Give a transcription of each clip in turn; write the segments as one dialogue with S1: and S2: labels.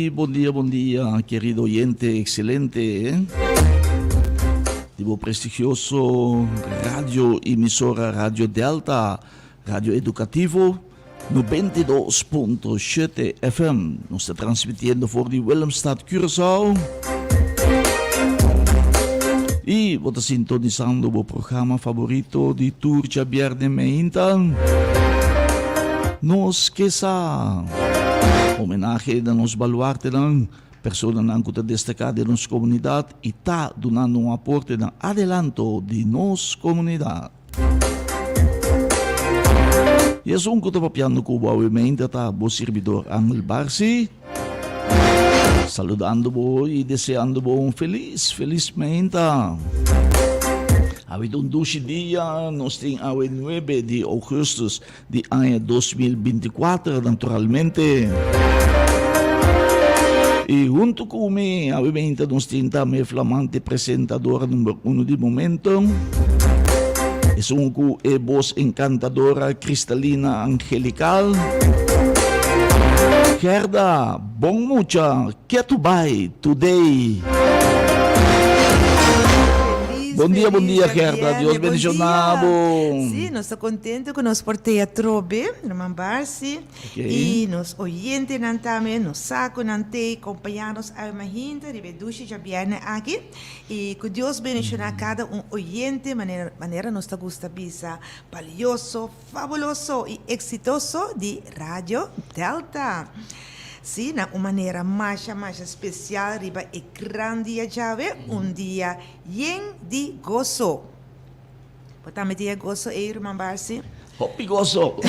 S1: Sí, bon dia, bon dia, querido oyente, excelente. Di bo prestigioso radio emisora Radio Delta, Radio Educativo 92.7 FM. Nos ta transmitiendo for di Willemstad, Curaçao. Y bo ta sintonizando bo programa favorito di tur djabierne meinta. Nos ke sa. Homenahe na nos baluartenan, personanan ku ta destaká den nos komunidat i ta dunando un aporte na adelanto di nos komunidat. I esun ku ta papiando ku bo awe meinta ta bo sirbidor Angel Barsi, saludando bo i deseando bo un felis, felis meinta. Awe ta un dushi dia, nos tin awe nuebe di ougùstus di aña 2024 naturalmente. I huntu ku mi awe meinta nos tin tambe flamante presentadora number uno di momento. Esun ku e bos encantadora cristalina angelical. Gerda, bon mucha, ketu bai today.
S2: Feliz,
S1: Bon dia, bon
S2: feliz
S1: dia Gerda,
S2: djabierne,
S1: Dios
S2: bon
S1: bendiciona
S2: dia.
S1: bo.
S2: Sí, nos ta contento cu nos por te atrobe, ruman Barsi,
S1: Ok.
S2: y nos oyentenan tambe, nos sa cu nan te compaña nos awe mahinta riba e dushi djabierne aki. Y cu Dios bendiciona cada un oyente manera, manera nos ta gusta bisa, balioso, fabuloso y exitoso di Radio Delta. Sí, na un manera masha, masha especial riba e gran dia djawe, un dia yen di goso. Bo tambe tin e goso ey, ruman Barsi?
S1: Hopi goso!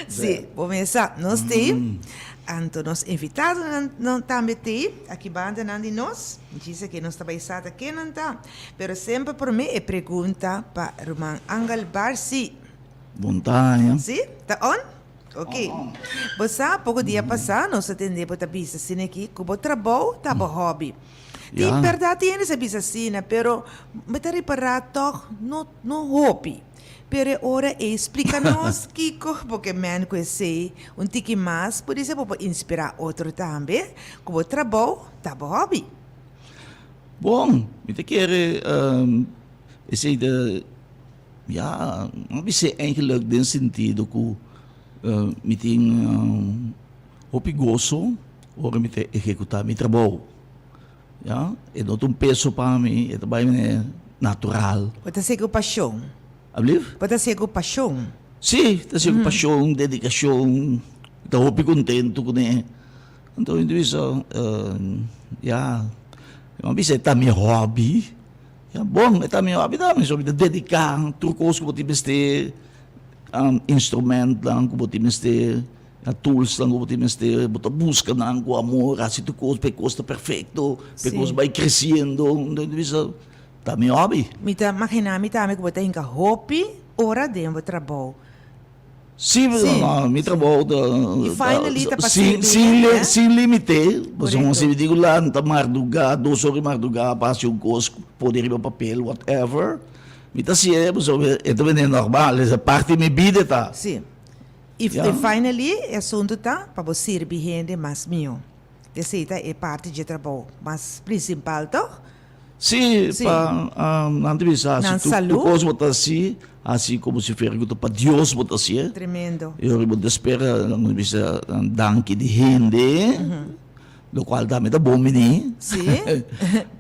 S2: Sí, bo mesa, nos t'ey. Anto nos invitadonan nan tambe t'ey, aki bandanan di nos. Djis aki nos ta bay sa ta kennan ta. Pero semper prome e pregunta pa ruman Angel Barsi.
S1: Montaña.
S2: Sí? Ta on? Ok. Bo sa, poko dia pasá nos a tende bo ta bisa asina aki ku bo trabou ta bo hòbi. Tin bèrdat tin hende sa bisa asina, pero mi ta ripará tòg no no hopi. Pero e ora ei splika nos kiko bo ke men ku esei un tiki mas, podise bo por inspirá otro tambe ku bo trabou ta bo hòbi.
S1: Bon, mi ta kere esei ta, ya, mi a bis'é eigenlijk den sentido ku mi tin hopi goso ora mi ta ehekutá mi trabou, ya. E no ta un peso pa mi, e ta bai manera natural.
S2: Bo ta hasié ku pashon.
S1: Alblief?
S2: Bo ta hasié ku pashon.
S1: Sí, ta hasié ku pashon, dedikashon, mi ta hopi kontentu kuné. Anto mi ta bisa, ya, mi a bisa e ta mi hobby, ya bon e ta mi hobby tambe, so mi ta dedica tur cos cu bo tin mester, instrumentnan cu bo tin mester, toolsnan cu bo tin mester, bo ta busca nan cu amor, haci tur cos pa e cos ta perfecto, pa e cos bay creciendo, anto mi ta bisa ta mi hobby.
S2: Mi ta magina mi tambe cu bo ta hinca hopi ora den bo trabou.
S1: Sí, no, mi trabou ta
S2: Y finally ta pa sirbi hende, eh?
S1: sin limite, pasobra
S2: Correcto.
S1: si mi digu lanta mardugá, dos ora di mardugá pa hasi un kos, pone riba papel, whatever, mi ta hasié pasobra e ta bini normal, e parti di mi bida e ta.
S2: Sí. Y
S1: Ya.
S2: finally e asuntu ta pa bo sirbi hende mas mihó. Esei ta e parti dje trabou mas principal, toch?
S1: Sí,
S2: Sí.
S1: pa nan ta bisa
S2: Nan
S1: si tu
S2: salú.
S1: kos bo ta hasi, hasi komo si fuera ku ta pa Dios bo ta hasié.
S2: Tremendo.
S1: I ora bo ta spera nan ta bisa danki di hende, lokual tambe ta bon bini.
S2: Sí.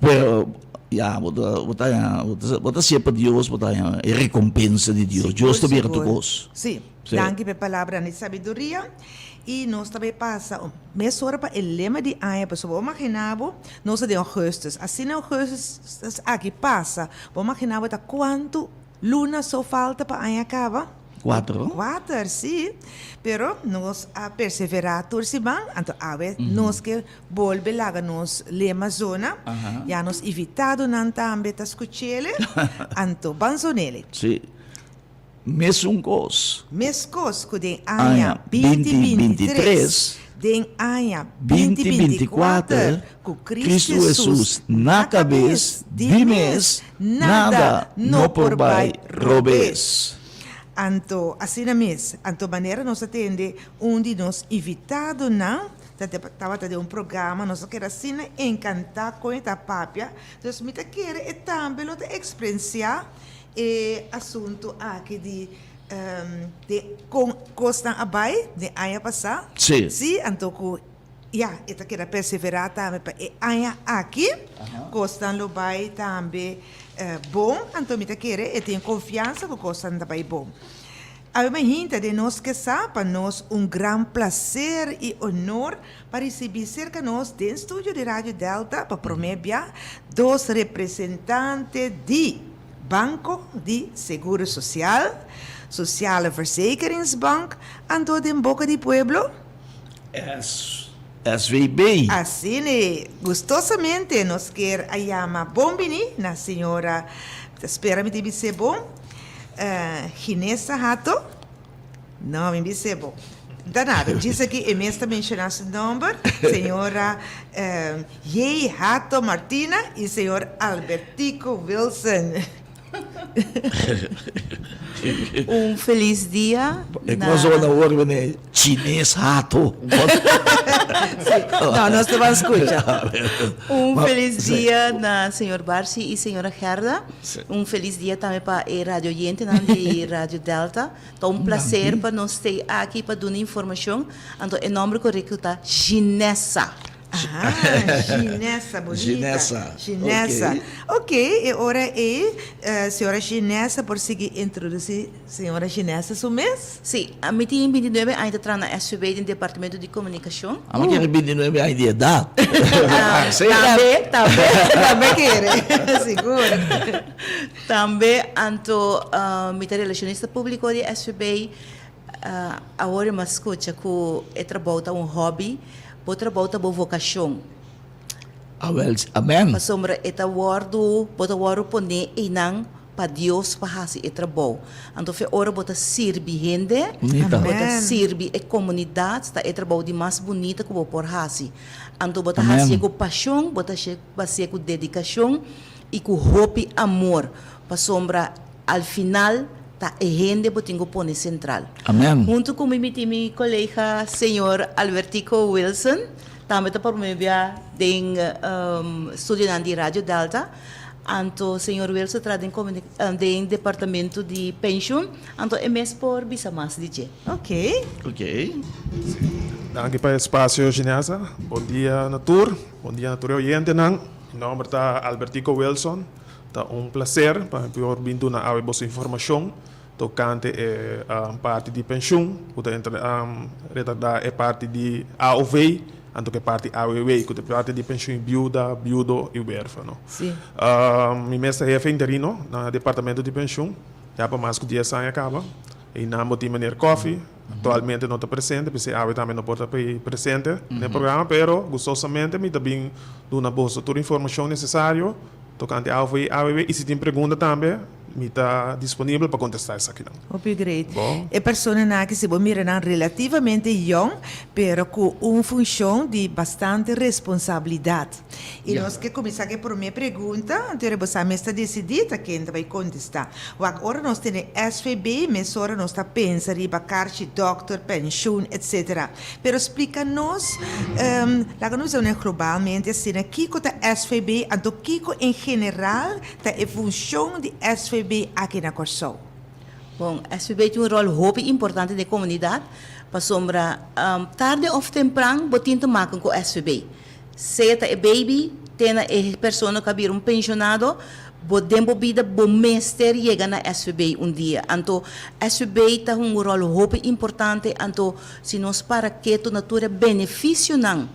S1: Pero ya bo ta bo ta bo ta hasié pa Dios, bo ta haña e rekompensa di Dios.
S2: Sigur,
S1: Dios ta bira tur
S2: sigur.
S1: kos.
S2: Sí.
S1: Sí.
S2: Danki pa e palabranan di sabiduria. I nos ta bay pasa un mesora pa e lema di aña, pasobra bo magina bo, nos ta den augustus, asina augustus aki pasa, bo magina bo ta cuantu luna so falta pa aña caba?
S1: Cuatro.
S2: Cuater, si. Pero nos a persevera tur siman, anto awe nos ke bolbe laga nos lema zona, ya nos invitadonan tambe ta scuchele, anto ban zonele.
S1: Si. Mesun kos.
S2: Meskos ku den aña 2023, den aña 2024, ku Kristu Hesus
S1: na kabes, di mes, nada no por bai robes.
S2: Anto, asina mes, anto manera nos a tende un di nos invitadonan. Ta tabata den un programa, nos a keda asina encantá con e ta papia. Dus mi ta kere e tambe lo ta experienciá e asunto aki di den con cosnan a bai den aña pasá.
S1: Sí.
S2: Sí, anto cu ya e ta keda perseverá tambe pa e aña aki cosnan lo bai tambe bon. Anto mi ta kere e tin confiansa cu cosnan ta bai bon. Awe mainta den nos ke sa pa nos un gran placer y honor pa ricibi cerca nos den studio di Radio Delta pa prome bia dos representante di Banco di Seguro Social, Sociale Verzekeringsbank, anto den boca di pueblo?
S1: SVB.
S2: Asina, gustosamente nos kier a yama bon bini na señora, mi ta spera mi ta bis'é bon, Ginesa Hato. No, mi bis'é bon. Ta nada, djis aki e mes ta menshoná su nomber, señora J. Hato Martina y señor Albertico Wilson.
S3: Un felis dia
S1: E
S3: na.
S1: kos ora hoor mene chines hato.
S2: No, nos ta ban scucha.
S3: Un felis dia na señor Barsi y señora Gerda. Un felis dia tambe pa e radio oyentenan di Radio Delta. Ta un placer pa nos stay aki pa duna informacion. Anto e nomber corecto ta Ginessa.
S2: Ah, Ginessa, bonita.
S1: Ginessa,
S2: Ginessa.
S1: ok.
S2: Ok, e ora ei, señora Ginessa por sigui introduci señora Ginessa su mes?
S3: Sí, ami tin bintinuebe aña ta traha na SVB den departamento di comunicacion.
S1: Ami kere bintinuebe aña di edad.
S3: Sí. Tambe, tambe.
S2: Tambe kere, sigur.
S3: Tambe, anto mi ta relacionista publico di SVB. Awor mi a scucha cu e trabou ta un hobby, bo trabou ta bo vocacion.
S1: Awel, amen.
S3: Pasobra e ta wordo, bo ta wordo pone einan pa Dios pa haci e trabou. Anto fe ora bo ta sirbi hende,
S1: Bunita.
S3: bo ta
S2: Amen.
S3: sirbi e comunidad, ta e trabou di mas bunita cu bo por haci. Anto bo ta
S1: Amen.
S3: hacié cu pasion, bo ta hacié cu dedicacion y cu hopi amor. Pasobra al final ta e hende bo tin ku pone sentral.
S1: Amen.
S3: Huntu ku mi mi tin mi kolega señor Albertico Wilson, tambe ta prome bia den studionan di Radio Delta. Anto señor Wilson traha den den departamento di penshun, anto e mes por bisa mas di dje.
S2: Ok.
S1: Ok.
S4: Danki pa e espasio Ginesa. Bon dia na tur. Bon dia na tur e oyentenan. Mi nomber ta Albertico Wilson. Ta un placer pa mi por bin duna awe boso informacion tocante e parti di pensioen cu ta retarda e parti di AOV anto cu e parti AWW cu ta e parti di pensioen biuda, biudo y huerfano. Mi mes ta hefe interino na departamento di pensioen ya pa mas cu dies aña caba. Einan bo tin meneer Coffie, actualmente no ta presente, p'esei awe tambe no por ta presente den e programa, pero gustosamente mi ta bin duna boso tur informacion necesario Tokante AOV i AWB i si tin pregunta tambe mi ta disponibel pa kontestá esakinan.
S2: Hopi great.
S4: Bon.
S2: E personanan aki si bo mira nan relativamente yong pero ku un funshon di bastante responsabilidat. I nos ke kuminsá ku e promé pregunta, anto bo sa mes ta disidí ta ken ta bai kontestá. Wak ora nos tene SVB mesora nos ta pensa riba karchi dòkter, penshun etsetera. Pero splika nos, laga nos bisa una globalmente asina, kiko ta SVB, anto kiko en general ta e funshon di SVB aki na Kòrsou?
S3: Bon, SVB tin un ròl hopi importante den komunidat, pasobra tarde òf tempran bo tin te maken ku SVB. Sea ta e baby, te na e persona ku a bira un penshonado, bo den bo bida bo mester yega na SVB un dia. Anto SVB ta hunga un ròl hopi importante, anto si nos para ketu na tur e benefisionan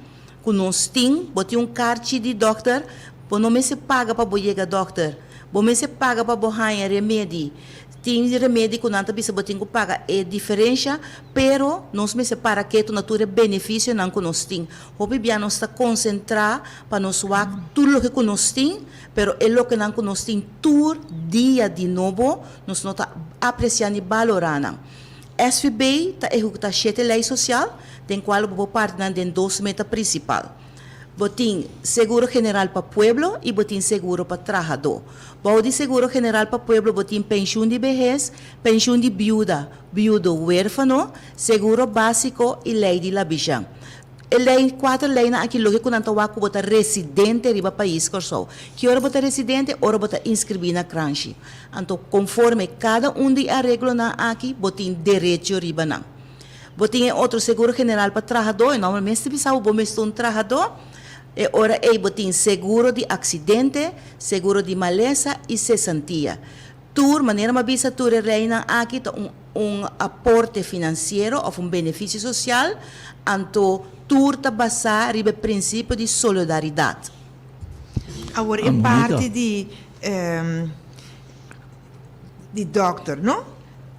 S3: ku nos tin, bo tin un karchi di dòkter, bo no mester paga pa bo yega dòkter, bo mester paga pa bo haña remedi. Tin remedi ku nan ta bisa bo tin ku paga e diferensha, pero nos mester para ketu na tur e benefisionan ku nos tin. Hopi bia nos ta konsentrá pa nos wak tur loke ku nos tin, pero e lokenan ku nos tin tur dia di nobo, nos no ta apresiá ni balorá nan. SVB ta ehekutá shete lei sosial, den kual bo por parti nan den dos meta prinsipal. Bo tin seguro general pa pueblo i bo tin seguro pa trahadó. Bou di seguro general pa pueblo bo tin penshun di behes, penshun di biuda, biudo, huérfano, seguro básiko i lei di labishon. E lei, kuater leinan aki loke ku nan ta wak ku bo ta residente riba pais Kòrsou. Ki ora bo ta residente? Ora bo ta inskribí na kranshi. Anto konforme kada un di e areglonan aki bo tin derecho riba nan. Bo tin e otro seguro general pa trahadó, e nòmber mes ta bisa bo bo mes ta un trahadó. E ora ei bo tin seguro di aksidente, seguro di malesa i sesantia. Tur, manera mi a bisa tur e reinan aki ta un un aporte finansiero òf un benefisio sosial, anto tur ta basá riba e prinsipio di solidaridat.
S2: Awor e parti di di dòkter no?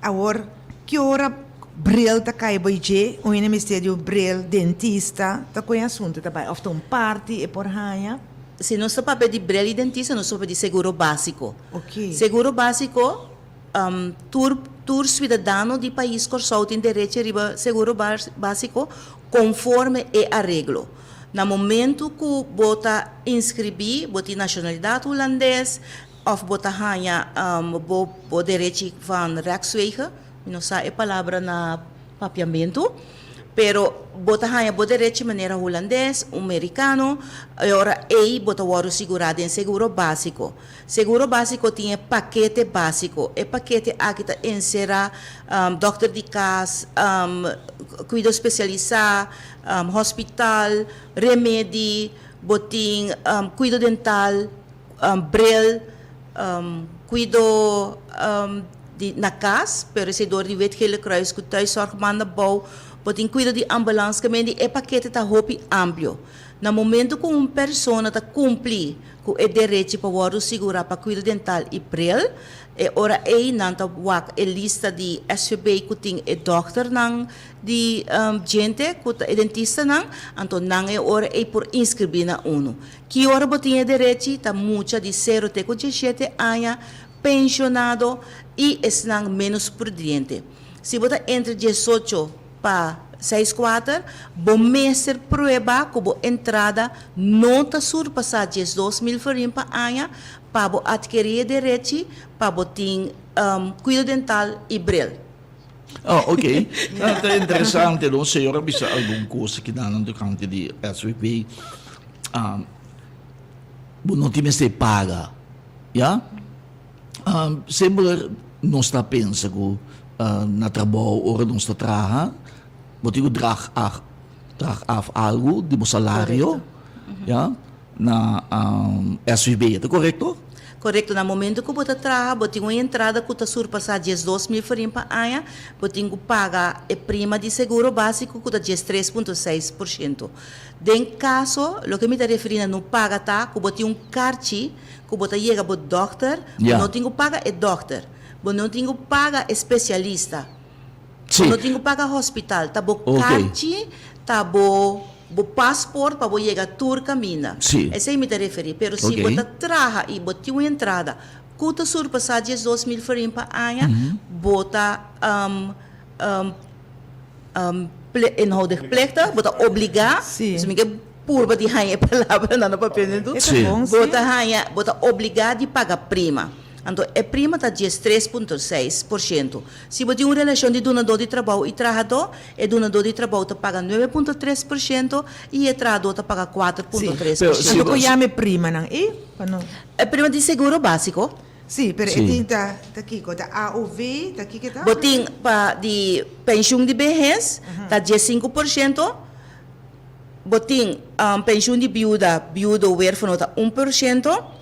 S2: Awor ki ora bril ta kai bo dje? Un hende mester di un bril, dentista, ta kon e asuntu ta bai? Òf ta un parti e por haña?
S3: Si nos ta papia di bril i dentista nos ta papia di seguro básiko. Seguro básiko, tur tur suidadano di pais Kòrsou tin derecho riba seguro básiko konforme e areglo. Na momentu ku bo ta inskribí, bo tin nashonalidat hulandes òf bo ta haña bo bo derechi van rechtswege, mi no sa e palabra na Papiamentu, pero bo ta haña bo derechi manera hulandes, un merikano, e ora ei bo ta wòrdu sigurá den seguro básiko. Seguro básiko tin e pakete básiko. E pakete aki ta enserá dòkter di kas, kuido spesialisá, hospital, remedi, bo tin kuido dental, bril, kuido di na kas, pero esei dor di Wit Gele Kruis ku Thuiszorg manda bou, bo tin kuido di ambulans, ke men di e pakete ta hopi amplio. Na momento ku un persona ta kumpli ku e derechi pa wòrdu sigurá pa kuido dental i bril, e ora ei nan ta wak e lista di SVB ku tin e dòkternan di djente ku ta e dentistanan, anto nan e ora ei por inskribí na unu. Ki ora bo tin e derechi? Ta mucha di sero te ku diesshete aña, penshonado i esnan ménos prudiente. Si bo ta entre diesocho pa seis kuater, bo mester prueba ku bo entrada no ta surpasá 12.000 florin pa aña pa bo atkerí e derechi pa bo tin kuido dental i bril.
S1: Oh, ok. Ta interesante, no? Señor a bisa algun cosa ki nan tocante di SVB. Um, bo no tin mester paga. Ya? Um, semper nos ta pensa ku uh, na trabou ora nos ta traha, bo tin ku drag af, drag af algo di bo salario. Ya? Na um, SVB, ta korekto?
S3: Korekto, na momento ku bo ta traha, bo tin un entrada ku ta surpasá 12.000 florin pa aña, bo tin ku paga e prima di seguro básiko ku ta 13.6%. Den kaso, loke mi ta referí na no paga ta ku bo tin un karchi ku bo ta yega bo dòkter, bo no tin ku paga e dòkter, bo no tin ku paga e spesialista, bo no tin ku paga hospital, ta bo karchi, ta bo bo paspoort pa bo yega tur kaminda. Esei mi ta referí. Pero si bo ta traha i bo tin un entrada ku ta surpasá 12.000 florin pa aña, bo ta inhoudelijk plichtig, bo ta obligá, dus mi ke purba di haña e palabranan na papiamentu, bo ta haña, bo ta obligá di paga prima. Anto e prima ta 13.6%. Si bo tin un relashon di dunadó di trabou i trahadó, e dunadó di trabou ta paga 9.3% i e trahadó ta paga 4.3%.
S2: Anto ku yama e primanan ei? Pa no.
S3: E prima di seguro básiko.
S2: Sí, pero e tin ta ta kiko? Ta AOV? Ta kiko ta?
S3: Bo tin pa di penshun di behes ta 15%, bo tin penshun di biuda, biudo, huérfano ta 1%.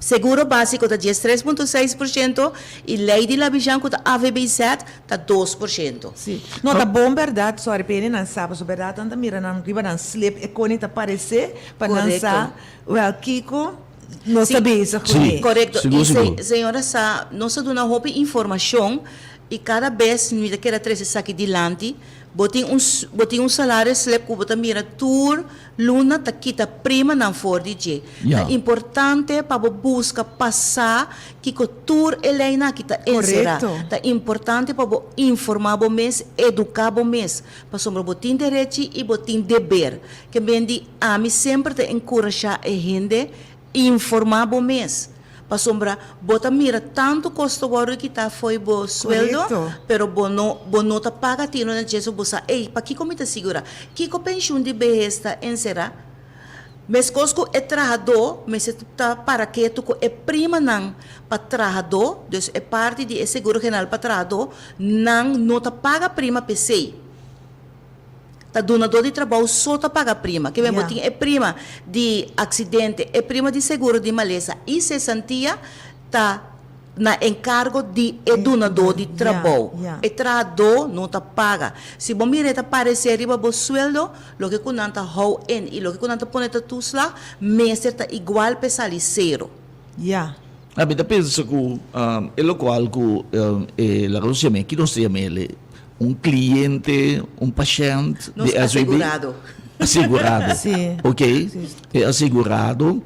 S3: Seguro básiko ta 13.6% i lei di Labijan ku ta AVBZ ta 2%.
S2: Sí. No, ta bon bèrdat, sòri p'e nan sa, pasobra bèrdat nan ta mira nan riba nan slip e koni ta paresé pa nan sa wèl kiko nos ta bezig kuné.
S3: Korekto. I señora sa, nos a duna hopi informashon i kada bes mi ta keda trese esaki dilanti. Bo tin un bo tin un salario slip ku bo ta mira tur luna ta kita primanan for di dje. Ta importante pa bo buska pa sa kiko tur e leinan aki ta enserá. Ta importante pa bo informá bo mes, eduká bo mes, pasobra bo tin derechi i bo tin deber. Ke men di ami semper ta enkurashá e hende informá bo mes. Pasobra bo ta mira tantu kos ta wòrdu kitá fo'i bo sueldo, pero bo no bo no ta paga tino na dje, so bo sa, ey, pakiko mi ta sigurá? Kiko penshun di behes ta enserá? Meskos ku e trahadó mester ta para ketu ku e primanan pa trahadó, dus e parti di e seguro general pa trahadó, nan no ta paga prima p'esei. Ta dunadó di trabou so ta paga prima. Ke men bo tin e prima di aksidente, e prima di seguro di malesa i sesantia ta na enkargo di e dunadó di trabou. E trahadó no ta paga. Si bo mira e ta paresé riba bo sueldo, loke ku nan ta hou in i loke ku nan ta pone ta toeslag mester ta igual p'e sali sero.
S2: Ya.
S1: Mi ta pensa ku e lokual ku e laga nos yam'é, ki nos ta yam'é el? Un cliente, un pashent
S3: Nos
S1: di SVB.
S3: asegurado.
S1: Asegurado.
S2: Sí.
S1: Ok. E asegurado,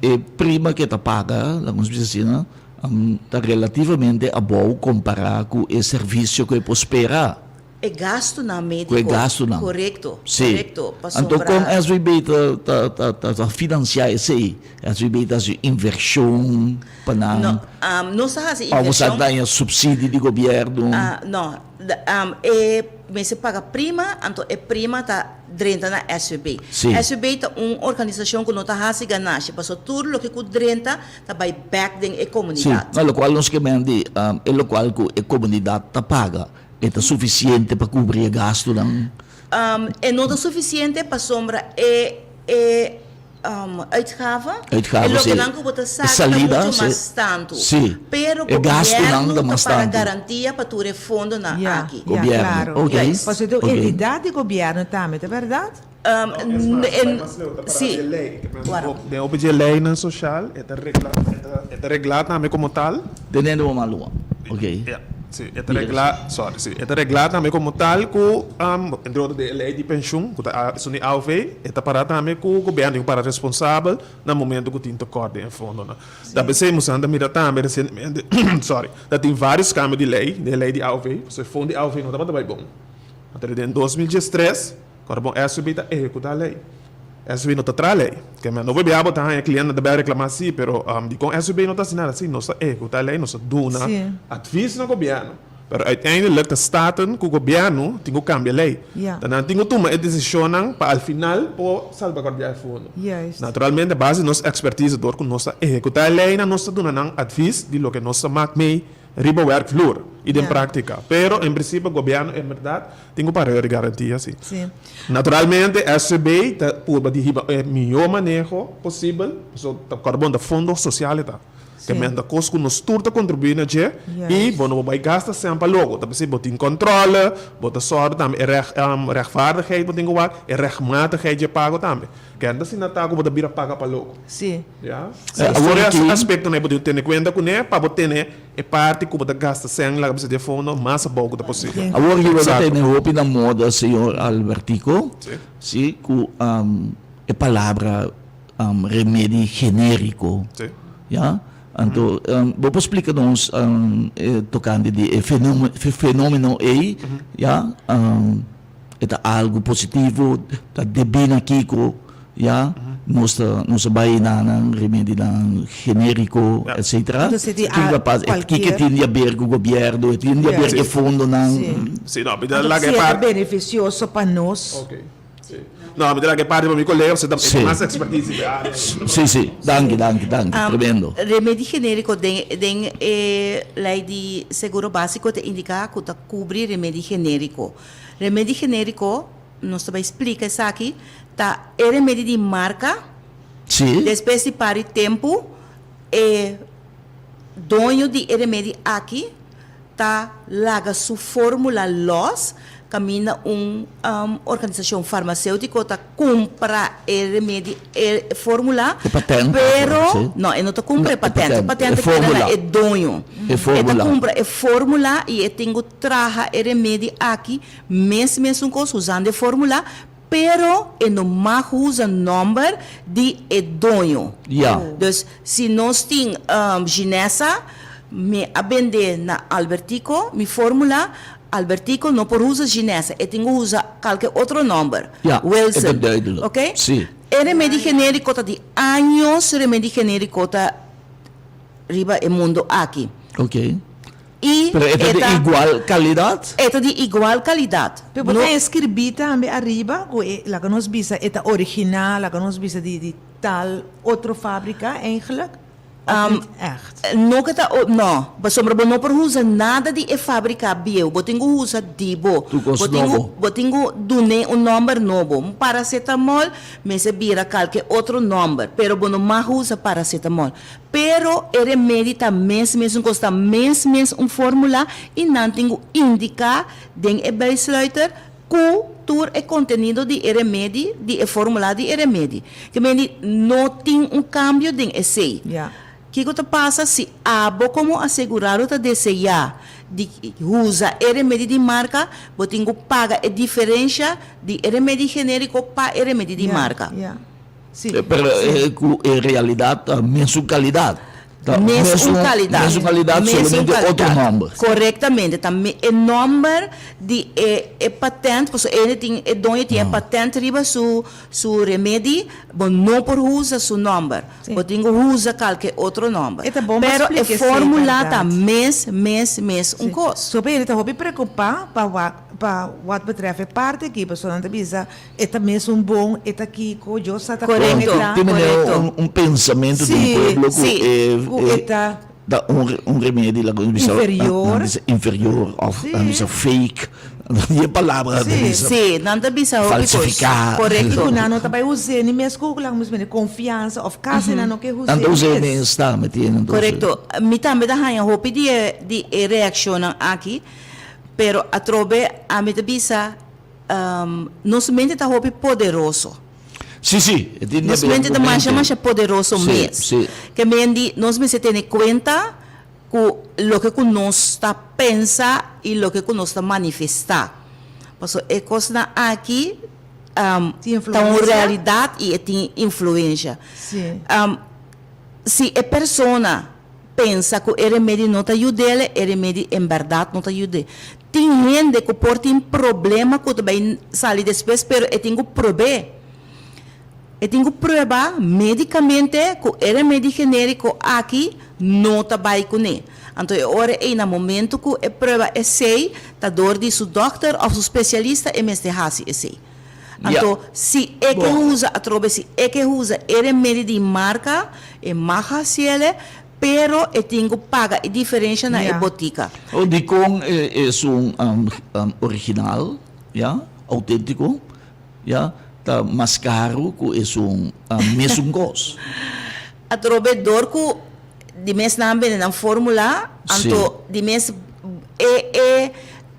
S1: e prima ke ta paga, laga nos bisa asina, ta relativamente abou kompará ku e servisio ku e por spera.
S3: E gastunan médiko.
S1: Ku e gastunan.
S3: Korekto.
S1: Sí.
S3: Korekto.
S1: Anto
S3: Pasobra.
S1: kon SVB ta ta ta ta ta finansiá esei? SVB ta hasi invershon pa nan?
S3: No, nos ta hasi
S1: Of boso a
S3: invershon.
S1: daña supsidi di gobièrnu?
S3: No, e mester paga prima, anto e prima ta drenta na SVB.
S1: Sí.
S3: SVB ta un organisashon ku no ta hasi ganashi, pasobra tur loke ku drenta ta bai bèk den e
S1: Sí,
S3: komunidat.
S1: no, lokual nos ke men di, e lokual ku e komunidat ta paga, e ta sufisiente pa kubri e gastunan?
S3: E no ta sufisiente pasobra e e uitgave,
S1: Uitgave,
S3: e
S1: sí.
S3: lokenan ku bo ta
S1: E
S3: saka ta
S1: salida,
S3: muchu
S1: sí.
S3: mas tantu.
S1: Sí.
S3: Pero
S1: E gastunan
S3: gobièrnu
S1: ta
S3: ta
S1: mas
S3: paga
S1: tantu.
S3: garantia pa tur e fondonan
S2: Ya,
S3: aki.
S2: ya,
S1: Gobièrnu,
S2: klaro.
S1: ok.
S3: Juist.
S2: Pasobra ta un
S1: Ok.
S2: entidat di gobièrnu tambe, ta bèrdat?
S3: Um,
S4: No, es mas,
S3: en,
S4: bai mas leu, ta pará
S3: sí.
S4: di e lei. Ke men
S3: Wara.
S4: den hopi dje leinan soshal e ta regla, e ta, e ta reglá tambe komo tal.
S1: Teniendo bo malua, ok.
S4: Ja, sí, e ta reglá, sorry, sí, e ta reglá tambe komo tal ku, entre otro den e lei di penshun, ku ta esun di AOV, e ta pará tambe ku gobièrnu tin ku para responsabel na momento ku tin tekort den e fondonan. Ta p'esei Musan ta mira tambe resientemente, sorry, ta tin vários kambio di lei, den e lei di AOV, pasobra e fondo di AOV no tabata bai bon. Anto den 2013, Ora bon SVB ta ehekutá lei. SVB no ta traha lei. Ke men no por bia bo ta haña kliente ta bia reklamá si, pero dikon SVB no ta hasi nada? Si, nos ta ehekutá lei, nos ta duna advis na gobièrnu. Pero uiteindelijk ta Staten ku gobièrnu tin ku kambia lei. Ta nan tin ku tuma e desishonnan pa al final por salbaguardiá e fondo. Naturalmente a base di nos ekspertise dor ku nos ta ehekutá e leinan nos ta duna nan advis di loke nos ta mak mei riba werkvloer i den práktika. Pero en prinsipio gobièrnu en bèrdat Tin ku para di garantia si. Naturalmente SCB ta purba di hiba e mihó maneho posibel, pasobra ta kòrda bon ta fondo sosial e ta. Ke men ta kos ku nos tur ta kontribuí na dje i bo no por bai gasta sèn pa logo. Ta p'esei bo tin kòntròle, bo ta sòru tambe e rechtvaardigheid bo tin ku wak, e rechtmatigheid dje pago tambe. Kende asina ta ku bo ta bira paga pa logo. Ya.
S1: Awor
S4: aki. Aspektonan bo tin ku tene kuenta kuné pa bo tene E parti ku bo ta gasta sèn laga bisa di e fondo mas abou ku ta posibel.
S1: Awor ki bo ta tene hopi na moda señor Albertico, si, ku e palabra remedi generico, ya, anto bo por splika nos tokante di e fenomeno ei, ya, E ta algu positivo, ta debí na kiko ya nos ta nos a bai na nan remedinan genériko etcetera.
S2: Entonces di
S1: Kiko ta pasa?
S2: cualkier.
S1: Kiko tin di haber ku gobièrnu? E tin di haber ku e fondonan?
S4: Sí, no, mi ta
S2: Anto
S4: laga
S2: si
S4: e
S2: e ta
S4: parti.
S2: beneficioso pa nos.
S4: Ok, sí. No, mi ta laga e parti pa mi kolega, pasobra e ta mas expertise den e área.
S1: Sí, sí. Danki, danki, danki. Tremendo.
S3: Remedi genériko den den e lei di seguro básiko ta indiká ku ta kubri remedi genériko. Remedi genériko, nos ta bai splika esaki, ta e remedi di marka,
S1: Sí.
S3: despues di par di tempu e doño di e remedi aki ta laga su fórmula lòs kaminda un organisashon farmaséutiko ta kumpra e remedi, e fórmula,
S1: E patènt,
S3: pero,
S1: sí.
S3: no, e no ta kumpra
S1: No,
S3: e
S1: e
S3: patènt, e
S1: patènt,
S3: patènt
S1: e
S3: ta keda na
S1: fórmula.
S3: e doño.
S1: E
S3: E ta
S1: fórmula.
S3: kumpra e fórmula i e tin ku Traha e remedi aki mes mesun kos usando e formula, pero e no mag usa nomber di e doño.
S1: Ja.
S3: Dus si nos tin Ginesa, mi a bende na Albertico mi formula, Albertico no por usa Ginesa, e tin ku usa kalke otro nomber,
S1: Ja, e ta
S3: Wilson.
S1: duidelijk.
S3: Oké?
S1: Si.
S3: E remedi generico ta di años, remedi generico ta. riba e mundo aki.
S1: Ok.
S3: I
S1: Pero e ta
S3: e
S1: di
S3: ta
S1: igual kalidat?
S3: E ta di igual kalidat.
S2: Pero bo
S3: No.
S2: ta eskribi tambe ariba ku e laga nos bisa e ta original, laga nos bisa di di tal otro fabrika eigenlijk? Of niet echt?
S3: No ke ta no, pasobra bo no por usa nada di e fabrika bieu, bo tin ku usa di bo.
S1: Tur kos
S3: Bo tin ku
S1: nobo.
S3: bo tin ku dun'é un nòmber nobo. Un paracetamol mester bira kalke otro nòmber, pero bo no mag usa paracetamol. Pero e remedi ta mes mes un kos, ta mes mes un fórmula i nan tin ku indiká den e bijsluiter Ku tur e kontenido di e remedi, di e formula di e remedi. Ke mende no tin un kambio den esei.
S2: Ya.
S3: Kiko ta pasa si abo komo asegurado ta deseá di usa e remedi di marka, bo tin ku paga e diferensha di e remedi generiko pa e remedi di
S2: Ya,
S3: marka.
S2: ya. Si,
S1: Pero
S2: si.
S1: ku en realidat ta mesun kalidat. Ta
S3: Mesun kalidat.
S1: Mesun kalidat,
S3: Mesun
S1: solamente otro
S3: kalidat.
S1: nòmber.
S3: Korektamente. Ta me e nòmber di e e patent, pasobra e tin e doño tin e patent riba su su remedi, bo no por usa su nòmber.
S2: Si.
S3: Bo tin ku usa kalke otro nòmber.
S2: E ta bon pa
S3: Pero e
S2: splika esei,
S3: fórmula ta
S2: bèrdat.
S3: mes mes mes un
S2: Si.
S3: kos.
S2: So p'e ta hopi preokupá pa wak pa wat betrèf e parti aki, pasobra nan ta bisa E ta mesun bon, e ta kiko, yo sa ta kon e
S3: Korekto,
S2: ta.
S1: Tin manera
S3: korekto.
S1: un, un pensamentu di un
S2: Sí,
S1: pueblo ku
S3: sí,
S1: e,
S2: ku
S1: e
S2: e ta
S1: ta un, un remedi laga nos bisa,
S2: Inferior.
S1: nan bisa inferior of
S2: Sí.
S1: nan bisa fake, di e palabra nan ta
S2: Sí.
S1: bisa
S3: Sí, nan ta bisa hopi kos.
S1: Falsifiká.
S2: I
S3: Korekto.
S2: ku nan no ta bai us'é ni mes ku laga nos mira konfiansa of kasi nan no ke us'é
S1: Nan ta us'é
S2: mes.
S1: mes tambe tin nan ta us'é.
S3: Korekto. Mi tambe ta haña hopi di e di e reakshonnan aki, pero atrobe ami ta bisa Nos mente ta hopi poderoso.
S1: Sí, sí, e tin
S3: Nos mente ta masha masha poderoso mes.
S1: Sí, sí.
S3: Ke men di nos mester tene kuenta ku loke ku nos ta pensa i loke ku nos ta manifestá. Pasobra e kosnan aki
S2: Tin
S3: ta un
S2: influensia.
S3: realidat i e tin influensia.
S2: Sí.
S3: Si e persona pensa ku e remedi no ta yud'el, e remedi en bèrdat no ta yud'é. Tin hende ku por tin problema ku ta bai sali despues, pero e tin ku prob'é. E tin ku prueba medikamente ku e remedi generiko aki no ta bai kuné. Anto e ora ei na momento ku e prueba esei ta dor di su dòkter òf su spesialista e mester hasi esei. Anto si e ke usa atrobe si e ke usa e remedi di marka e mag hasiele pero e tin ku paga e diferensha na e botika.
S1: O dikon e esun original ya autentiko ya ta mas karu ku esun mesun kos.
S3: Atrobe dor ku di mes nan bende nan formula anto di mes e e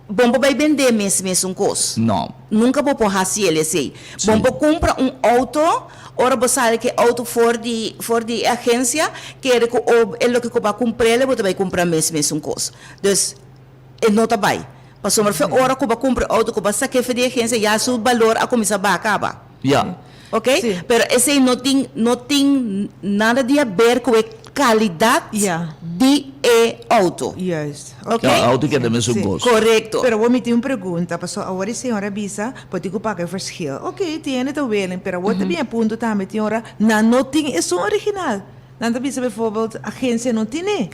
S3: Bon por bai bendé mes mesun kos.
S1: No.
S3: Nunka bo por hasi el esei. Bon por kumpra un outo, ora bo sali ku e outo for di for di e agensia, kere ku o e loke ku bo a kumpr'el bo ta bai kumpra mes mesun kos. Dus, e no ta bai. Pasobra fe ora ku bo a kumpra e outo ku bo a sak'é for di e agensia ya su balor a kuminsá baha kaba.
S1: Ya.
S3: Ok? Pero esei no tin no tin nada di haber ku e kalidat
S2: Ya.
S3: di e outo.
S2: Juist.
S3: Ok?
S1: Ya, auto keda mesun
S2: Sí.
S1: kos.
S3: Korekto.
S2: Pero awor mi tin un pregunta, pasobra awor e señor a bisa, bo tin ku paga e verschil. Ok, tin hende ta willing, pero awor ta bin e punto tambe tin ora nan no tin esun original. Nan ta bisa bijvoorbeeld agencia no tine.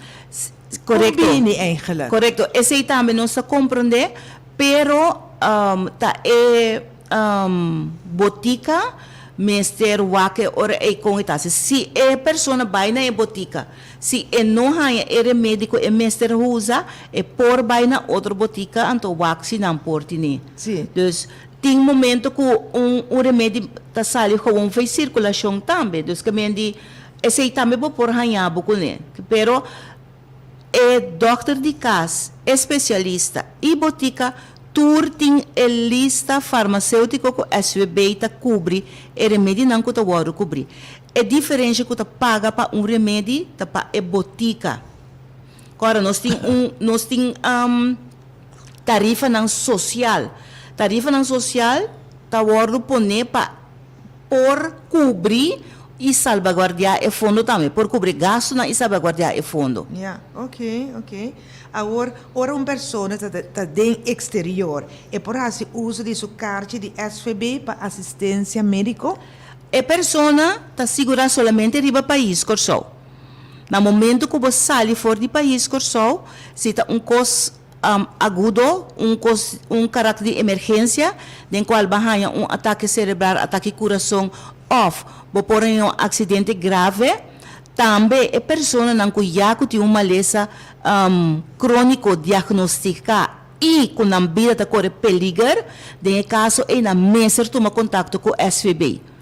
S3: Korekto.
S2: Kon bini eigenlijk?
S3: Korekto. Esei tambe nos ta komprondé, pero ta e Botica mester wak e ora ei kon e ta hasi. Si e persona bai na e botica, si e no haña e remedi ku e mester usa, e por bai na otro botica anto wak si nan por tine.
S2: Sí.
S3: Dus tin momento ku un un remedi ta sali gewoon for e sirkulashon tambe. Dus ke men di esei tambe bo por haña bo kuné. Pero E dòkter di kas, e spesialista i botika tur tin e lista farmaseutiko ku SVB ta kubri e remedinan ku ta wòrdu kubrí. E diferensha ku ta paga pa un remedi ta pa e botika. Kòrda nos tin un nos tin tarifanan sosial. Tarifanan sosial ta wòrdu poné pa Por kubri i salbaguardiá e fondo tambe. Por kubri gastunan i salbaguardiá e fondo.
S2: Ya, ok, ok. Awor, ora un persona ta ta den eksterior, e por hasi uso di su karchi di SVB pa asistensia médiko?
S3: E persona ta sigurá solamente riba pais Kòrsou. Na momento ku bo sali for di pais Kòrsou, si ta un kos agudo, un kos, un karakter di emergensia, den kual bo a haña un atake serebral, atake kurason òf bo por haña un aksidente grave, tambe e personanan ku ya ku tin un malesa króniko diagnostiká i ku nan bida ta kore peliger, den e kaso ei nan mester tuma kontakto ku SVB.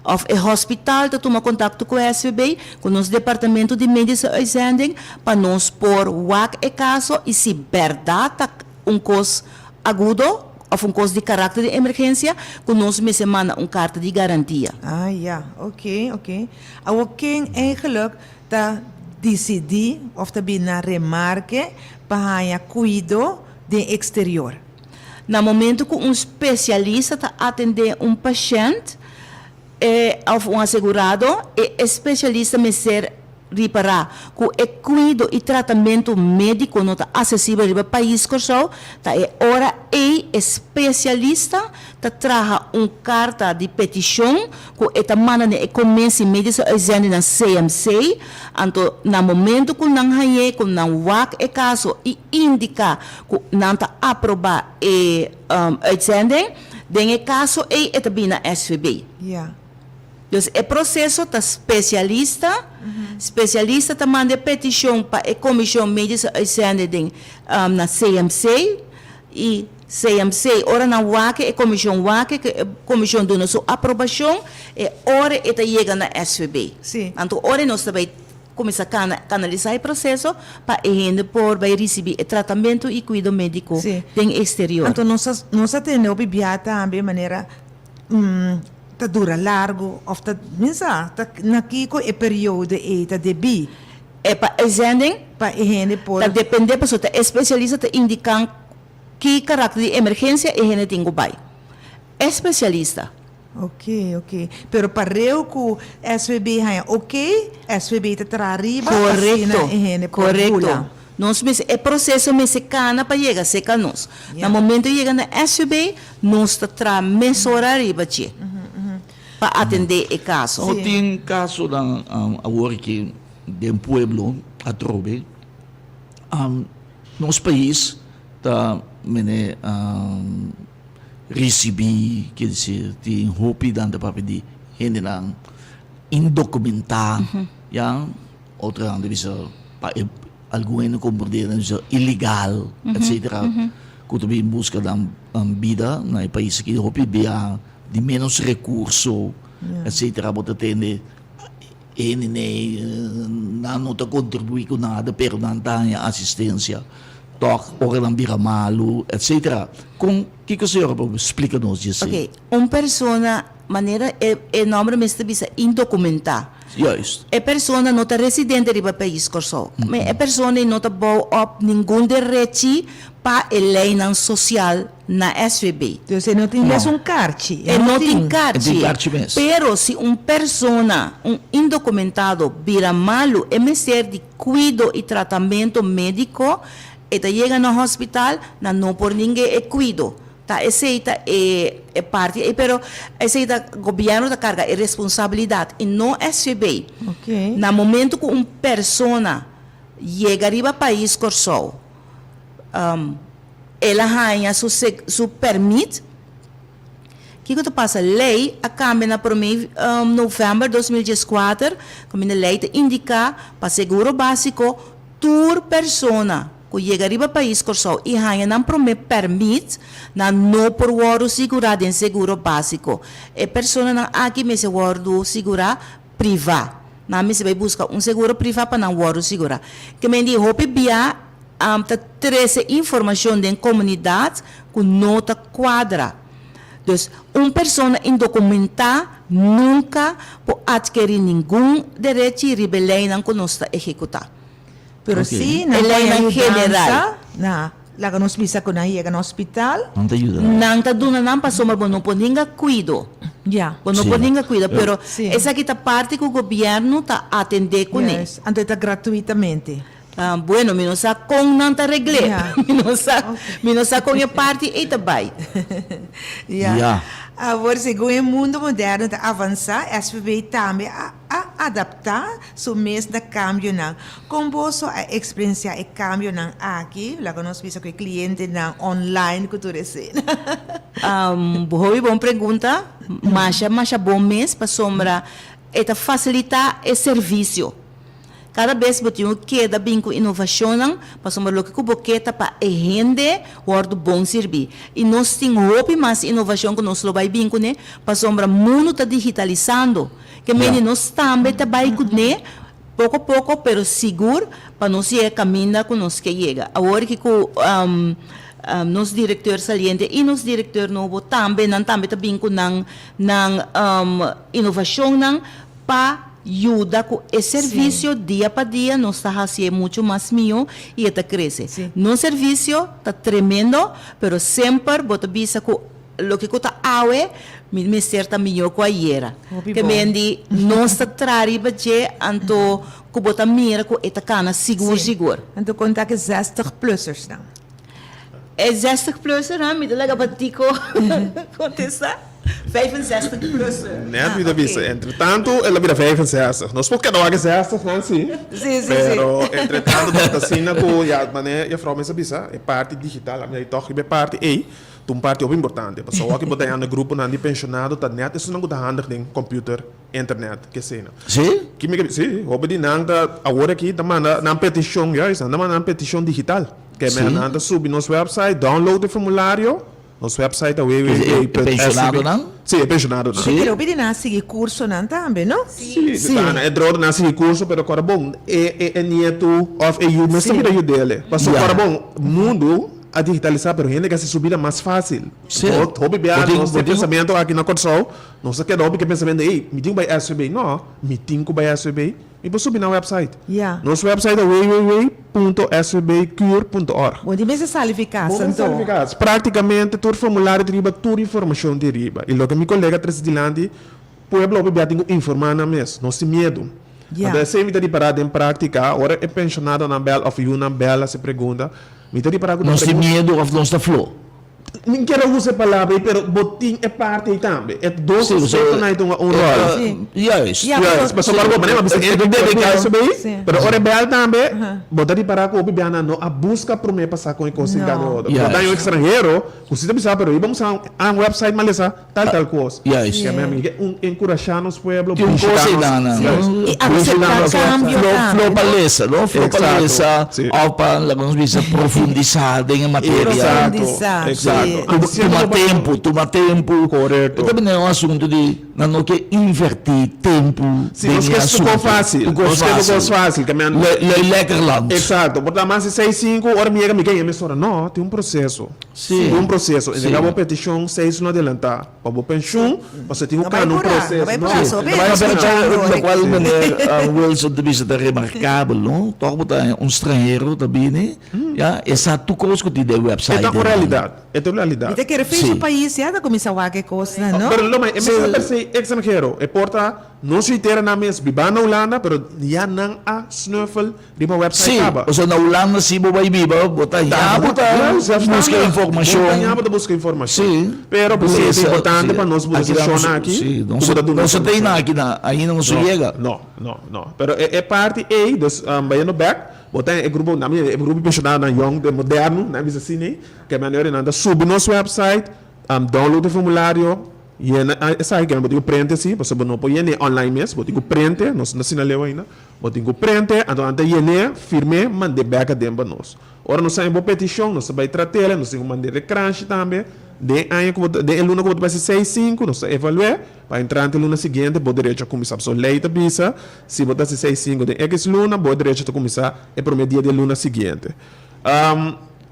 S3: Òf e hospital ta tuma kontakto ku SVB, ku nos departamento di medische uitzending, pa nos por wak e kaso i si bèrdat ta un kos agudo òf un kos di karakter di emergensia, ku nos mester manda un karta di garantia.
S2: Ah ya, oké, oké. Awor ken eigenlijk ta disidí òf ta bini na remarke pa haña kuido den eksterior?
S3: Na momento ku un spesialista ta atendé un pashènt e òf un asegurado, e espesialista mester ripará ku e kuido i tratamentu médiko no ta asesibel riba pais Kòrsou, ta e ora ei e spesialista ta traha un karta di petishon ku e ta manda na e Commissie Medische Uitzending na CMC, anto na momento ku nan hañ'é ku nan wak e kaso i indiká ku nan ta aprobá e uitzending, den e kaso ei e ta bini na SVB. Dus e proseso ta spesialista, spesialista ta manda e petishon pa e Commissie Medische Uitzending na CMC i CMC, ora nan wak e komishon wak ku e komishon duna su aprobashon, e ora e ta yega na SVB. Anto ora nos ta bai kuminsá kanalisá e proseso pa e hende por bai risibí e tratamentu i kuido médiko den eksterior.
S2: Anto nos a nos a tende hopi bia tambe manera ta dura largu òf ta mi sa ta na kiko e periodo ei ta debí.
S3: E pa e zending
S2: Pa e hende por.
S3: Ta depende pasobra ta e spesialista ta indiká ki karakter di emergensia e hende tin ku bai. E spesialista.
S2: Oké, oké. Pero pareu ku SVB haña oké, SVB ta traha riba pa asina e hende por
S3: Korekto,
S2: bula.
S3: korekto. Nos mester, e proseso mester kana pa yega serka nos. Na momento yega na SVB, nos ta traha mesora riba dje pa atendé e kaso.
S1: No tin kasonan awor ki den pueblo atrobe. Nos pais ta mene ricibi, kier dicir tin hopi nan ta papia di hendenan indocumentá, ya, otronan ta bisa pa e algun hende comprende nan ta bisa ilegal, etcetera, cu ta bin busca nan bida na e pais aki, hopi bia di menos recurso, etcetera, bo ta tende. Hende nei nan no ta kontribuí ku nada pero nan ta haña asistensia tòg ora nan bira malu etsetera. Kon kiko señora por splika nos di esei?
S3: Ok, un persona manera e e nòmber mes ta bisa indokumentá.
S1: Juist.
S3: E persona no ta residente riba pais Kòrsou. Me e persona ei no ta bou òp ningun derechi pa e leinan sosial na SVB.
S2: Dus e no tin mes un karchi.
S3: E no tin karchi.
S1: E tin karchi mes.
S3: Pero si un persona, un indocumentado, bira malu, e mester di cuido y tratamento medico, e ta yega na hospital, nan no por ningue e cuido. Ta esey ta e e parti ey, pero esey ta gobierno ta carga e responsabilidad y no SVB. Na momento cu un persona yega riba pais Corsou, El a haña su su permit. Kiko ta pasa? Lei a kambia na promé novèmber 2014, kaminda lei ta indiká pa seguro básiko tur persona ku yega riba pais Kòrsou i haña nan promé pèrmit, nan no por wòrdu sigurá den seguro básiko. E personanan aki mester wòrdu sigurá privá. Nan mester bai buska un seguro privá pa nan wòrdu sigurá. Ke men di hopi bia ta trese informashon den komunidat ku no ta kuadra. Dus, un persona indokumentá nunka por atkerí ningun derechi riba e leinan ku nos ta ehekutá.
S2: Pero si nan
S3: E
S2: por
S3: leinan
S2: yudansa,
S3: general.
S2: na, laga nos bisa ku nan yega na hospital.
S1: Nan ta yuda.
S3: Nan ta duna nan pasobra bo no por ninga kuido.
S2: Ya.
S3: Bo no por ninga kuido, pero
S2: Sí.
S3: esaki ta parti ku gobièrnu ta atendé kuné.
S2: Juist. Anto e ta gratuitamente.
S3: Bueno, mi no sa kon nan ta regl'é. Mi no sa, mi no sa kon e parti ei ta bai.
S2: Ya.
S1: Ya.
S2: Awor, segun e mundo moderno ta avansá, SVB tambe a a. adaptá su mes na kambionan. Kon boso a eksperensiá e kambionan aki? Laga nos bisa ku e klientenan online ku tur esei.
S3: Hopi bon pregunta. Masha masha bon mes pasobra e ta fasilitá e servisio. Kada bes bo tin ku keda bin ku inovashonnan pasobra loke ku bo ke ta pa e hende wòrdu bon sirbí. I nos tin hopi mas inovashon ku nos lo bai bin kuné pasobra mundu ta digitalisando. Ke mende nos tambe ta bai kuné poko poko pero sigur pa nos yega kaminda ku nos ke yega. Awor ki ku nos direkteur saliente i nos direkteur nobo tambe nan tambe ta bin ku nan nan inovashonnan pa yuda ku e servisio dia pa dia nos ta hasié muchu mas mihó i e ta krese. Nos servisio ta tremendo, pero semper bo ta bisa ku loke ku ta awe mi mester ta mihó ku ayera. Ke men di nos ta traha riba dje anto ku bo ta mira ku e ta kana sigur sigur.
S2: Anto konta ku e zestig plussersnan.
S3: E zestig plussernan mi ta laga pa Tico kontestá. 65 plusser.
S4: Net mi ta bisa. Entre tanto el a bira 65. Nos por keda wak e zestig nan si.
S2: Si, si, si.
S4: Pero entre tanto ta asina ku ya manera juffrouw mes a bisa e parti digital a mi tòg riba e parti ei ta un parti hopi importante. Pasobra awor ku bo ta yanda gruponan di penshonado ta net esunnan ku ta handig den computer, internet, kesena.
S1: Si?
S4: Ki mi ke bisa? Si. Hopi di nan ta awor aki ta manda nan petishon, juist, nan ta manda nan petishon digital. Ke men nan ta subi nos website, download e formulario. Nos website ta www.
S1: E pensionadonan?
S4: Sí, e pensionadonan.
S2: Sí. Pero hopi di nan a sigui cursonan tambe, no?
S4: Sí, sí. E drodo nan a sigui curso, pero kora bon, e e nietu of e yu mester bira yud'el. Pasobra kora bon, mundu a digitalisá, pero hende ke hasi su bida mas fácil.
S1: Sí.
S4: Hopi bia nos tin pensamentu aki na Kòrsou, nos a keda hopi ku e pensamentu, ey, mi tin ku bai SVB. No, mi tin ku bai SVB. Mi por subi nan website.
S2: Ya.
S4: Nos website ta www.svbcur.org.
S2: Bo di mester sali fi kas
S4: Bo mester sali
S2: anto.
S4: fi kas. Praktikamente tur formulario ta riba, tur informashon tin riba. I loke mi kolega trese dilanti, pueblo hopi bia tin ku informá nan mes. Nos tin miedu.
S2: Ya.
S4: Anto esei mi ta ripará den práktika, ora e penshonadonan bèl òf yunan bèl hasi pregunta, mi ta ripará ku ta
S1: Nos tin
S4: pregunta.
S1: miedu òf nos ta flo?
S4: Mi kier a usa e palabra ei, pero bo tin e parti ei tambe. E dos
S1: Sí, so,
S4: aspectonan ei tuma un rol.
S2: Sí.
S1: Juist.
S2: Ja,
S4: Juist.
S2: paso-
S4: Pasobra bo manera bo bisa
S1: E
S4: e
S1: ta dedica-
S4: SB,
S2: Sí.
S4: pero ora e bel tambe, bo ta ripara ku hopi biaha nan no a buska prome pa sa kon e kos tin
S2: No.
S4: gana otro. Bo
S1: Juist.
S4: ta un extranhero ku si ta bisa, pero riba un sa un website malesa tal tal kos.
S1: Juist.
S4: Ke mi ke un enkurashá nos pueblo,
S1: Tin un
S4: bishitá
S1: kos ei
S4: nos.
S1: nan, nan.
S4: Juist.
S2: I
S4: Bishitá
S2: aceptá
S4: nos
S2: cambio
S4: website.
S1: Flo,
S2: tambe,
S1: flo pa
S2: no?
S1: lesa, no? Flo pa
S4: Exacto,
S1: lesa
S4: sí.
S1: of pa, laga nos bisa, profundisá den e materia.
S4: Exacto,
S2: Profundisá,
S4: exacto.
S2: sí.
S1: Tuma,
S4: Siendo
S1: tuma
S4: bo-
S1: tempu, tuma tempu.
S4: Correcto.
S1: E ta bini un asuntu di nan no ke invertí tempu
S4: Sí,
S1: den
S4: nos
S1: e
S4: ke su kos
S1: asuntu.
S4: fácil.
S1: Un kos
S4: Nos ke su kos
S1: fácil.
S4: fácil. Ke men-
S1: Le, le lekkerland.
S4: Exacto. Por ta mas di seis, sinku, ora mi yega mi ke yega mesora. No, tin un proceso.
S1: Sí.
S4: Tin un proceso. Entrega
S1: Sí.
S4: bo petishon seis luna adelantá pa bo penshun, pasobra tin un
S2: No bai
S4: kano un
S2: purá, no
S4: proceso.
S2: bai
S4: No,
S2: purá, so
S4: no
S2: be
S4: bai
S2: nos
S4: purá.
S2: escuchando
S1: Lo cual
S2: Rick.
S1: meneer Wilson ta bisa ta remarcabel, no? Toch bo ta un stranhero ta bini, ya, e sa tur cos cu tin den website.
S4: E ta un realidad, e ta un realidad.
S2: Mi ta kere
S1: Sí.
S2: fecha pais ya ta cuminsa wak e cosnan, no?
S4: Pero lo mai, e mester per se extranhero, e por ta no suitera nan mes biba na Hulanda, pero ya nan a snuffel Riba website
S1: Sí,
S4: kaba.
S1: pasobra na Hulanda si bo bai biba, bo ta ya bo ta buska informashon.
S4: Bo ta ya bo ta buska informashon.
S1: Sí.
S4: Pero por eso ta importante pa nos buska shon aki.
S1: Sí,
S4: ku bo ta duna
S1: nos ta
S4: informashon.
S1: aki na, ainda nos a yega.
S4: No, no, no. Pero e parti ei, dus bayendo bek, bo ta e grupo, nan e grupo pensionadonan yong, de moderno, nan bisa asina ei, ke manera nan ta subi nos website, download e formulario, yena esaki, ke nan bo tin ku prente si, pasobra bo no por yena online mes, bo tin ku prente, nos no ta asina leu ainda. Bo tin ku prente, anto nan ta yen'é, firm'é, mand'é bèk aden pa nos. Ora nos haña bo petishon, nos ta bai trat'el, nos tin ku mand'é rekranshi tambe. Den e aña ku bo ta, den e luna ku bo ta bai hasi seis, sinku, nos ta evalu'é, pa entrante luna siguiente bo derecho a kuminsá. Pasobra lei ta bisa, si bo ta hasi seis, sinku den ekis luna, bo derecho ta kuminsá e promé dia di e luna siguiente.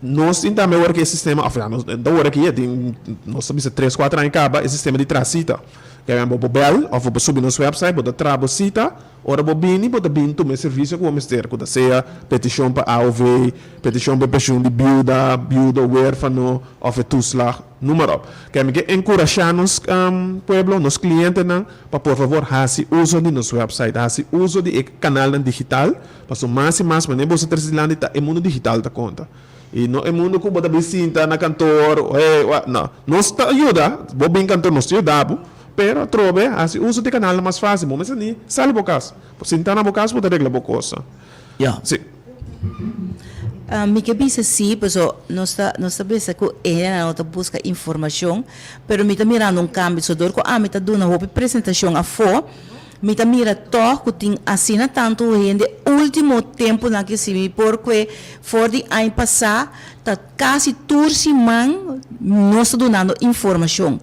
S4: Nos tin tambe awor ki e sistema, of ya, nos ta awor aki ya tin, nos ta bisa tres, kuater aña kaba, e sistema di traha sita. Ke bo por bèl òf bo por subi nos wèpsait, bo ta traha bo sita. Ora bo bini, bo ta bin tuma e servisio ku bo mester, ku ta sea petishon pa AOV, petishon pa e penshun di biuda, biudo, wérfano òf e toeslag, noem maar op. Kè mi ke enkurashá nos pueblo, nos klientenan, pa por favor hasi uso di nos wèpsait, hasi uso di e kanalnan digital, pasobra mas i mas manera boso trese dilanti ta e mundu digital ta konta. I no e mundu ku bo ta bin sinta na kantor, hey, wa, no. Nos ta yuda, bo bin kantor nos ta yuda bo. Pero atrobe hasi uso di kanalnan mas fásil. Bo mester ni sali bo kas. Bo sinta na bo kas bo ta regla bo kosnan.
S1: Ya.
S4: Sí.
S3: Mi ke bisa sí, paso nos ta nos ta bisa ku e hendenan no ta buska informashon, pero mi ta mirando un kambio. So dor ku ami ta duna hopi presentashon afó, mi ta mira tòg ku tin asina tantu hende último tempunan ki si mi por kue for di aña pasá ta kasi tur siman nos ta dunando informashon.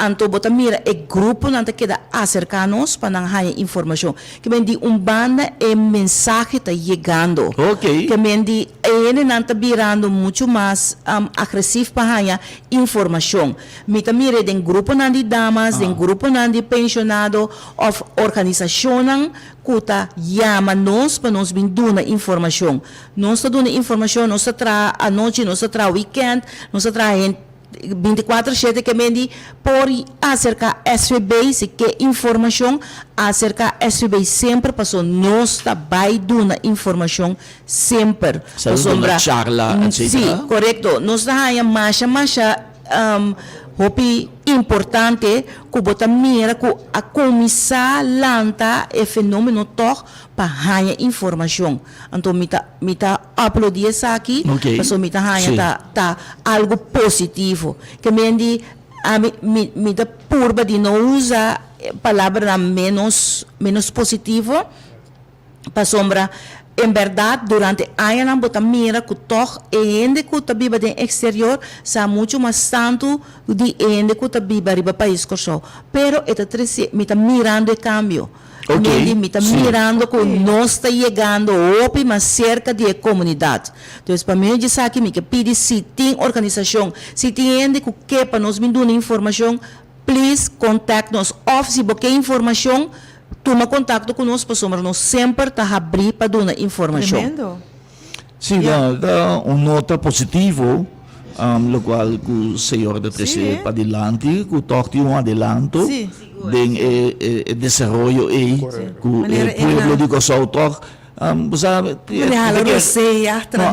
S3: Anto bo ta mira e gruponan ta keda aserká nos pa nan haña informashon. Ke men di un banda e mensahe ta yegando.
S1: Ok.
S3: Ke men di e hendenan ta birando muchu mas agresiv pa haña informashon. Mi ta mir'é den gruponan di damas, den gruponan di penshonado òf organisashonnan ku ta yama nos pa nos bin duna informashon. Nos ta duna informashon, nos ta traha anochi, nos ta traha wikènt, nos ta traha henter. Binticuatro shete ke men di por acerca SVB si ke informacion acerca SVB semper paso nos ta bay duna informacion semper
S1: Sa duna
S3: pasobra
S1: charla
S3: si
S1: etcetera.
S3: corecto nos ta haya masha masha hopi importante cu bo ta mira cu a cuminsa lanta e fenomeno tog pa haya informacion. Anto mi ta mi ta aplaudí esaki
S1: Ok,
S3: pasobra mi ta haña
S1: sí.
S3: ta ta algu positivo. Ke men di ami mi mi ta purba di no usa palabranan ménos ménos positivo pasobra en bèrdat durante añanan bo ta mira ku tòg e hende ku ta biba den eksterior sa muchu mas tantu di e hende ku ta biba riba pais Kòrsou. Pero e ta trese mi ta mirando e kambio.
S1: Ok,
S3: Mandy, mi ta
S1: sí.
S3: mirando ku nos ta yegando hopi mas serka di e komunidat. Dus pa medio di esaki mi ke pidi si tin organisashon, si tin hende ku ke pa nos bin duna informashon, please contact nos. Òf si bo ke informashon, tuma kontakto ku nos pasobra nos semper ta habrí pa duna informashon.
S2: Tremendo.
S1: Sí, no, ta un nota positivo, locual cu Señor ta trece padilanti, cu toch tin un adelanto den e desaroyo ey, cu e pueblo di Kòrsou toch, bo sa, no,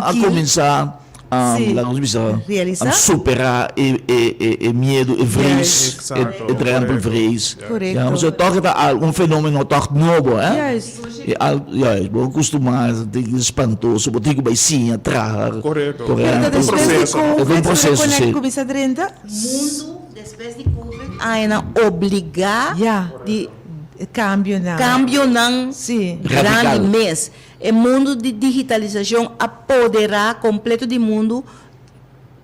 S1: a cuminsa, laga nos bisa, a supera e miedo, e vrees, e drempel vrees.
S2: Korekto.
S1: Pasobra tòg e ta al un fenomeno tòg nobo, hè?
S2: Juist.
S1: E al, juist, bo kustumá tin ku spantoso, bo tin ku bai siña traha.
S4: Korekto.
S1: Por
S2: Pero ta
S1: ehèmpel.
S2: despues di
S4: Proseso, no?
S1: E ta un
S2: Covid,
S1: proseso,
S2: ku
S1: sí.
S2: nan kuminsá drenta?
S3: Mundu despues di Covid a nan obligá
S2: Ya.
S3: di
S2: Kambionan.
S3: kambionan
S2: Sí.
S3: grandi
S1: Radikal.
S3: mes. E mundu di digitalisashon a poderá kompleto di mundu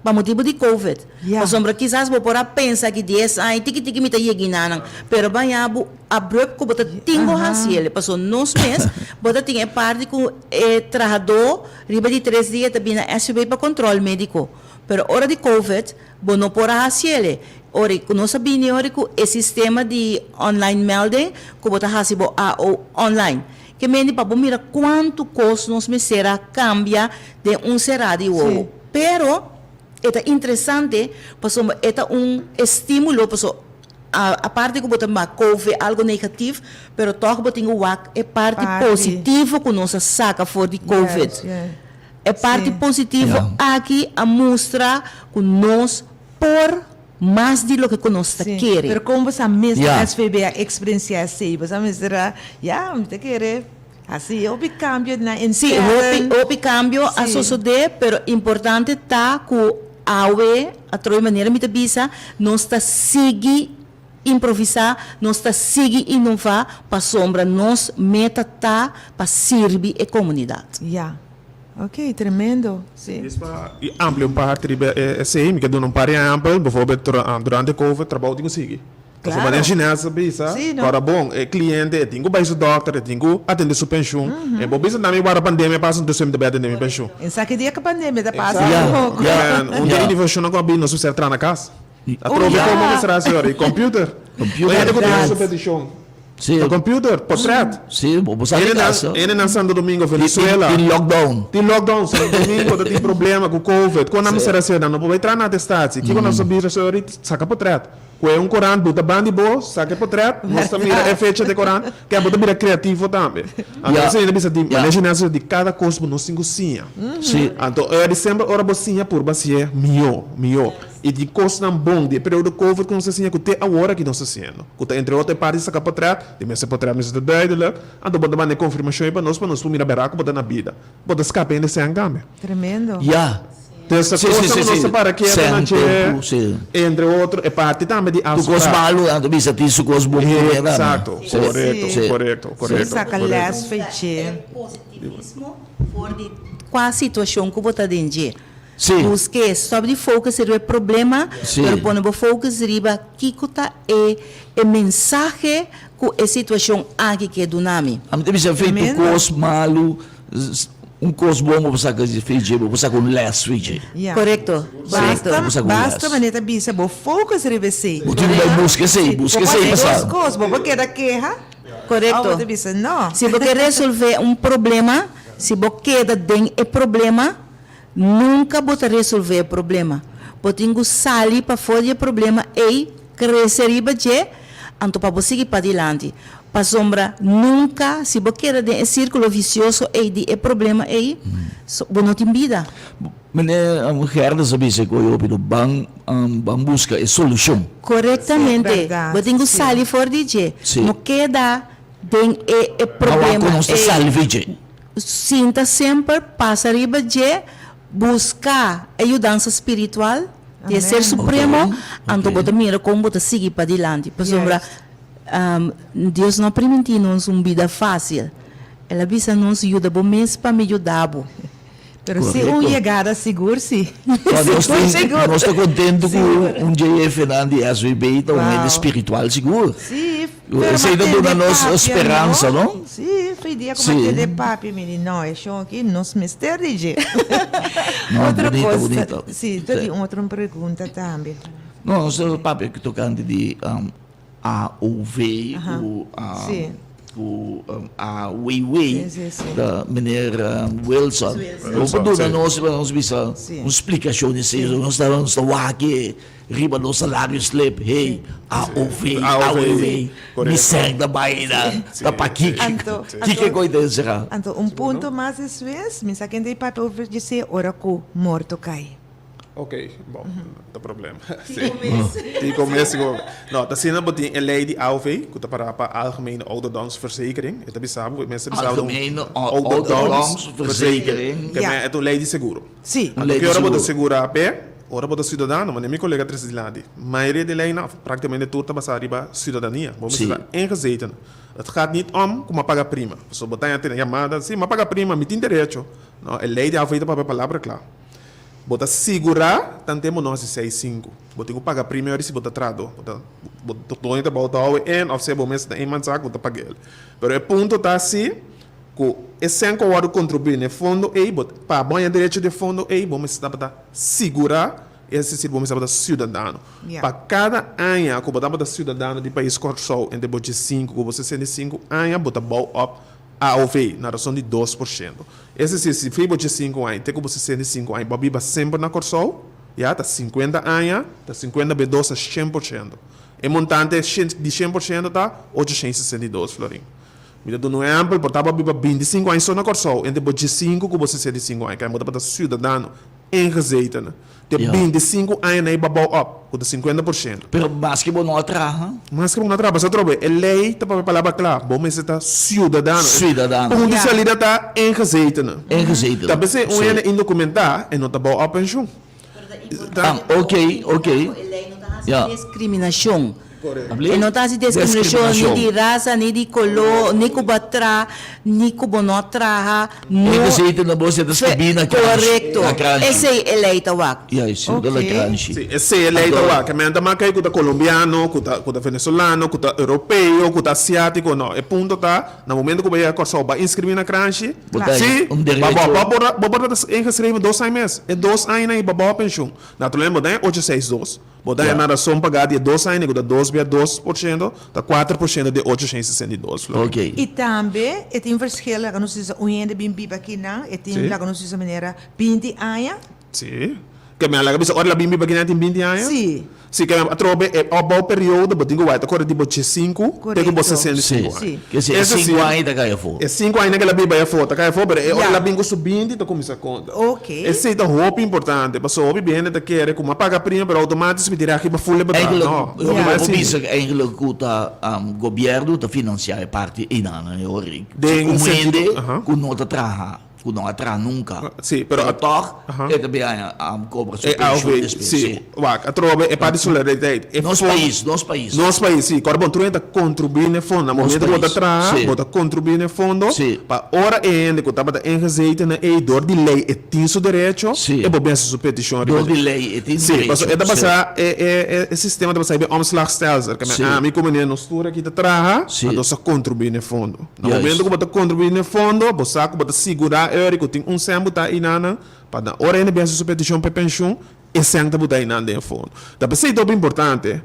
S3: Pa motibu di covid.
S2: Ya.
S3: Pasobra kisas bo por a pensa aki dies aña tiki tiki mi ta yegi na nan, pero baña bo abrupt ku bo ta tin bo hasi el. Pasobra nos mes bo ta tin e parti ku e trahadó riba di tres dia ta bini na SVB pa control medico. Pero ora di covid bo no por a hasi el. Ora ku nos a bini ora ku e sistema di online melding ku bo ta hasi bo AO online. Ke mende pa bo mira kuantu kos nos mester a kambia den un será di wowo. Pero e ta interesante pasobra e ta un estímulo pasobra aparte ku bo ta mak kove algo negatief pero tòg bo tin ku wak e parti positivo ku nos a saka for di covid. E parti positivo aki a mustra ku nos por mas di loke ku nos ta kere.
S2: Pero kon bo sa mes na SVB a eksperensiá esei? Bo sa mester a, ya, mi ta kere. Asi, hopi cambio na intern.
S3: Sí, hopi, hopi cambio a sosode, pero importante ta cu awe, atrobe manera mi ta bisa, nos ta sigui improvisa, nos ta sigui innova, pasobra nos meta ta pa sirbi e comunidad.
S2: Ya. Ok, tremendo. Sí.
S4: Dis pa amplia un parti riba esey, mi ke duna un par di ehempel, bijvoorbeeld durante covid trabou tin cu sigui. Pasobra manera Ginés a bisa, ora bon, e cliente e tin cu bay su dokter, e tin cu atende su pensioen. E bo bisa na mi wara pandemia pasa, entonces mi ta bay atende mi pensioen.
S2: En sa ki dia cu pandemia ta pasa
S4: Exacto.
S2: tampoco.
S4: Un di e innovacionnan cu a bin, nos mester traha na cas. A trobe como mester haci ora, e computer.
S1: Computer.
S4: Hende cu tin su peticion.
S1: Sí.
S4: E computer, potret.
S1: Sí, bo bo sa di cas.
S4: Hende nan Santo Domingo, Venezuela.
S1: Tin lockdown.
S4: Tin lockdown, Santo Domingo ta tin problema cu covid. Con nan mester haci? Nan no por bay traha na atestatie. Kico nan sa bisa? Saca potret. Kue un korant bo ta ban di bo, saka e potret, nos ta mira e fecha di e korant, ke bo ta bira kreativo tambe. Anto esei ta bisa di maneshi nan di kada kos bo nos tin ku siña. Anto ora di semper ora bo siña purba hasié mihó, mihó. I di kosnan bon di e periodo Covid ku nos a siña ku te awor aki nos ta hasiendo. Ku ta entre otro e parti saka potret, di mester potret mester ta duidelijk, anto bo ta manda e konfirmashon ei pa nos pa nos por mira bèrdat ku bo ta na bida. Bo ta skapa hende sèn tambe.
S2: Tremendo.
S1: Ya.
S4: Entonces
S1: Sí,
S4: ta
S1: sí,
S4: kosa
S1: sí,
S4: ku nos
S1: sí.
S4: ta para ketu na
S1: Sèn,
S4: dje,
S1: tempu, sí.
S4: entre otro e parti tambe di
S1: Tur kos
S4: afsprak.
S1: malu nan ta bisa tin su kos bon promé tambe.
S4: Exacto,
S1: Sí,
S4: korekto,
S1: sí.
S4: korekto,
S2: Sí,
S4: korekto,
S2: saka
S4: korekto.
S2: les fei
S3: E positivismo for di kua situashon ku bo ta den dje.
S1: Sí.
S3: Busk'é, stòp di focus riba e problema,
S1: Sí.
S3: pero pone bo focus riba kiko ta e e mensahe ku e situashon aki ke duna mi.
S1: Ami ta bisa fei tur
S2: Tremendo.
S1: kos malu, un kos bon bo por saka di fei dje, bo por saka un lès fei dje.
S2: Ya.
S3: Korekto,
S1: Sí,
S3: korekto.
S1: bo por saka un
S2: Basta
S1: lès.
S2: manera ta bisa bo focus riba esei.
S1: Bo tin ku bai buska esei,
S2: Bo
S1: buska
S2: por
S1: esei
S2: hasi
S1: pa
S2: dos
S1: sa.
S2: kos, bo por keda keha
S3: Korekto.
S2: òf bo ta bisa no.
S3: Si bo ke resolvé un problema, si bo keda den e problema, Nunka bo ta resolvé e problema. Bo tin ku sali pafó di e problema ei, krese riba dje, anto pa bo sigui padilanti. Pasobra nunka, si bo keda den e sírkulo visioso ei di e problema ei, bo no tin bida.
S1: Meneer Gerda sa bisa ku hopi no ban ban buska e solushon.
S3: Korektamente. Bo tin ku sali for di dje. No keda den e e problema ei.
S1: Awa ku nos ta sali for di dje.
S3: Sinta semper pasa riba dje, buska e yudansa spiritual di e Ser Supremo, anto bo ta mira kon bo ta sigui padilanti. Pasobra Dios no a primintí nos un bida fásil. El a bisa nos, Yuda bo mes pa mi yuda bo.
S2: Pero si un yegada sigur si.
S1: Nos tin, nos ta contento cu un JF nan di SVB ta un hende spiritual sigur.
S2: Si, pero
S1: Esey ta duna nos speransa, no?
S2: Si, fei dia cu mi a tende papia mi di no, e shon aki nos mester di dje.
S1: No,
S2: Otro
S1: bunito,
S2: cos,
S1: bunito.
S2: Si, ta di un otro pregunta tambe.
S1: No, nos ta papia tocante di AOV ku ku AWW ta meneer Wilson. Bo por duna nos pa nos bisa un splikashon di esei. Nos ta nos ta wak riba nos salario slip, hey, AOV, AWW, mi sèk ta bai na ta pakiko. Kiko e koi ta enserá?
S2: Anto un punto mas despues, mi sa kende e papia over djesei ora ku morto kai.
S4: Ok, bon, no ta problema. Tico mes. Tico mes, tico mes. No, ta asina bo tin e ley di AOV, cu ta para pa Algemene Ouderdomsverzekering. E ta bisa bo, e mester bisa bo
S1: Algemene Ouderdomsverzekering.
S4: Ke men e ta un ley di seguro.
S2: Si.
S4: Anto ki ora bo ta segura p'e? Ora bo ta ciudadano, manera mi colega trece dilanti. Mayoria di leynan, of practicamente tur ta basa riba ciudadania. Bo mester ta ingezeten. Het gaat niet om cu mi a paga prima. Pasobra bo ta tene yamada, si, mi a paga prima, mi tin derecho. No, e ley di AOV ta papia palabra cla. Bo ta sigurá tanten bo no hasi seis sinku. Bo tin ku paga primio ori si bo ta trahadó. Bo ta bo doño di trabou ta hou e in òf sea bo mes ta eenmanszaak bo ta paga el. Pero e punto ta si ku e sèn ku a wòrdu kontribuí na e fondo ei bo pa bo haña derecho di e fondo ei bo mester tabata sigurá es desir bo mester tabata siudadano. Pa kada aña ku bo tabata siudadano di pais Kòrsou entre bo diesinku ku bo 65 aña bo ta bou òp AOV, na rason di 2%. Es desir, si fei bo 15 aña te ku bo 65 aña bo a biba semper na Kòrsou, ya, ta 50 aña, ta 50 be dos ta 100%. E montante di 100% ta 862 florin. Mi ta duna un ehèmpel, por ta bo a biba 25 aña so na Kòrsou, entre bo 15 ku bo 65 aña, kende bo tabata siudadano ingezetene. Te 25 aña na e babou op, ku ta 50%.
S1: Pero maske bo no a traha?
S4: Maske bo no a traha, pasobra atrobe e lei ta papia palabra kla, bo mester ta siudadano.
S1: Siudadano.
S4: Punto di salida ta ingezetene.
S1: Ingezetene.
S4: Ta p'esei un hende indokumentá e no ta bou op penshun.
S1: Ah, ok, ok.
S3: E lei no ta hasi diskriminashon. E no ta hasi diskriminashon ni di rasa, ni di koló, ni ku bo a traha, ni ku bo no a traha. No.
S1: Ingezetene bo ta skibí na kranshi.
S3: Korekto. Esei e lei ta wak.
S1: Ya, esei ta la kranshi.
S4: Si, esei e lei ta wak. E men ta maka ei ku ta kolombiano, ku ta ku ta venezolano, ku ta europeo, ku ta asiátiko. No, e punto ta, na momento ku bo yega Kòrsou, bo a inskribí na kranshi,
S1: Bo ta
S4: si,
S1: un
S4: bo
S1: derecho.
S4: bo por bo por ta ingeschreven dos aña mes. E dos añanan ei bo a bou penshun. Naturalmente bo ta haña ocho seis dos. Bo ta haña rason pagá di e dos aña, ku ta dos bia 2%, ta 4% di e 862 florin.
S1: Ok.
S2: I tambe e tin verschil, laga nos bisa un hende bin biba akinan, e tin, laga nos bisa manera 20 aña.
S4: Sí. Ke men a laga bisa ora el a bin biba aki nan tin 20 aña?
S2: Sí.
S4: Si, ke men atrobe e opbouwperiode bo tin ku wak ta kore di bo 15 te ku bo
S2: Korekto.
S4: 65 aña.
S2: Sí.
S1: Ke si e
S4: Es
S1: sinku
S4: decir,
S1: aña ta kai afó.
S4: E sinku aña ku el a biba afó ta kai afó, pero e ora
S2: Ya.
S4: el a bin ku su 20 ta kuminsá konta.
S2: Ok.
S4: Esei ta hopi importante, pasobra hopi hende ta kere ku mi a paga prima pero outomático mi tin recht riba full e bedrag.
S1: Eigenlijk,
S4: No,
S1: hopi
S4: no
S1: bo
S4: ta asina.
S1: bisa eigenlijk ku ta gobièrnu ta finansiá e parti einan, e ora ei.
S4: Den
S1: Un
S4: sentido,
S1: hende
S4: aha.
S1: ku no ta traha. Ku no a traha nunka.
S4: Sí, pero
S1: Pero tòg
S4: Aha.
S1: e ta bin haña a kobra su
S4: E
S1: penshun
S4: AOV,
S1: despues.
S4: sí.
S1: Sí.
S4: Wak, atrobe e parti solidariteit. E
S1: Nos
S4: fondo-
S1: pais, nos pais.
S4: Nos pais, sí. Kòrda bon, tur hende ta kontribuí na e fondo. Na
S1: Nos
S4: momento ku bo ta
S1: pais,
S4: traha,
S1: sí.
S4: bo ta kontribuí na e fondo.
S1: Sí.
S4: Pa ora e hende ku tabata ingezeten na ei, dor di lei e tin su derecho,
S1: Sí.
S4: e bo bin hasi su petishon riba
S1: Dor di
S4: dje.
S1: lei e tin
S4: Sí,
S1: derecho.
S4: pasobra e ta
S1: Sí.
S4: basá, e, e, e, e sistema ta basá riba e omslagstelsel. Ke men
S1: Sí.
S4: ami ku meneer nos tur aki ta traha,
S1: Sí.
S4: anto nos ta kontribuí na e fondo. Na
S1: Juist.
S4: momento ku bo ta kontribuí na e fondo, bo sa ku bo ta sigurá eri ku tin un sèn butá einan pa na ora hende bin hasi su petishon pa e penshun, e sèn ta butá einan den e fondo. Ta p'esei ta hopi importante,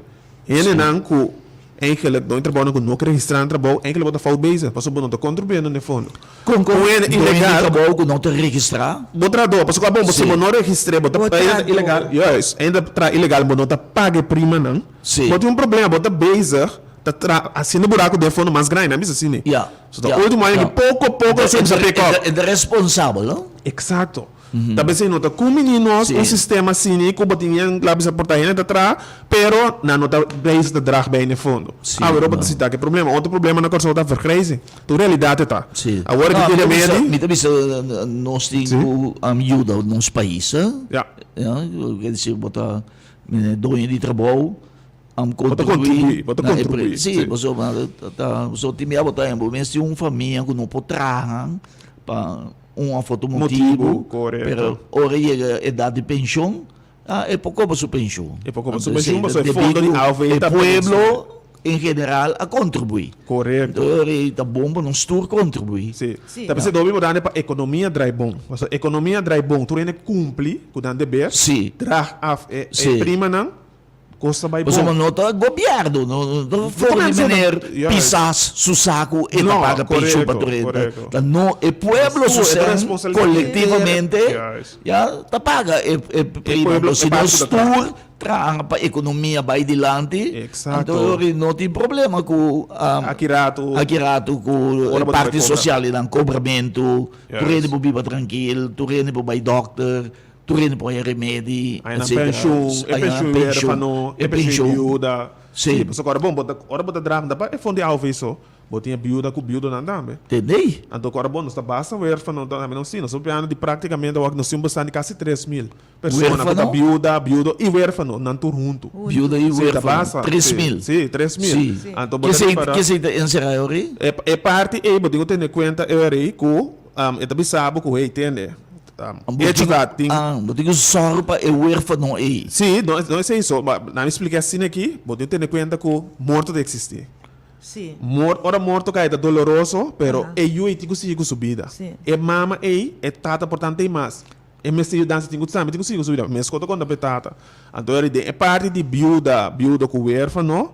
S4: hendenan ku eigenlik no e trabounan ku no ke registrá nan trabou, eigenlik bo ta fout bezig, pasobra bo no ta kontribuyendo na e fondo.
S1: Kon
S4: Un hende
S1: doño di
S4: ilegal.
S1: trabou ku no ta registrá?
S4: Bo trahadó, pasobra ku abo si bo no registr'é, bo ta
S2: Bo
S4: ainda
S2: trahadó.
S4: ilegal, juist, ainda traha ilegal, bo no ta paga e primanan,
S1: Sí.
S4: bo tin un problema, bo ta bezig. Ta tra haciendo buraco den fondo mas grandi, nan bisa asina.
S1: Ya.
S4: So ta
S1: ya,
S4: ultimo aña
S1: ya.
S4: ki poco poco
S1: E
S4: a cuminsa pick up.
S1: E ta responsabel, no?
S4: Exacto. Ta p'esei no ta cumini nos
S1: Sí.
S4: un sistema asina cu bo tin yen la bisa por ta hende ta traha, pero nan no ta bezig ta draag bij na e fondo.
S1: Sí,
S4: Awor bo
S1: no.
S4: ta cita ki problema. Otro problema na Corsou ta vergrijzing. Tu realidad e ta.
S1: Sí.
S4: Awor
S1: No,
S4: ki
S1: mi
S4: tin
S1: ta bisa,
S4: remedi.
S1: mi ta bisa nos tin
S4: Sí.
S1: cu yuda nos pais, eh?
S4: Ja.
S1: Ja, ker disi bo ta doño di trabou. Am
S4: Bo ta
S1: contribuí
S4: contribuí, bo ta
S1: na e pre-
S4: contribuí,
S1: Sí,
S4: sí.
S1: pasobra ta pasobra tin bia bo ta bo mes tin un famia ku no por traha pa un of otro
S4: Motibu,
S1: motibu,
S4: korekto.
S1: pero ora yega edat di penshon, ah, e por koba su penshon.
S4: E por koba su
S1: Anto
S4: penshon,
S1: esei
S4: pasobra e
S1: debí
S4: fondo di
S1: ku
S4: AOV
S1: e
S4: ta
S1: pueblo en general a contribuí.
S4: Korekto.
S1: Anto ora ei ta bon pa nos tur contribuí.
S4: Sí.
S2: Sí.
S4: Ta p'esei hopi importante pa ekonomia drai bon. Pasobra ekonomia drai bon, tur hende kumpli ku nan deber,
S1: Sí.
S4: draag af e e
S1: Sí.
S4: primanan, Cos ta bay bon.
S1: Pasobra no ta gobierno, no ta for di meneer Pisas su saco e ta paga pensioen pa tur hende. Ta no e pueblo su sen colectivamente ya ta paga e prima. Si nos tur traha pa economia bay dilanti, anto no tin problema cu aki rato cu e parti social di nan cobramento, tur hende por biba trankil, tur hende por bay dokter. Tur hende por haña remedi,
S4: Haña nan
S1: etcétera.
S4: penshun, e
S1: Haña nan
S4: penshun
S1: penshun,
S4: huérfano,
S1: e
S4: e penshun
S1: penshun.
S4: biuda.
S1: Sí.
S4: Sí, pasobra ora bon, bo ta, ora bo ta draha ta pa e fondo di AOV so, bo tin e biuda ku biudonan tambe.
S1: Tendei?
S4: Anto ora bon, nos ta basta huérfano tambe, nos tin, nos ta papiando di práktikamente awor nos tin un bestaan di kasi 3000 persona ku ta
S1: Huérfano?
S4: biuda, biudo i huérfano, nan tur huntu.
S1: Biuda i
S4: Sí, ta
S1: huérfano,
S4: basta.
S1: tres
S4: Sí,
S1: mil.
S4: sí, 3000.
S1: Sí.
S4: Anto bo ta
S1: Kesei,
S4: ripará.
S1: kesei ta enserá awor?
S4: E, e parti ei bo tin ku tene kuenta e ora ei ku e ta bisa bo ku hey tende, Hecho ta tin.
S1: Ah, bo tin ku sòru pa e huérfano ei.
S4: Sí, no, no esei so, ma nan mi splika asina aki, bo tin tene kuenta ku morto ta eksistí.
S2: Sí.
S4: Mor, ora morto kai ta doloroso, pero
S2: Aha.
S4: e yu ei tin ku sigui ku su bida.
S2: Sí.
S4: E mama ei, e tata por tantu ei mas. E mester yudansa tin ku tambe tin ku sigui ku su bida. Meskos ta konta pa e tata. Anto eri den e parti di biuda, biudo ku huérfano,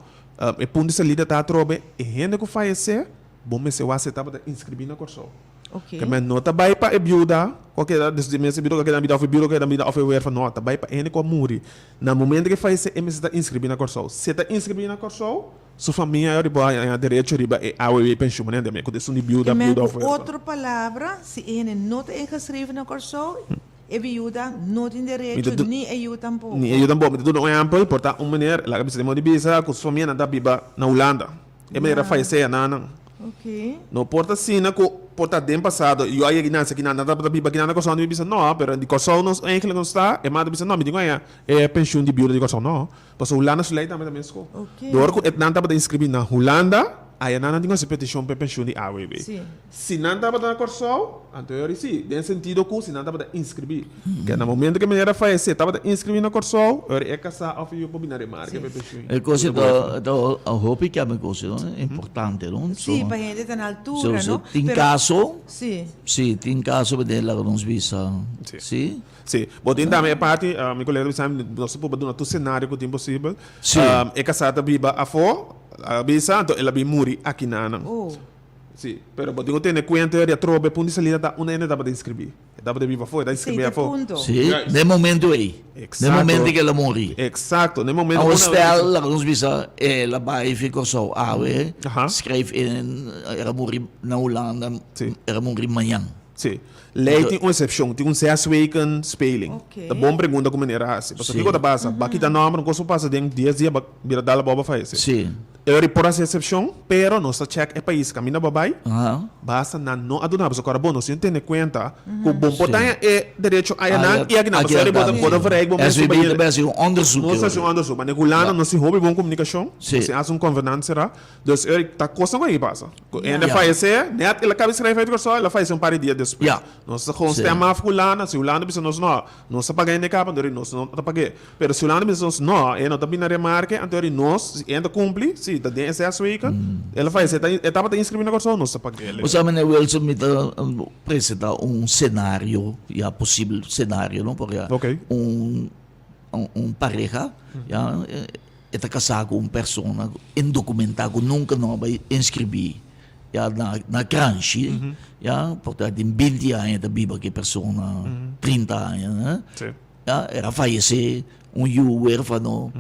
S4: e punto di salida ta atrobe e hende ku fayesé, bo mester wak si e tabata inskribí na Kòrsou.
S2: Ok.
S4: Ke men no ta bai pa e biuda ku a keda, des di mes e biuda ku a keda na bida òf e biuda ku a keda na bida òf e huérfano, no, ta bai pa e hende ku a muri. Na momento ku e fayesé e mester ta inskribí na Kòrsou. Si e ta inskribí na Kòrsou, su famia e riba haña derecho riba e AOW penshun, manera di ku ta esun di biuda,
S2: Ke men
S4: biuda òf
S2: ku
S4: huérfano.
S2: otro palabra, si e hende no ta ingeschreven na Kòrsou, e biuda no tin
S4: Mi ta
S2: derecho,
S4: du-
S2: ni e yu tampoko.
S4: Ni e yu tampoko. Mi ta duna un ehèmpel, por ta un meneer, laga bisa den modo di bisa, ku su famia nan ta biba na Hulanda. E manera fayesé a nan.
S2: Ok.
S4: No por ta asina ku por ta den pasado yo a yega nansi aki nan tabata biba aki nan na Kòrsou mi bisa no pero di Kòrsou nos eigenlijk nos ta e mata bisa no mi tin ku haña e penshun di biuda di Kòrsou no pasobra Hulanda su lei tambe ta mesko
S2: Ok.
S4: dor ku e nan tabata inskribí na Hulanda aya nan nan tin ku hasi petishon pa e penshun di AWB.
S2: Sí.
S4: Si nan tabata na Kòrsou, anto e ora sí, den sentido ku si nan tabata inskribí. Ke na momento ku e meneer a fayesé tabata inskribí na Kòrsou, e ora e kasá òf e yu por bini na remarke pa e penshun.
S1: E kos ta ta hopi kèm e kos no, importante no.
S2: Sí, pa hende ta na altura no.
S1: Tin kaso,
S2: Sí.
S1: sí, tin kaso ku den laga nos bisa, sí.
S4: Sí, bo tin tambe e parti, mi kolega ta bisa mi, nos ta proba duna tur senario ku tin posibel.
S1: Sí.
S4: E kasá ta biba afó, a bisa, anto el a bin muri aki na nan.
S2: Oh.
S4: Sí, pero bo tin ku tene kuenta di atrobe punto di salida ta unda hende tabata inskribí. Tabata biba afó, e ta inskribí
S2: Esei ta
S4: afó.
S2: punto.
S1: Sí, den e momento ei. Den e
S4: Exacto.
S1: momento ku el a muri.
S4: Exacto, den e momento
S1: Awor
S4: ku nan-
S1: stel, laga nos bisa, el a bai fi Kòrsou awe,
S4: Aha.
S1: skrijf in, el a muri na Hulanda,
S4: Sí.
S1: el a muri mañan.
S4: Sí. Lei tin un eksepshon, tin un zes weken speling.
S2: Oké.
S4: Ta bon pregunta ku meneer a hasi. Pasobra
S1: Sí.
S4: kiko ta pasa? Ba kita nòmber, un kos por pasa den dies dia, ba bira dal abou, ba fayesé.
S1: Sí.
S4: E por hasi eksepshon, pero nos ta chèk e pais kaminda bo bai.
S1: Aha.
S4: Basta nan no a duna bo kòrda bon, nos tin tene kuenta ku bon por
S1: Sí.
S4: taña e derecho ayanan i akinan.
S1: Aki
S4: Pasobra bo ta
S1: tambe.
S4: bo ta verrijk bo mes
S1: SVB
S4: riba
S1: ta bes un onderzoek.
S4: Nos ta hasi un onderzoek. Ma den Hulanda nos tin hopi bon komunikashon.
S1: Sí.
S4: Nos tin hasi un konvenant será. Dus e ta kosnan ku a pasa. Ku hende
S1: Ja.
S4: fayesé, nèt el a kaba di skrijf uit Kòrsou, el a fayesé un par di dia despues.
S1: Ja.
S4: Nos ta gewoon
S1: Sí.
S4: stem af ku Hulanda. Si Hulanda bisa nos no, nos ta paga hende kaba, anto nos no ta pag'é. Pero si Hulanda bisa nos no, e no ta bini na remarke, anto nos, si e ta kumpli, si ta den e ses weken, el a fayesé, e tabata inskribí na Kòrsou, nos ta pag'é.
S1: Bo sa, meneer Wilson, mi ta presentá un senario, ya posibel senario, no? Porque
S4: Oké.
S1: un un pareha, ya, e ta kasá ku un persona indokumentá ku nunka no a bai inskribí, ya, na na kranshi, ya, por ta tin binti aña ta biba ku e persona, trinta aña, ne?
S4: Sí.
S1: Ya, el a fayesé, un yu huérfano,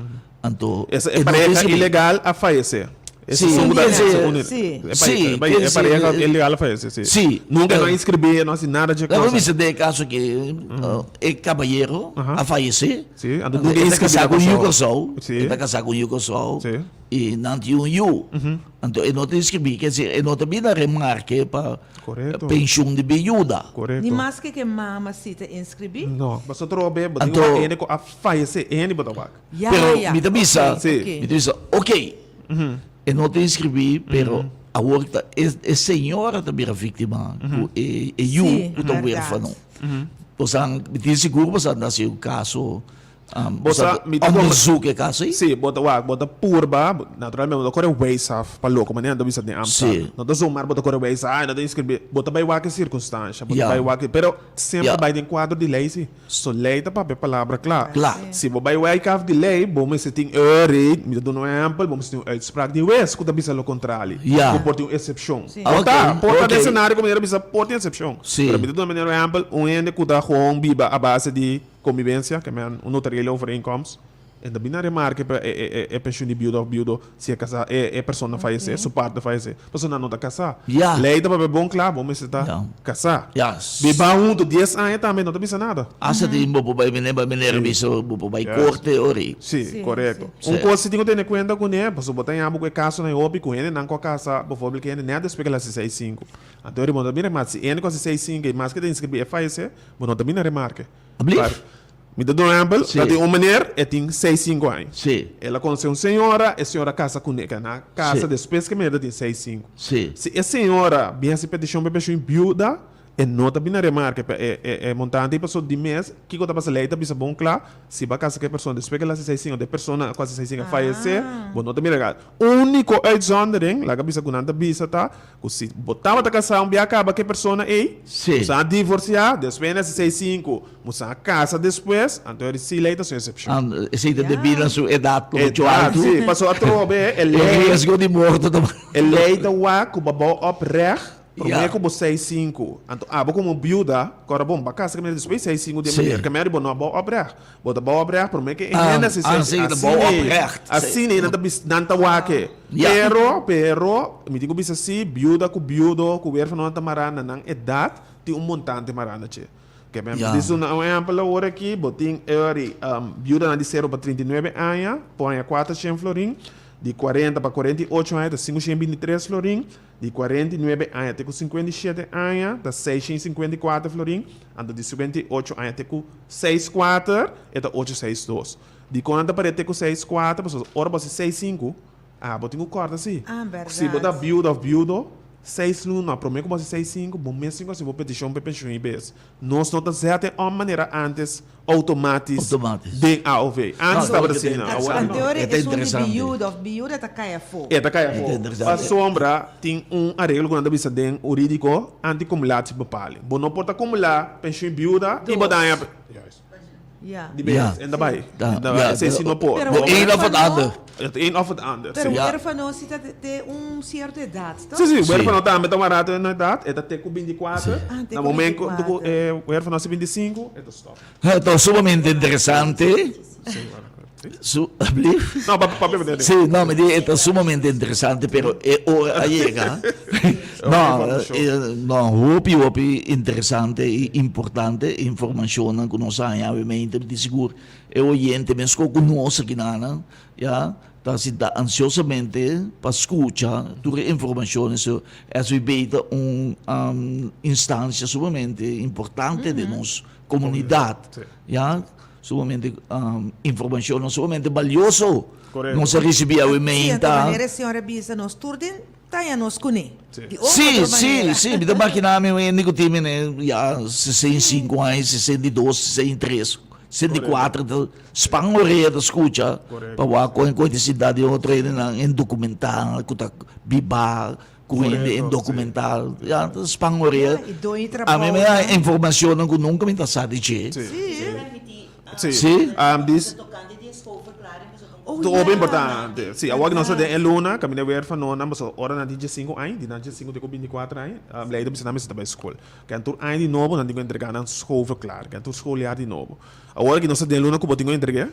S1: anto
S4: Esa
S1: e
S4: e
S1: no
S4: pareha
S1: recibi.
S4: ilegal a fayesé. Esa
S1: Sí,
S4: son
S1: sí,
S4: según
S2: sí.
S4: E
S1: Sí,
S4: pare- e
S1: sí,
S4: pareha
S1: eh,
S4: ilegal a fayesé, sí.
S1: Sí.
S4: Nunca no
S1: Eh,
S4: a inscribí, no hasi nada dje
S1: Laga
S4: cosa.
S1: bisa den e caso ke e caballero
S4: Aha.
S1: a fayesé.
S4: Sí, anto
S1: Anto
S4: nunca
S1: e ta
S4: inscribí
S1: casá
S4: na
S1: ku un yu
S4: Kòrsou.
S1: Kòrsou.
S4: Sí.
S1: E ta casá ku un yu Kòrsou.
S4: Sí.
S1: I nan tin un yu. Anto e no ta inscribí, ke esir e no ta bira remarke pa
S4: Korekto.
S1: penshun di biuda.
S4: Korekto.
S2: Ni maske ke mama si ta inscribí.
S4: No, pasobra otro be bo tin
S1: Anto-
S4: wak hende ku a fayesé, e hende bo ta wak.
S2: Ya,
S1: Pero
S2: ya.
S1: mi ta bisa,
S4: Sí.
S2: Ok.
S1: mi ta bisa, ok, e no ta inscribí, pero awor ta e, e señora ta bira víctima, ku e, e yu
S2: Sí,
S1: ku ta
S2: berdad.
S1: huérfano. Bosan, mi tin sigur bosan ta hasi un kaso
S4: Bo sa, mi ta
S1: Onderzoek e caso ei?
S4: Sí, bo ta wak, bo ta purba, naturalmente bo ta kore weis af pa loko, manera nan ta bisa den Amsterdam.
S1: Sí.
S4: No ta zomaar bo ta kore weis, ay, no ta inscribi. Bo ta bai wak e circunstancia, bo ta
S1: Ja.
S4: bai wak e, pero semper
S1: Ja.
S4: bai den cuadro di ley sí. So ley ta papia palabra cla.
S1: Cla.
S4: Si bo bai wijk af di ley, bo mester tin e reden, mi ta duna un ehempel, bo mester tin un uitspraak di hues cu ta bisa lo contrali.
S1: Ja.
S4: Cu por tin un excepcion.
S2: Sí.
S4: Por ta,
S1: Ok,
S4: por ta den
S1: ok.
S4: scenario cu manera bisa por tin excepcion.
S1: Sí.
S4: Pero mi ta duna manera un ehempel, un hende cu ta gewoon biba a base di Convivencia, ke men un notariële overeenkomst, en ta bini a remarke pa e e pensioen di biuda of biudo si e kasa e e persona fayesé, su partner fayesé, pasobra nan no ta kasá.
S1: Ya.
S4: Lei ta papia bon kla, bo mester ta
S1: Ya.
S4: kasá.
S1: Ya.
S4: Biba huntu dies aña tambe no ta bisa nada.
S1: Hasta tin bo por bai meneer, bai meneer bisa bo por bai
S4: Yes.
S1: korte ori.
S4: Sí,
S2: Sí,
S4: korekto.
S1: sí.
S4: Un kos si tin ku tene kuenta kuné, pasobra bo ta yama ku e kasonan hopi ku hendenan ku a kasa, bovoorbeeld ku hende nèt despues ku el hasi seis sinku. Anto bo no ta bira mas si hende ku hasi seis sinku i mas ke ta inskribí e fayesé, bo no ta bini a remarke.
S1: Ablief?
S4: Mi ta duna un ehempel,
S1: Sí.
S4: ta tin un meneer, e tin seis sinku aña.
S1: Sí.
S4: El a konosé un señora, e señora kasa kuné, ke nan a kasa
S1: Sí.
S4: despues ke meneer ta tin seis sinku.
S1: Sí.
S4: Si e señora bin hasi petishon pa e penshun biuda, e no ta bini a remarke pa e e e montante ei pasobra di mes kiko ta pasa lei ta bisa bon kla, si bo a kasa ku e persona despues ke el hasi seis sinku, e persona ku hasi seis sinku a fayesé, bo no ta bini a remarke. Úniko uitzondering, laga bisa ku nan ta bisa ta, Ku si bo tabata kasá un bia kaba ku e persona ei,
S1: Sí.
S4: boso a divorsiá, despues na 65, boso a kasa despues, anto e si lei ta su eksepshon.
S1: An, esei ta debí na su edat mucho
S4: Edat,
S1: altu.
S4: sí. Pasobra atrobe e
S1: E
S4: lei,
S1: riesgo di morto ta.
S4: e lei ta wak ku bo a bou oprecht promé
S1: Ja.
S4: ku bo 65. Anto abo komo biuda, kòrda bon, bo a kasa ku e despues 65 di e
S1: Sí.
S4: manera, ke meri bo no a bou oprecht. Bo ta bou oprecht promé ke e
S1: Ah,
S4: hende a
S1: ah, sí, ta bou oprecht.
S4: Asina ei nan ta bis, nan ta wak e.
S1: Ja.
S4: Pero, pero, mi tin ku bisa si, biuda ku biudo, ku wérfano nan ta mará na nan edat, tin un montante mará na dje. Ke men
S1: Ja.
S4: bisa un ehèmpel awor aki, bo tin eri biudanan di sero pa 39 aña, por haña 400 florin, di 40 pa 48 aña ta 523 florin, di 49 aña te ku 57 aña ta 654 florin, anto di 58 aña te ku 64 e ta 862. Dikon nan ta par'é te ku seis kuater? Pasobra ora bo hasi seis sinku, ah, bo tin ku kòrta si.
S2: Ah, bèrdat.
S4: Si bo ta biuda òf biudo, seis luna promé ku bo hasi seis sinku, bo mes tin ku hasi bo petishon pa e penshun ibes. Nos no ta zèt e òm manera ántes outomátis
S1: Outomátis.
S4: den AOV. Ántes
S1: No,
S4: tabata
S1: e ta
S4: asina, awor
S1: interesante.
S4: no.
S2: Anteori
S1: E ta
S2: esun di
S1: interesante.
S2: biuda òf biuda ta kai afó.
S4: E ta kai
S1: E ta
S4: afó.
S1: interesante.
S4: Pasobra tin un areglo ku nan ta bisa den hurídiko, antikumulatie-bepaling. Bo no por ta kumulá penshun biuda i bo
S2: Dos.
S4: daña. Juist.
S2: Ja.
S4: Di bes,
S1: Ja.
S4: en ta bai.
S1: Da,
S4: En ta
S1: ja,
S4: bai. Esei si no por.
S2: Pero
S1: De een of het
S2: huérfano,
S1: ander.
S4: Het een of het ander.
S2: Pero
S4: Sí.
S1: Ja.
S2: huérfano si ta te un cierto edad, toch?
S4: Sí, sí,
S1: Sí.
S4: huérfano tambe ta warato en edad, e ta te ku 24.
S2: Ah, te
S4: Na
S2: ku
S4: momento ku
S2: 24.
S4: eh, huérfano hasi 25, e ta stop.
S1: Ta sumamente interesante.
S4: Sí, bueno, sí.
S1: Su, alsjeblieft.
S4: No, papia, papia,
S1: Sí, no, mi di, e ta sumamente interesante, pero e ora a yega. No,
S4: Informacion.
S1: no, hopi, hopi interesante i importante informacionnan ku nos a haña awe-mente. Mi tin sigur e oyente meskos ku nos akinanan, ya, ta sinta ansiosamente pa skucha tur e informacionnan. So, SVB ta un instancia sumamente importante den nos komunidat, ya. Sumamente informacionnan sumamente balioso
S4: Correcto.
S1: nos a ricibi awe
S2: Sí, anto
S1: meinta.
S2: manera e señor a bisa nos tur den taña nos kuné.
S4: Sí.
S2: Di un
S1: Sí,
S2: otro
S1: sí,
S2: manera.
S1: sí, mi ta makina mi un hende ku tin mene ya 65 aña, 62, 63, 64 ta span orea ta skucha
S4: Correcto.
S1: pa wak kon kon ta sinta di otro hendenan indokumentá ku ta biba ku hende
S4: Correcto, sí.
S1: indokumentá. Ya ta span orea.
S2: Ja, i doño
S1: A mi
S2: trabou
S1: me da
S2: nan.
S1: informacionnan ku nunka mi ta sa di dje.
S4: Sí.
S2: Sí.
S4: Sí.
S1: Sí.
S4: Dis,
S2: Oh,
S4: Ta hopi
S2: ja.
S4: importante. Sí, awor ku nos ta den e luna, kaminda wérfanonan, pasobra ora nan tin diesinko aña, di nan diesinko te ku bintikuater aña, lei ta bisa nan mester ta bai skol. Ken tur aña di nobo nan tin ku entregá nan schoolverklaring, ken tur schooljaar di nobo. Awor ku nos ta den e luna ku bo tin ku entreg'é,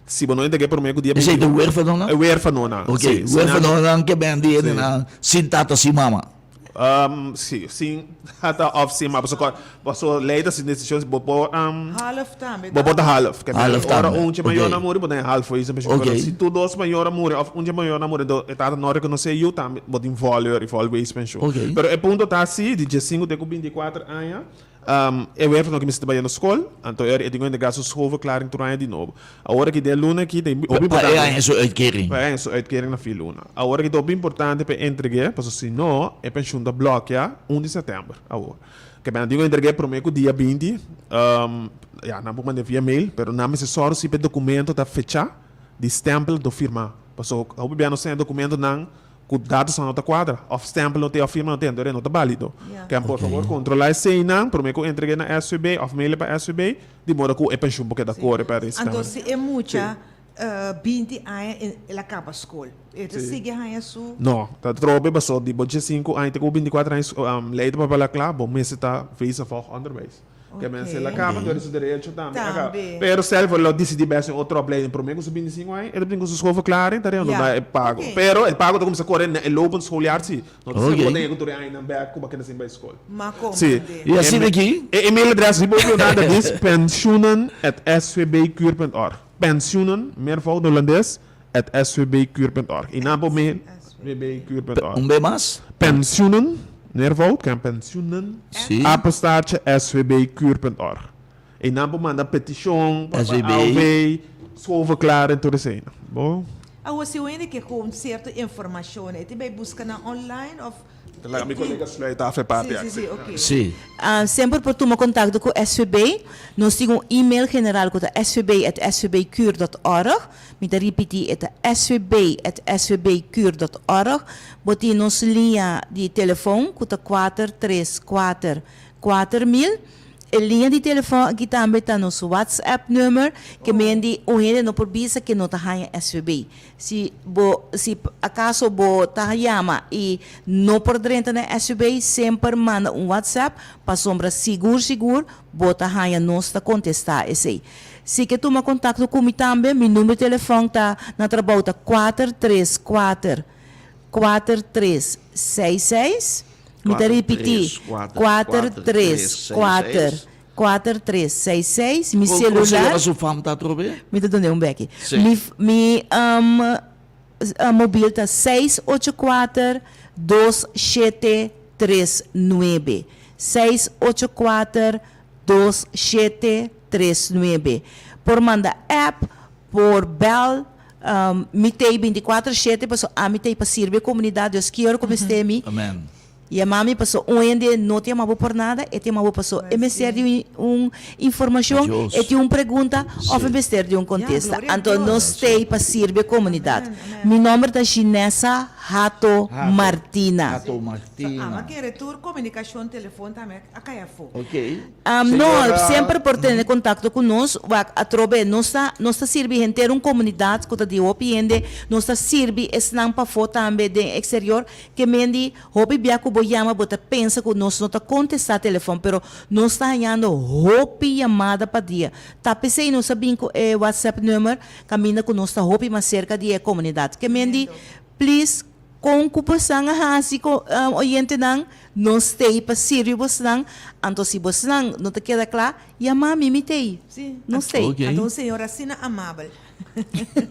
S4: si bo no entreg'é promé ku dia
S1: Esei ta
S4: 21,
S1: wérfanonan?
S4: E wérfanonan,
S1: Ok,
S4: sí. Si nan.
S1: wérfanonan ke ben di hendenan sin tata sin mama.
S4: Sí, sin tata of sin mama. Pasobra pasobra lei ta hasi desishon si bo por
S2: Half tambe,
S4: bo por ta half. Ke
S1: Half
S4: ora
S1: tambe,
S4: un dje mayornan
S1: ok.
S4: muri bo ta den half wezen penshon.
S1: Ok.
S4: Pero si tur dos mayor a muri of un dje mayornan muri enton e tata no rekonosé yu tambe bo tin voleur i volweespensioen.
S1: Ok.
S4: Pero e punto ta si di diesinku te ku bintikuater aña E huerfano ki mester ta bai na skol, anto e tin ku entrega su schoolverklaring tur aña di nobo. Awor aki den e luna aki ta hopi
S1: Pa e
S4: importante.
S1: haña su uitkering.
S4: Pa e haña su uitkering na fin luna. Awor aki ta hopi importante pa e entreg'é, pasobra si no, e penshun ta blòkia un di sètèmber awor. Ke nan tin ku entreg'é promé ku dia binti. Ya, nan por mand'é via mail, pero nan mester sòru si pa e dokumento ta fechá, di stèmpel anto firmá. Pasobra hopi bia nos tin e dokumentonan Ku datonan no ta kuadra, òf stèmpel no tin òf firma no tin, enton e no ta bálido. Ken por fabor kontrolá eseinan promé ku entreg'é na SVB òf mail'é pa SVB, di moda ku e penshun por keda kore pa e
S2: Anto si e mucha binti aña el a kaba skol, e ta sigui haña su.
S4: No, ta trobe paso di bo diesinku aña te ku bintikuater aña lei ta papia kla, bo mester ta bezig vòg onderwijs. Ke mester la kaba dor di su derecho tambe a kaba. Pero self lo disidí bes un otro opleiding promé ku su bintisinko aña, e ta bin ku su schoolverklaring ta rendo na e pago. Pero e pago ta kuminsá kore na e lopend schooljaar si. No ta siempre bo ta yega tur e añanan bèk ku bo a keda sin bai skol. Si.
S1: I asina aki?
S4: E emailadres riba bo nada dis pensioenen at svbcur punt org. Pensioenen, meervoud Holandes, at svbcur punt org. I nan por mail svbcur punt org.
S1: Un be mas?
S4: Pensioenen, meervoud, ken pensioenen,
S1: Sí.
S4: apenstaartje svbcur punt org. I nan por manda petishon pa
S1: SVB.
S4: AOV, schoolverklaring, tur esei. Bo?
S2: Awor si un hende ke ku sierto informashon, e tin bai buska nan online of
S4: Laga mi kolega sluit af e parti
S2: Sí, sí,
S4: aki.
S2: sí, oké.
S1: Sí.
S3: Semper por tuma kontakto ku SVB. Nos tin un email general ku ta svb@svbcur.org. Mi ta ripití, e ta svb@svbcur.org. Bo tin nos liña di telefon ku ta kuater tres kuater 4000. E liña di telefòn aki tambe ta nos WhatsApp number ke men di un hende no por bisa ke no ta haña SVB. Si bo si akaso bo ta yama i no por drenta na SVB semper manda un WhatsApp pasobra sigur sigur bo ta haña nos ta kontestá esei. Si ke tuma kontakto ku mi tambe mi number di telefòn ta na trabou ta kuater tres kuater kuater tres seis seis. Mi ta ripití, kuater tres kuater kuater tres seis seis. Mi
S1: Kon
S3: celular.
S1: se su fam ta atrobe?
S3: Mi ta duna un beki.
S1: Sí.
S3: Mi mi mobil ta seis ocho kuater dos shete tres nuebe. Seis ocho kuater dos shete tres nuebe. Por manda app, por bel. Mi t'ei binticuatro shete paso ami t'ei pa sirbi e comunidad Dios kier cu mester mi.
S1: Amen.
S3: Yama mi paso un hende no ta yama bo por nada e ta yama bo paso e mester di un informacion
S1: Dios.
S3: e tin un pregunta of e mester di un contesta
S2: gloria a
S3: anto
S2: Dios.
S3: nos t'ei pa sirbi e comunidad mi nomber ta Ginessa. Hato Martina.
S1: Hato
S2: So,
S1: Martina.
S2: ama kere tur komunikashon telefon tambe a kai afó.
S1: Ok.
S3: No,
S1: Señora.
S3: semper por tene kontakto ku nos. Wak, atrobe, nos ta, nos ta sirbi henter un komunidat ku ta di hopi hende. Nos ta sirbi esnan pafó tambe den eksterior. Ke men di, hopi bia ku bo yama bo ta pensa ku nos no ta kontestá telefòn, pero nos ta hañando hopi yamada pa dia. Ta p'esei nos a bin ku e WhatsApp number kaminda ku nos ta hopi mas serka di e komunidat. Ke men di, please, kon ku bosnan a hasi ku oyentenan, nos t'ei pa sirbi bosnan, anto si bosnan no ta keda kla, yama mi, mi t'ei. Nos t'ei.
S1: Ok.
S2: Anto un señor asina amabel.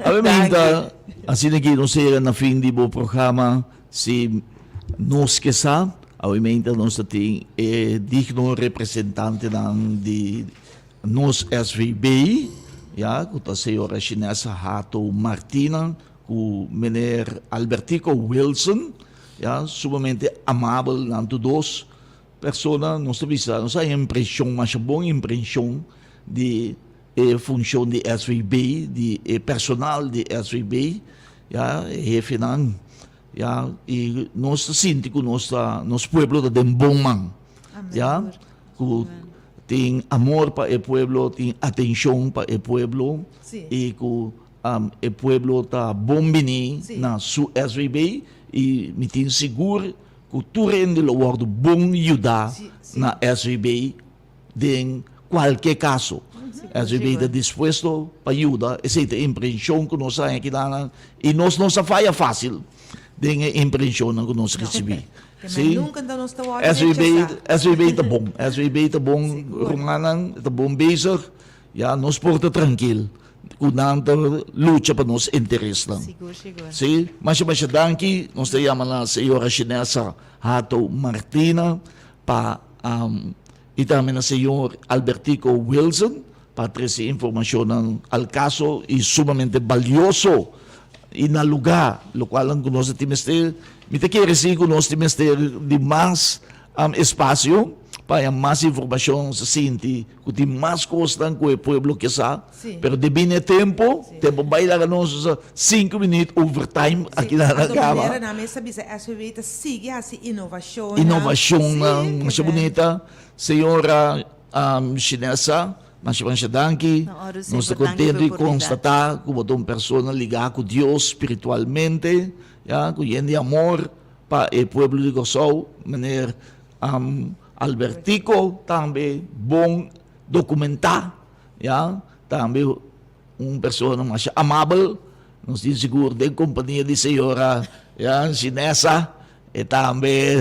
S1: Awe mi ta asina ki nos a yega na fin di bo programa Si nos ke sa, awe nos ta tin e digno representantenan di nos SVB, ya, ku ta señora Shinessa Hato Martina ku meneer Albertico Wilson, ya, sumamente amabel nan tur dos persona. Nos ta bisa, nos a haña impreshon, masha bon impreshon di e funshon di SVB, di e personal di SVB, ya, e hefenan, ya, i nos ta sinti ku nos ta, nos pueblo ta den bon man, ya, ku tin amor pa e pueblo, tin atenshon pa e pueblo, i ku e pueblo ta bon bini na su SVB, i mi tin sigur ku tur hende lo wòrdu bon yuda na SVB. Den kualke kaso, SVB ta dispuesto pa yuda. Esei ta e imprenshon ku nos a haña kidanan i nos no sa faya fásil den e imprenshonnan ku nos risibí. Sí, SVB, SVB ta bon. SVB ta bon, rumannan ta bon bezig. Ya, nos por ta trankil ku nan ta lucha pa nos interesnan. Sí, masha masha danki. Nos ta yama na señora Shinessa Hato Martina pa y tambe na señor Albertico Wilson pa trece informacionnan al caso y sumamente balioso y na lugar, locualnan cu nos a tin mester. Mi ta kere si cu nos tin mester di mas espacio pa haya mas informacion, sa sinti cu tin mas cosnan cu e pueblo ke sa, pero debi na e tempo, tempo bay laga nos usa cinco minuut overtime aki na
S2: Anto
S1: caba.
S2: manera nan mes a bisa SVB ta sigui haci innovacionnan.
S1: Innovacionnan masha bunita. Señora Shinessa, masha masha danki. Nos ta contento di constata cu bo ta un persona liga cu Dios spiritualmente, ya, cu yen di amor pa e pueblo di Kòrsou. Meneer Albertico tambe bon documentá, ya, tambe un persona masha amabel, nos tin sigur den kompania di señora, ya, Shinessa, e tambe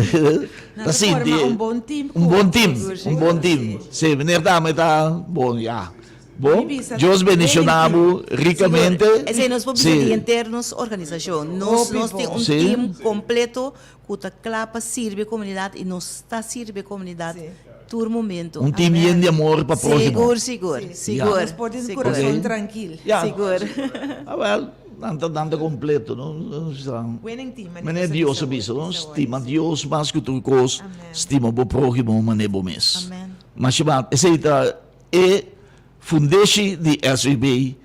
S1: ta sinti
S2: un bon team,
S1: un bon team, un bon team. Sí, meneer tambe ta bon, ya. Bon, Dios bendiciona bo ricamente.
S3: Esei nos por bisa di henter nos organisacion. Nos nos tin un team completo cu ta cla pa sirbi e comunidad y nos ta sirbi e comunidad tur momento.
S1: Un team yen di amor pa prohimo.
S3: Sigur, sigur, sigur.
S2: Nos por tin corazon trankil.
S3: Sigur.
S1: Awel, nan ta nan ta completo, no?
S2: Winning team.
S1: Manera Dios a bisa, no? Stima Dios mas cu tur cos, stima bo prohimo manera bo mes. Masha, esei ta E fundeshi di SVB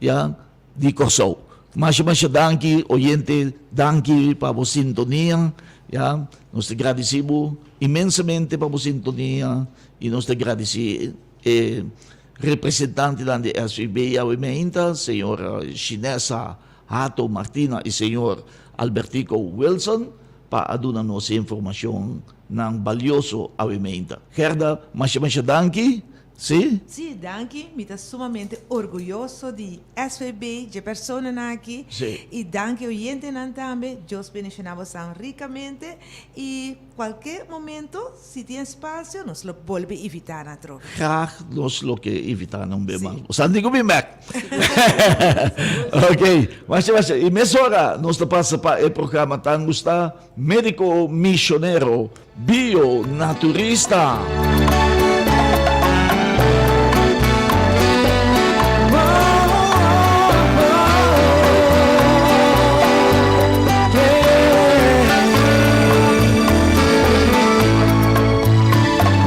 S1: ya di Kòrsou. Masha masha danki oyente, danki pa bo sintonia ya. Nos ta gradisi bo inmensamente pa bo sintonia i nos ta gradisi e representantenan di SVB awe meinta, señor Shinessa Hato Martina i señor Albertico Wilson pa a duna nos e informashon nan balioso awe meinta. Gerda, masha masha danki, si?
S2: Si, danki. Mi ta sumamente orguyoso di SVB, dje personanan aki.
S1: Si.
S2: I danki oyentenan tambe. Dios bendiciona bosan ricamente. I cualke momento, si tin espacio, nos lo bolbe invita nan atrobe.
S1: Graag nos lo ke invita nan un be mas. Bosan tin ku bin bek. Ok, masha masha. I mesora nos ta pasa pa e programa tan gusta. Médico misionero bionaturista.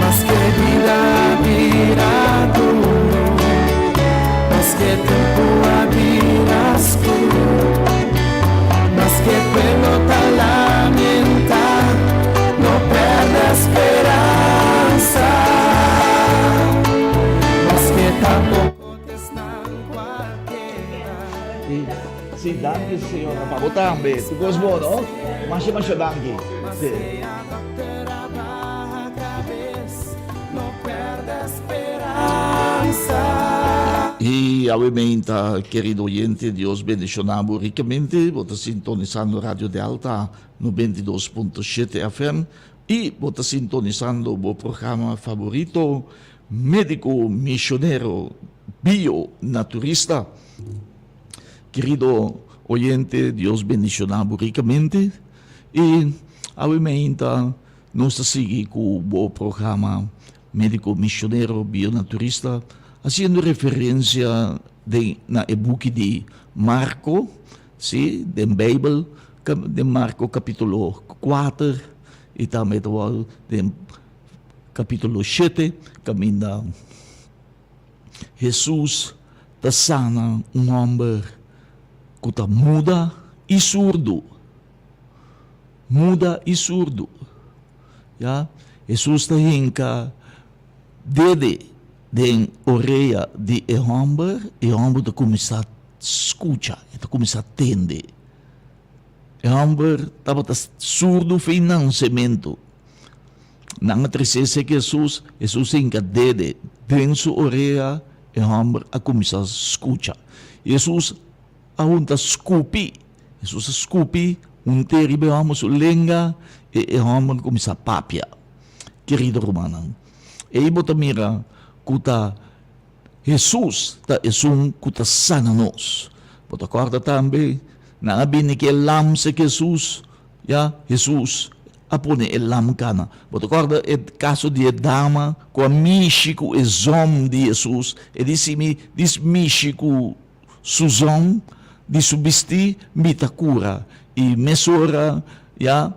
S5: Maske bida bira duro, maske tempu a bira skur, maske pueblo ta.
S1: Si, danki señora, pa bo tambe. Tur kos bon, no? Masha masha danki. Si. Y awe meinta, kerido oyente, Dios bendiciona bo ricamente. Bo ta sintonisando Radio Delta 92.7 FM y bo ta sintonisando bo programa favorito, Medico Misionero Bio Naturista. Kerido oyente, Dios bendiciona bo ricamente. Y awe meinta nos ta sigui cu bo programa Medico Misionero Bionaturista, haciendo referencia den na e buki di Marco, si, den Bijbel, den Marco capitulo kuater y tambe ta wou den capitulo shete, caminda Hesus ta sana un hòmber ku ta muda i surdu. Muda i surdu. Ya, Hesus ta hinka dede den orea di e hòmber, e hòmber ta kuminsá skucha, e ta kuminsá tende. E hòmber tabata surdu fin nansementu. Nan a tres'é serka Hesus, Hesus hinka dede den su orea, e hòmber a kuminsá skucha. Hesus a hunta skupi, Hesus a skupi hunt'é riba e hòmber su lenga, i e hòmber a kuminsá papia. Kerido rumannan, ei bo ta mira ku ta Hesus ta esun ku ta sana nos. Bo ta kòrda tambe, nan a bini ku e lam serka Hesus, ya, Hesus a pone e lam kana. Bo ta kòrda e kaso di e dama ku a mishi ku e zòm di Hesus? E di, Si mi dis mishi ku su zòm di su bistí, mi ta kura. I mesora, ya,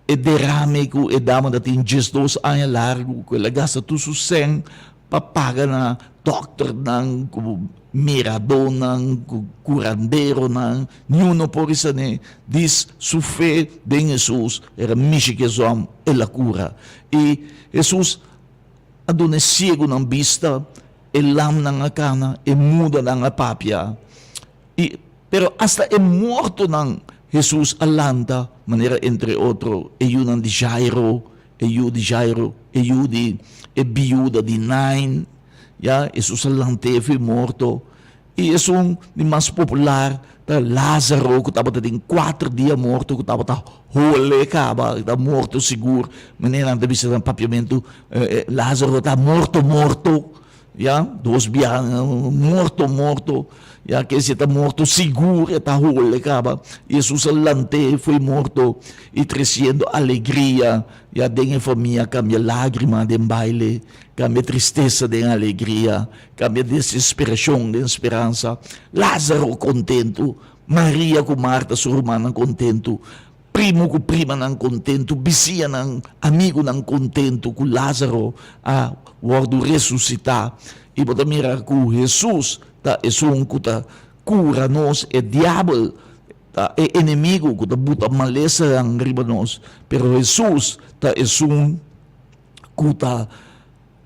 S1: e derame ku e dama ta tin diesdos aña largu, ku el a gasta tur su sèn pa paga na dòkternan ku miradónan ku kuranderonan, niun no por risané, dis su fe den Hesus era mishi ku esun el a kura. I Hesus a duna e siegunan bista, e lamnan a kana, e mudanan a papia. I pero asta e mortonan Hesus a lanta, manera entre otro e yunan di Jairo, e yu di Jairo, e yu di e biuda di Nain, ya, Hesus a lant'é for morto. I esun di mas popular ta Lázaro ku tabata den kuater dia morto, ku tabata hole kaba, ta morto sigur. Manera nan ta bisa na papiamentu, Lázaro ta morto morto. Ya, dos biaha morto morto, ya ke si e ta morto sigur e ta hole kaba. Hesus a lant'é fo'i morto i tresiendo alegria ya den e famia, kambia lágrima den baile, kambia tristesa den alegria, kambia desesperashon den speransa. Lázaro kontentu, Maria ku Marta su rumannan kontentu. Primo ku primanan kontentu, bisianan, amigunan kontentu ku Lázaro a wòrdu resusitá. I bo ta mira ku Hesus ta esun ku ta kura nos, e diabel ta e enemigu ku ta buta malesanan riba nos, pero Hesus ta esun ku ta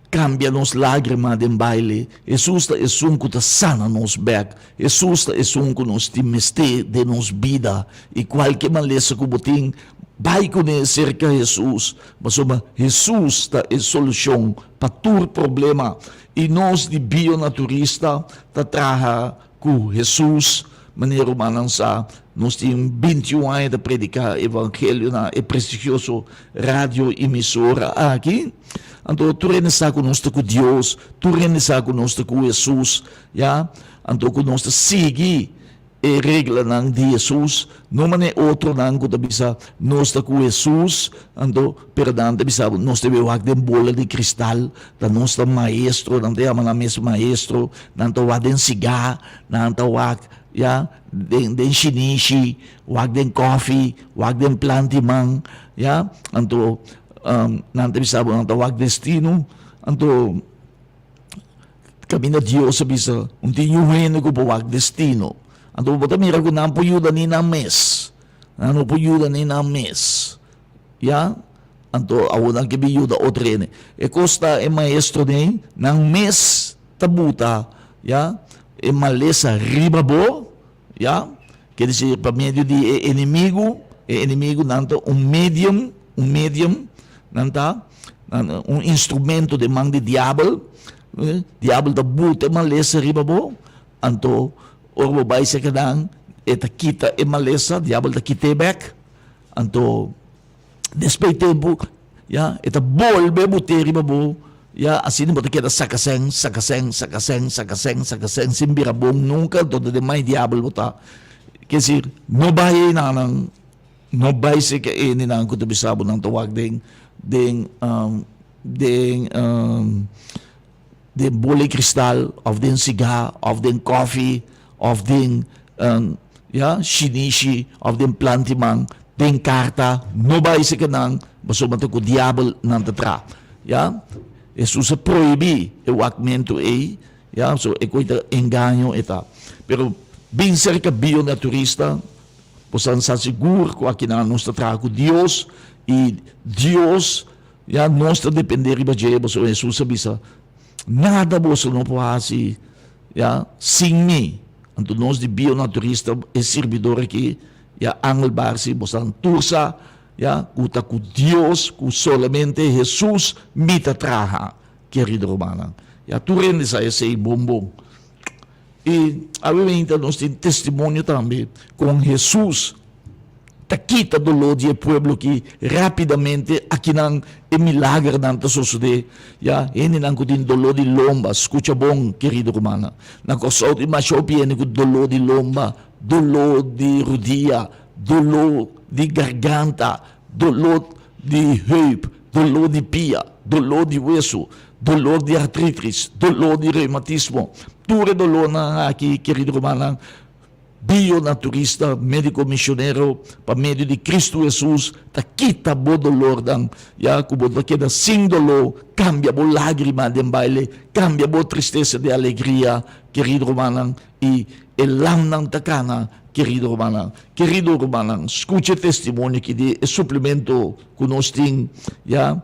S1: Kambia nos lágrima den baile. Hesus ta esun ku ta sana nos bèk. Hesus ta esun ku nos tin mester den nos bida. I kualke malesa ku bo tin, bai kuné serka Hesus, pasobra Hesus ta e solushon pa tur problema. I nos di Bionaturista ta traha ku Hesus. Manera rumannan sa, nos tin bintiun aña ta prediká evangelio na e prestigioso radio emisora aki. Anto tur hende sa ku nos ta ku Dios, tur hende sa ku nos ta ku Hesus, ya. Anto ku nos ta sigui e reglanan di Hesus, no manera otronan ku ta bisa nos ta ku Hesus, anto pero nan ta bisa nos ta wak den bola di kristal, ta nos ta maestro, nan ta yama nan mes maestro, nan ta wak den sigá, nan ta wak, ya, den den shinishi, wak den kòfi, wak den planti man, ya. Anto Nan ta bisa bo nan ta wak destino, anto kaminda Dios a bisa un tin yu hende ku por wak destino. Anto bo ta mira ku nan por yuda ni nan mes, nan no por yuda ni nan mes, ya. Anto awor nan ke bin yuda otro hende. E kos ta e maestronan nan mes ta buta, ya, e malesa riba bo, ya. Ke desir pa medio di e enemigu, e enemigu nan ta un medium, un medium nan ta, nan un instrumento den man di diabel, diabel ta buta e malesa riba bo, anto ora bo bai serka nan e ta kita e malesa, diabel ta kit'é bek, anto Despues tempu, ya, e ta bolbe but'é riba bo, ya, asina bo ta keda saka sèn, saka sèn, saka sèn, saka sèn, saka sèn, sin bira bon nunka, anto ta den mai diabel bo ta. Ke esir, no bai einanan, no bai serka hendenan ku ta bisa bo nan ta wak den, den, den, den bola di kristal, òf den sigá, òf den kòfi, òf den ya, shinishi, òf den plantiman, den karta, no bai seke nan, pasobra ta ku diabel nan ta traha, ya. Hesus a prohibí e wakmentu ei, ya, so e koi ta engaño e ta. Pero bin serka bionaturista, bo sa sa sigur ku akinan nos ta traha ku Dios, i Dios, ya, nos ta dependé riba dje, pasobra Hesus a bisa, Nada boso no por hasi, ya, sin mi. Anto nos di bionaturista, e sirbidor aki, ya, Angel Barsi, boso tur sa, ya, ku ta ku Dios, ku solamente Hesus mi ta traha, kerido rumannan. Ya, tur hende sa esei bon bon. I awe meinta nos tin testimonio tambe kon Hesus ta kita doló di e pueblo ki rápidamente akinan e milagernan ta sosodé. Ya, hendenan ku tin doló di lomba, skucha bon, kerido rumannan. Na Kòrsou tin masha hopi hende ku doló di lomba, doló di rudia, doló di garganta, doló di heup, doló di pia, doló di wesu, dolor di artritis, doló di reumatismo. Tur e dolónan aki, kerido rumannan, bionaturista, médiko misionero, pa medio di Kristu Hesus, ta kita bo dolornan, ya ku bo ta keda sin doló, kambia bo lágrima den baile, kambia bo tristesa den alegria, kerido rumannan, i e lamnan ta kana, kerido rumannan. Kerido rumannan, skucha e testimonio aki di e suplemento ku nos tin, ya.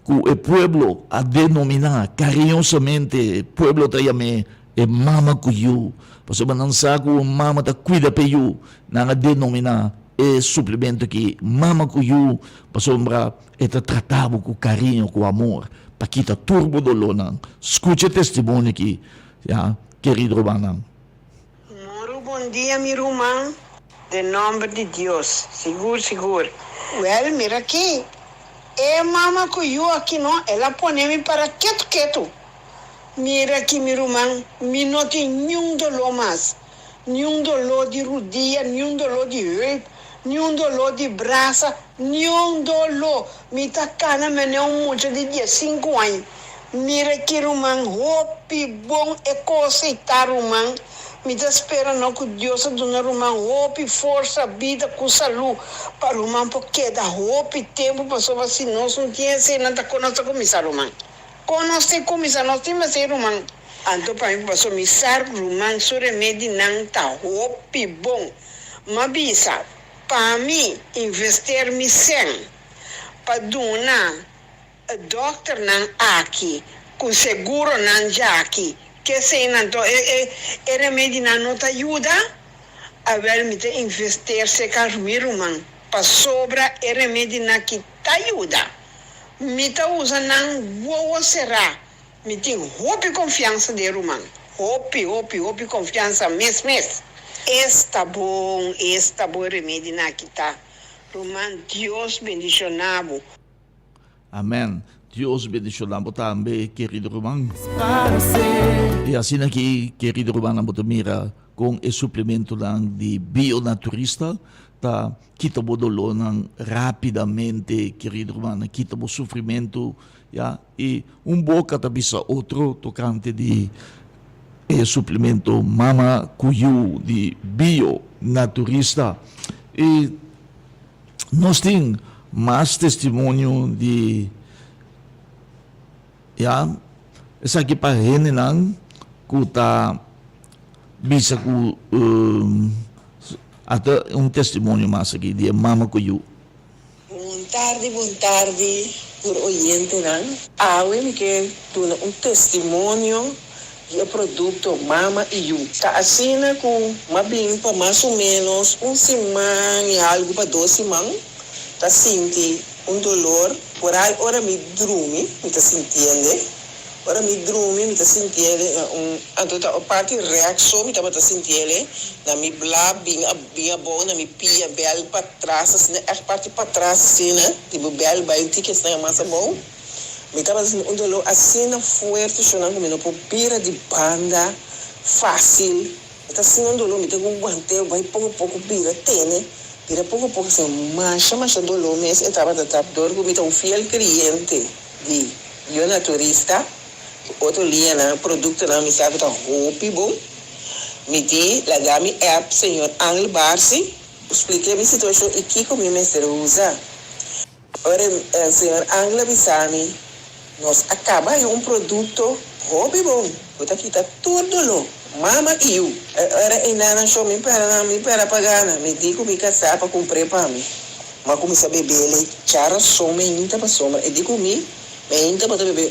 S1: Ku e pueblo a denominá kariñosamente, e pueblo ta yam'é e mama ku yu, pasobra nan sa ku un mama ta kuida p'e yu. Nan a denominá e suplemento aki mama ku yu, pasobra e ta trata bo ku kariño, ku amor, pa kita tur bo dolónan. Skucha e testimonio aki, ya, kerido rumannan.
S6: Moro bon dia mi ruman den nomber di Dios sigur sigur. Wel mira aki e mama cu yu aki no el a pone mi para ketu ketu mira aki mi ruman mi no tin niun dolor mas niun dolor di rudia niun dolor di heup niun dolor di brasa niun dolor mi ta cana mene un mucha di diesinku aña Mira ki ruman hopi bon e kos ei ta ruman. Mi ta spera no ku Dios a duna ruman hopi forsa, bida ku salu pa ruman por keda hopi tempu pasobra si nos no tin esei nan ta kon nos ta kuminsá ruman. Kon nos tin kuminsá nos tin mester ruman. Anto pa mi pasobra mi sa ruman su remedinan ta hopi bon. M'a bisa pa mi invester mi sèn pa duna. E dokternan aki ku seguronan djaki keseinan to e e e remedinan no ta yuda? Awel mi ta investeer seka mi ruman pasobra e remedinan aki ta yuda. Mi ta usa nan wowo será. Mi tin hopi konfiansa den ruman. Hopi hopi hopi konfiansa mes mes. Esta bon esta bo e remedinan aki ta ruman Dios bendiciona bo.
S1: Amen. Dios bendiciona bo tambe, kerido ruman. Y asina aki, kerido rumannan, bo ta mira con e suplementonan di Bionaturista ta kita bo dolornan rapidamente, kerido rumannan, kita bo sufrimento, ya. Y un boca ta bisa otro tocante di e suplemento Mama cu Yu di Bionaturista. Y Nos tin mas testimonio di ya esaki pa hendenan ku ta bisa ku ata un testimonio mas aki di e mama ku yu.
S7: Bon tardi bon tardi tur oyentenan. Awe mi ke duna un testimonio. Di e produkto Mama i Yu. Ta asina ku m'a bin pa mas o ménos un siman i algu pa dos siman ta sinti un dolor por ai ora mi drumi mi ta sintiende ora mi drumi mi ta sintiende na un anto ta parti rèk so mi tabata sintiele na mi bla bin bin abou na mi pia bèl patras asina ègt parti patras asina di bo bèl bai un tiki asina mas abou. Mi tabata sinti un doló asina fuerte shonnan ku mi no por bira di banda fásil. Mi ta asina un doló, mi ta ku want'é bai poko poko bira tene, bira poko poko asina. Masha masha doló mes e tabata ta. Dor ku mi ta un fiel kliente di Bionaturista ku otro liñanan, produktonan mi sa ku ta hopi bon. Mi di laga mi app señor Angel Barsi splik'é mi situashon i kiko mi mester usa. Ora e señor Angel a bisa mi, Nos a caba haña un producto hopi bon cu ta kita tur dolor, mama y yu. Ora e nana show mi pera nan, mi pera pa gana, mi di cu mi casá pa cumpr'é pa mi. M'a cuminsa bebele charason meinta pasobra e di cu mi meinta bo ta bebe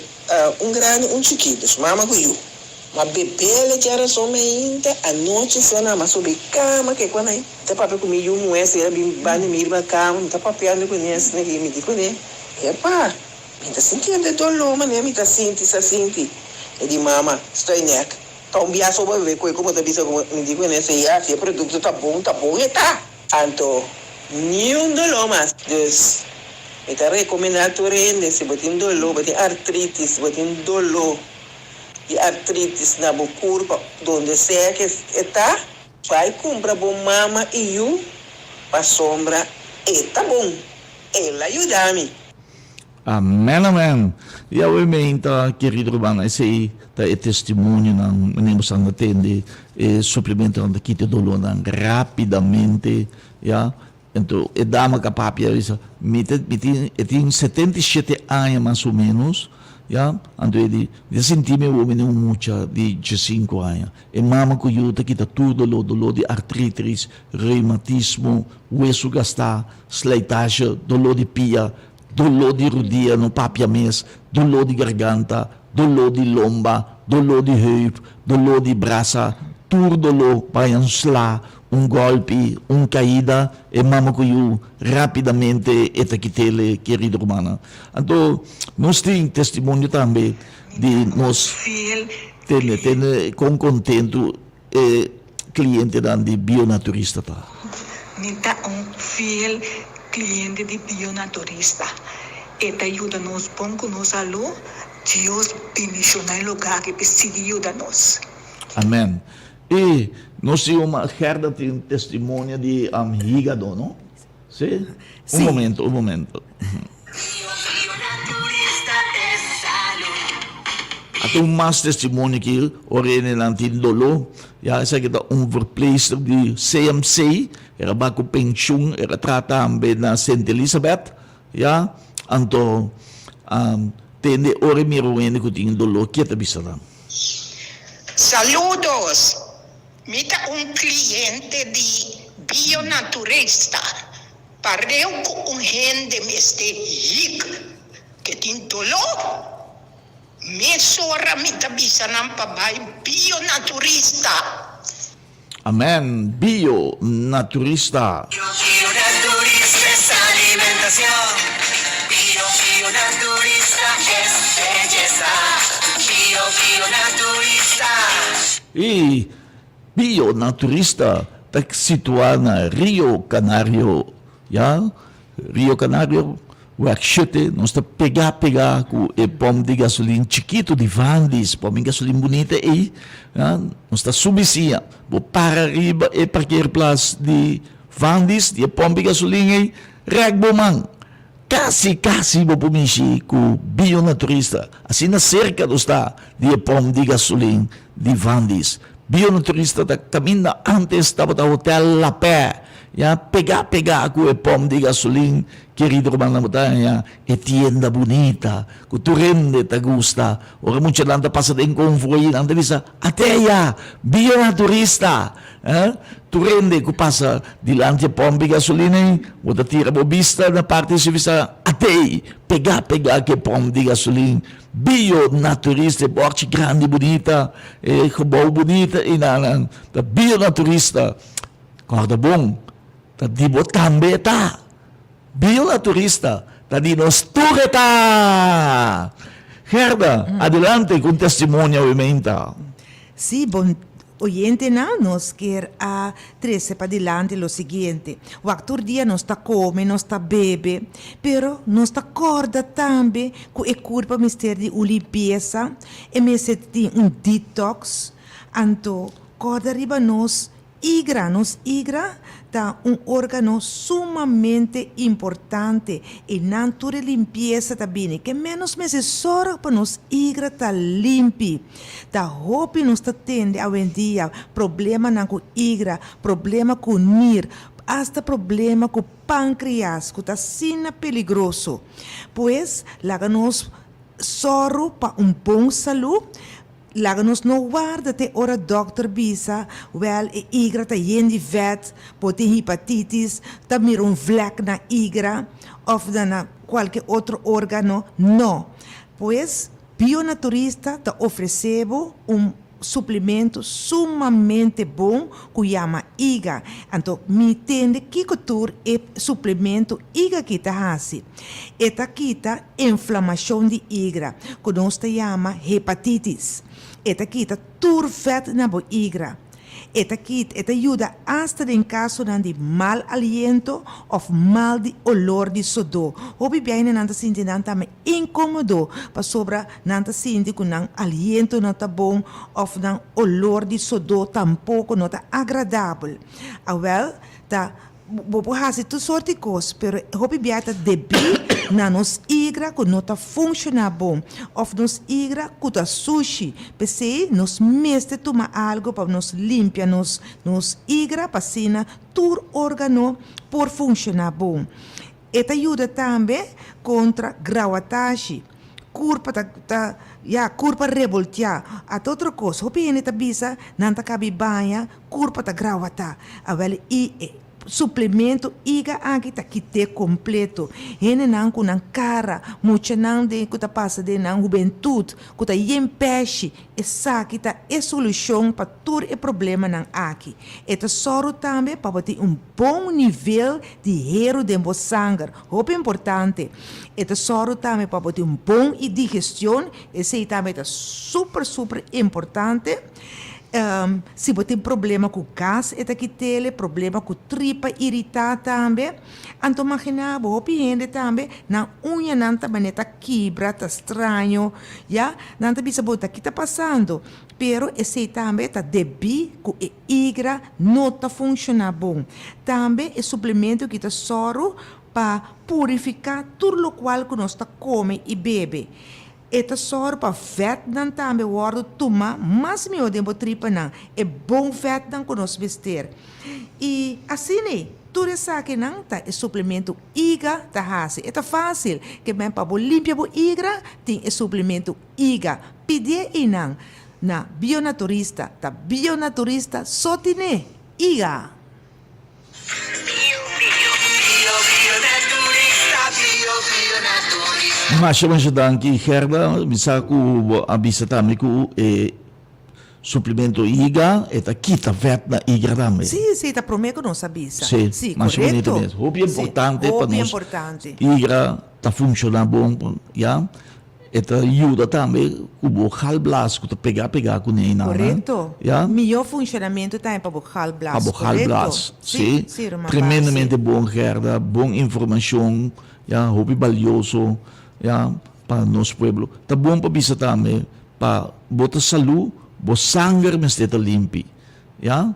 S7: un grandi un chikito, dus mama cu yu. Ma bebele djarason mainta, anochi so na ma subi kama ke ku anai. Mi ta papia ku mi yu muhé si el a bin banda mi riba kama, mi ta papiando kuné asina ki mi di kuné, Epa, mi ta sintiendo e doló manera mi ta sinti sa sinti. E di, Mama, stoi nek, ta un bia so bo bebe ku e ku bo ta bisa ku bo. Mi di kuné, si ya, si e produkto ta bon, ta bon e ta. Anto niun doló mas. Dus, mi ta rekomendá tur hende, si bo tin doló, bo tin artritis, bo tin doló di artritis na bo kurpa donde sea ke e ta, bai kumpra bo mama i yu pasobra e ta bon, el a yuda mi.
S1: Amen amen Yahweh meinta kerido rumannan esei ta e testimonionan manera bo san a tende e suplementonan ta kita e dolornan rapidamente ya Anto e dama ka papia a bisa, Mi ta, mi tin, e tin 77 aña mas o menos, ya, anto e di, mi ta sinti mi awor mene un mucha di diesinku aña. E mama ku yu ta kita tur doló, doló di artritis, reumatismo, wesu gastá, slijtage, doló di pia, doló di rudia, no papia mes, doló di garganta, doló di lomba, doló di heup, doló di brasa, tur doló, baña un sla, un gòlpi, un kaida, e mama ku yu rápidamente e ta kit'el, kerido rumannan. Anto nos tin testimonio tambe di nos tene, tene kon kontentu e klientenan di Bionaturista ta.
S8: Mi ta un fiel kliente di Bionaturista. E ta yuda nos bon ku nos salú. Dios bendishoná e lugá aki pa e sigui yuda nos.
S1: Amen. I nos tin un Gerda tin testimonio di hígado, no? Sí? Un momento, un momento. Ata un mas testimonio aki ora hendenan tin doló. Ya esaki ta un verpleegster di CMC, era ba ku penshun, era traha tambe na Sint Elisabeth, ya. Anto tende ora e mira un hende ku tin doló, ke ta bisa nan?
S9: Saludos! Mi ta un cliente di Bionaturista. Pareu cu un hende mester hik ke tin dolor, mesora mi ta bisa nan pa bai Bionaturista.
S1: Amen! Bionaturista.
S5: Bionaturista es alimentacion. Bio bionaturista es belleza. Bio bionaturista.
S1: E Bionaturista ta situá na Rio Canario, ya, Rio Canario, wèk shete, nos ta pegá pegá ku e pòmp di gasolin chikitu di Vandis, pòmp di gasolin bunita ei, ya, nos ta subi siña, bo para riba e parkeerplaats di Vandis, di e pòmp di gasolin ei, rèk bo man. Kasi kasi bo por mishi ku Bionaturista. Asina serka nos ta di e pòmp di gasolin di Vandis. Bionaturista ta kaminda antes tabata Hotel La Pè. Ya pegá pegá ku e pòmp di gasolin, kerido rumannan, bo ta haña e tienda bunita ku tur hende ta gusta. Ora muchanan ta pasa den konvoi nan ta bisa, Ateya! Bionaturista! Tur hende ku pasa dilanti e pòmp di gasolina ei, bo ta tira bo bista na parti di su bisa, Atei! Pegá pegá ku e pòmp di gasolin. Bio Naturista, e bòrchi grandi bunita, e gebou bunita i nan ta Bio Naturista. Kòrda bon, ta di bo tambe e ta. Bio Naturista ta di nos tur e ta! Gerda, adelante ku un testimonio awe meinta.
S2: Sí, bon oyentenan, nos kier a trese padilanti lo siguiente. Wak tur dia nos ta kome, nos ta bebe, pero nos ta kòrda tambe ku e kurpa mester di un limpiesa, e mester tin un detox. Anto kòrda riba nos Igra, Nos igra ta un órgano sumamente importante i nan tur e limpiesa ta bini. Ke ménos mester sòrg pa nos igra ta limpi. Ta hopi nos ta tende awendia problemanan ku igra, problema ku nir, asta problema ku pankrias ku ta asina peligroso. Pues laga nos sòru pa un bon salú. Laga nos no warda te ora dòkter bisa, wèl e igra ta yen di vèt, bo tin hipatitis, ta mira un vlèk na igra òf na na kualke otro órgano. No. Pues, Bionaturista ta ofresé bo un suplemento sumamente bon ku yama iga. Anto mi tende kiko tur e suplemento iga aki ta hasi. E ta kita inflamashon di igra, ku nos ta yama hepatitis. E ta kita tur vèt na bo igra. E ta kita, e ta yuda asta den kasonan di mal aliento òf mal di olor di sodó. Hopi biaha nan ta sinti nan tambe inkomodo pasobra nan ta sinti ku nan aliento no ta bon òf nan olor di sodó tampoko no ta agradabel. Awèl, ta Bo por hasi tur sort di kos, pero hopi bia ta debí na nos igra ku no ta funshoná bon òf nos igra ku ta sushi. P'esei nos mester tuma algu pa nos limpia nos nos igra pa asina tur órgano por funshoná bon. E ta yuda tambe kontra grawatashi, kurpa ta ta ya kurpa reboltiá. Ata otro kos, hopi hende ta bisa nan ta kabi baña Kurpa ta grawatá. Awel i e suplemento iga aki ta kit'é kompleto. Hendenan ku nan kara, muchanan den ku ta pasa den nan hubentut, ku ta yen pèshi, esaki ta e solushon pa tur e problemanan aki. E ta sòru tambe pa bo tin un bon nivel di heru den bo sanger, hopi importante. E ta sòru tambe pa bo tin un bon i digestion, esei tambe ta super super importante. Si bo tin problema ku gas e ta kit'el, problema ku tripa iritá tambe. Anto maginá bo hopi hende tambe nan uñanan ta manera ta kibra, ta straño, ya. Nan ta bisa bo ta ki ta pasando, pero esei tambe ta debí ku e igra no ta funshoná bon. Tambe e suplemento ki ta sòru pa purifiká tur lokual ku nos ta kome i bebe. E ta sòru pa vètnan tambe wòrdu tumá mas mihó den bo tripanan, e bon vètnan ku nos mester. I asina tur esakinan ta e suplementu iga ta hasi. E ta fásil, ke men pa bo limpia bo igra tin e suplementu iga. Pidié einan na Bionaturista, ta Bionaturista so tine iga!
S1: Masha masha danki Gerda, mi sa ku bo a bisa tambe ku e suplemento iga e ta kita vèt na igra tambe.
S2: Sí, sí, ta promé ku nos a bisa.
S1: Sí,
S2: Sí,
S1: masha bonito
S2: korekto.
S1: mes. Hopi
S2: Sí,
S1: importante pa
S2: hopi
S1: nos
S2: importante.
S1: igra ta funshoná bon, ya. E ta yuda tambe ku bo galblaas ku ta pega pega ku ne einan.
S2: Korekto.
S1: Ya.
S2: Mihó funshonamentu tambe pa bo galblaas.
S1: Pa bo galblaas.
S2: Sí. Sí, ruman Bas, sí.
S1: Tremendamente bon Gerda, bon informashon, ya, hopi balioso, ya, pa nos pueblo. Ta bon pa bisa tambe pa bo ta salú, bo sanger mester ta limpi, ya.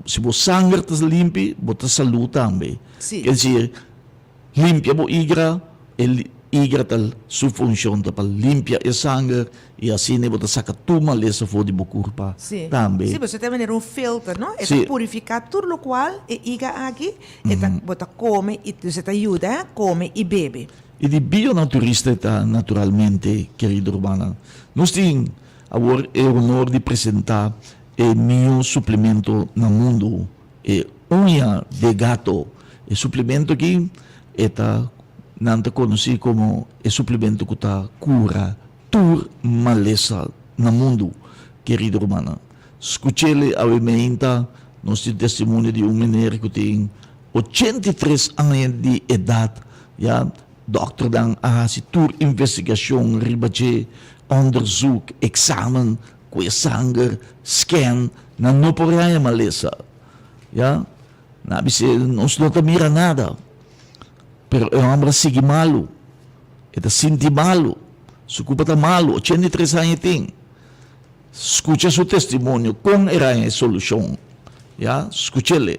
S1: Si bo sanger ta limpi, bo ta salú tambe.
S2: Sí.
S1: Ker desir. Limpia bo igra, e igra ta su funcion ta pa limpia e sanger y asina bo ta saca tur malesa for di bo curpa
S2: Sí,
S1: tambe.
S2: sí, pasobra ta manera un filter, no? E ta
S1: Sí.
S2: purifica tur locual e iga aki e ta bo ta come y dus e ta yuda come y bebe.
S1: Y di bionaturista ta naturalmente, kerido rumannan. Nos tin awor e honor di presenta e mihó suplemento na mundo. E uña de gato, e suplemento aki e ta nan ta konosí komo e suplemento ku ta kura. tur malesa na mundu, kerido rumannan. Skuch'el awe meinta, nos tin testimonio di un meneer ku tin 83 aña di edat, ya, dòkternan a hasi tur investigashon riba dje, onderzoek, eksamen, kue sanger, scan, nan no por haña malesa, ya. Nan a bis'é, Nos no ta mira nada. Pero e hòmber a sigui malu. E ta sinti malu. Su kupa ta malu. 83 aña e tin. Skucha su testimonio kon e raña e solushon. Ya, skuch'el.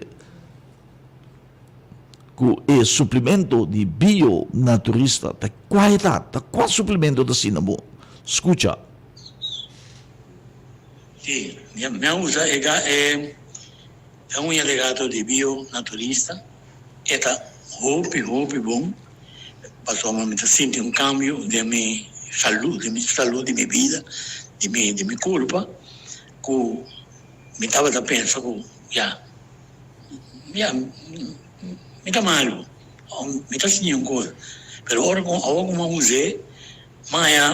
S1: Ku e suplemento di bio naturista ta kua e ta? Ta kua suplemento ta asina bo? Skucha.
S10: Si, mi a usa e e uña de gato di bio naturista. E ta hopi hopi bon pasobra mi ta sinti un cambio den mi salud, den mi salud di mi bida, di mi di mi curpa cu mi tabata pensa cu ya ya mi ta malo mi ta sinti un cosa pero ora cu awor cu mi a us'e mi a haya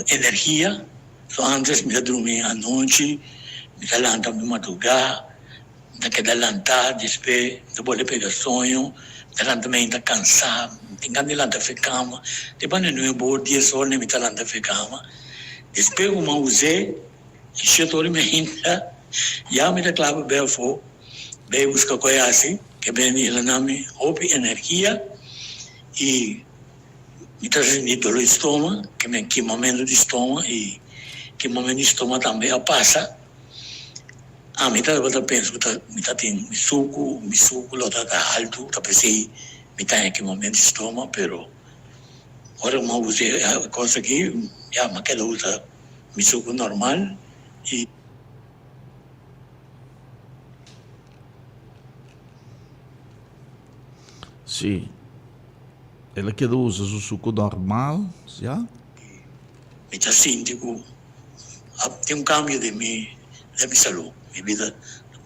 S10: energia so antes mi ta drumi anochi mi ta lanta mi madruga. Mi ta keda lantá, despues mi ta bolbe pega soño, mi ta lanta mi ainda kansá, mi tin gana di lanta for e kama, te banda nuebe or, dies or mi ta lanta for e kama. Despues ku mi a us'é, e shete or mi ainda, ya mi ta kla pa bai afó, bai buska koi hasi, ke bende i duna mi hopi energia i mi ta sinti dolor di stoma, ke mi kimamentu di stoma i kimamentu di stoma tambe a pasa. Ami tabata pensa ku ta mi ta tin mi suku, mi suku lo ta ta haltu, ta p'esei mi ta haña kimamentu di stoma, pero ora ku mi a usa e kos aki ya mi a keda usa mi suku normal i.
S1: Sí, el a keda usa su suku normal, ya.
S10: Mi ta sinti ku a tin un kambio den mi den mi salú. Mi bida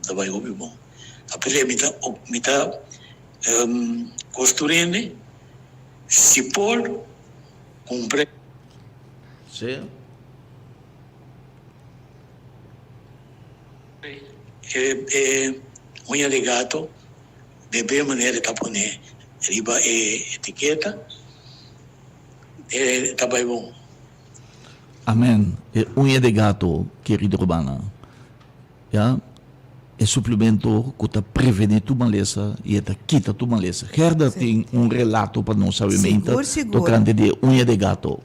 S10: ta bai hopi bon. Apesar mi ta mi ta kosturende si por kumpra.
S1: Sí.
S10: E e uña di gato bebe manera e ta pone riba e etiketa. E ta bai bon.
S1: Amen e uña de gato kerido rumannan ya e suplemento ku ta preveni tur malesa i e ta kita tur malesa Gerda tin un relato pa nos awe meinta tokante di e uña de gato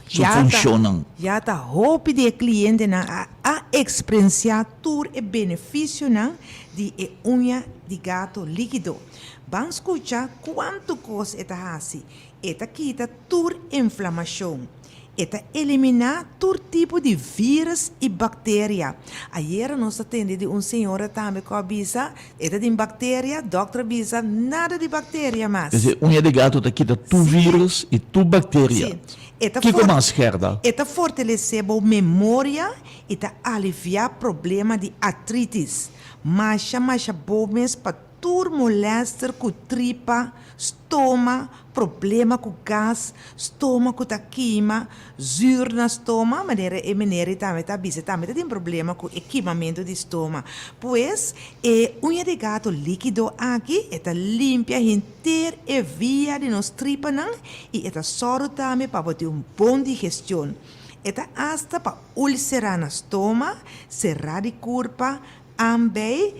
S1: su funshonnan.
S2: Ya ta hopi di e klientenan a a eksperensiá tur e benefisionan di e uña di gato likido. Ban skucha kuantu kos e ta hasi E ta kita tur inflamashon. E ta eliminá tur tipo di vírus i bakteria. Ayera nos ta tende di un señora tambe ku a bisa e ta tin bakteria, dòkter a bisa nada di bakteria mas.
S1: P'esei uña di gato ta kita tur vírus i tur bakteria.
S2: Sí. E ta
S1: Kiko mas, Gerda?
S2: E ta fortalesé bo memoria i ta aliviá problema di artritis. Masha masha bo mes pa Tur molester ku tripa, stoma, problema ku gas, stoma ku ta kima, zuur na stoma, manera e meneer ei tambe ta bisa, tambe ta tin problema ku e kimamentu di stoma. Pues, e uña di gato likido aki e ta limpia henter e via di nos tripanan i e ta sòru tambe pa bo tin un bon digestion. E ta asta pa ulsera na stoma, será di kurpa, Ambei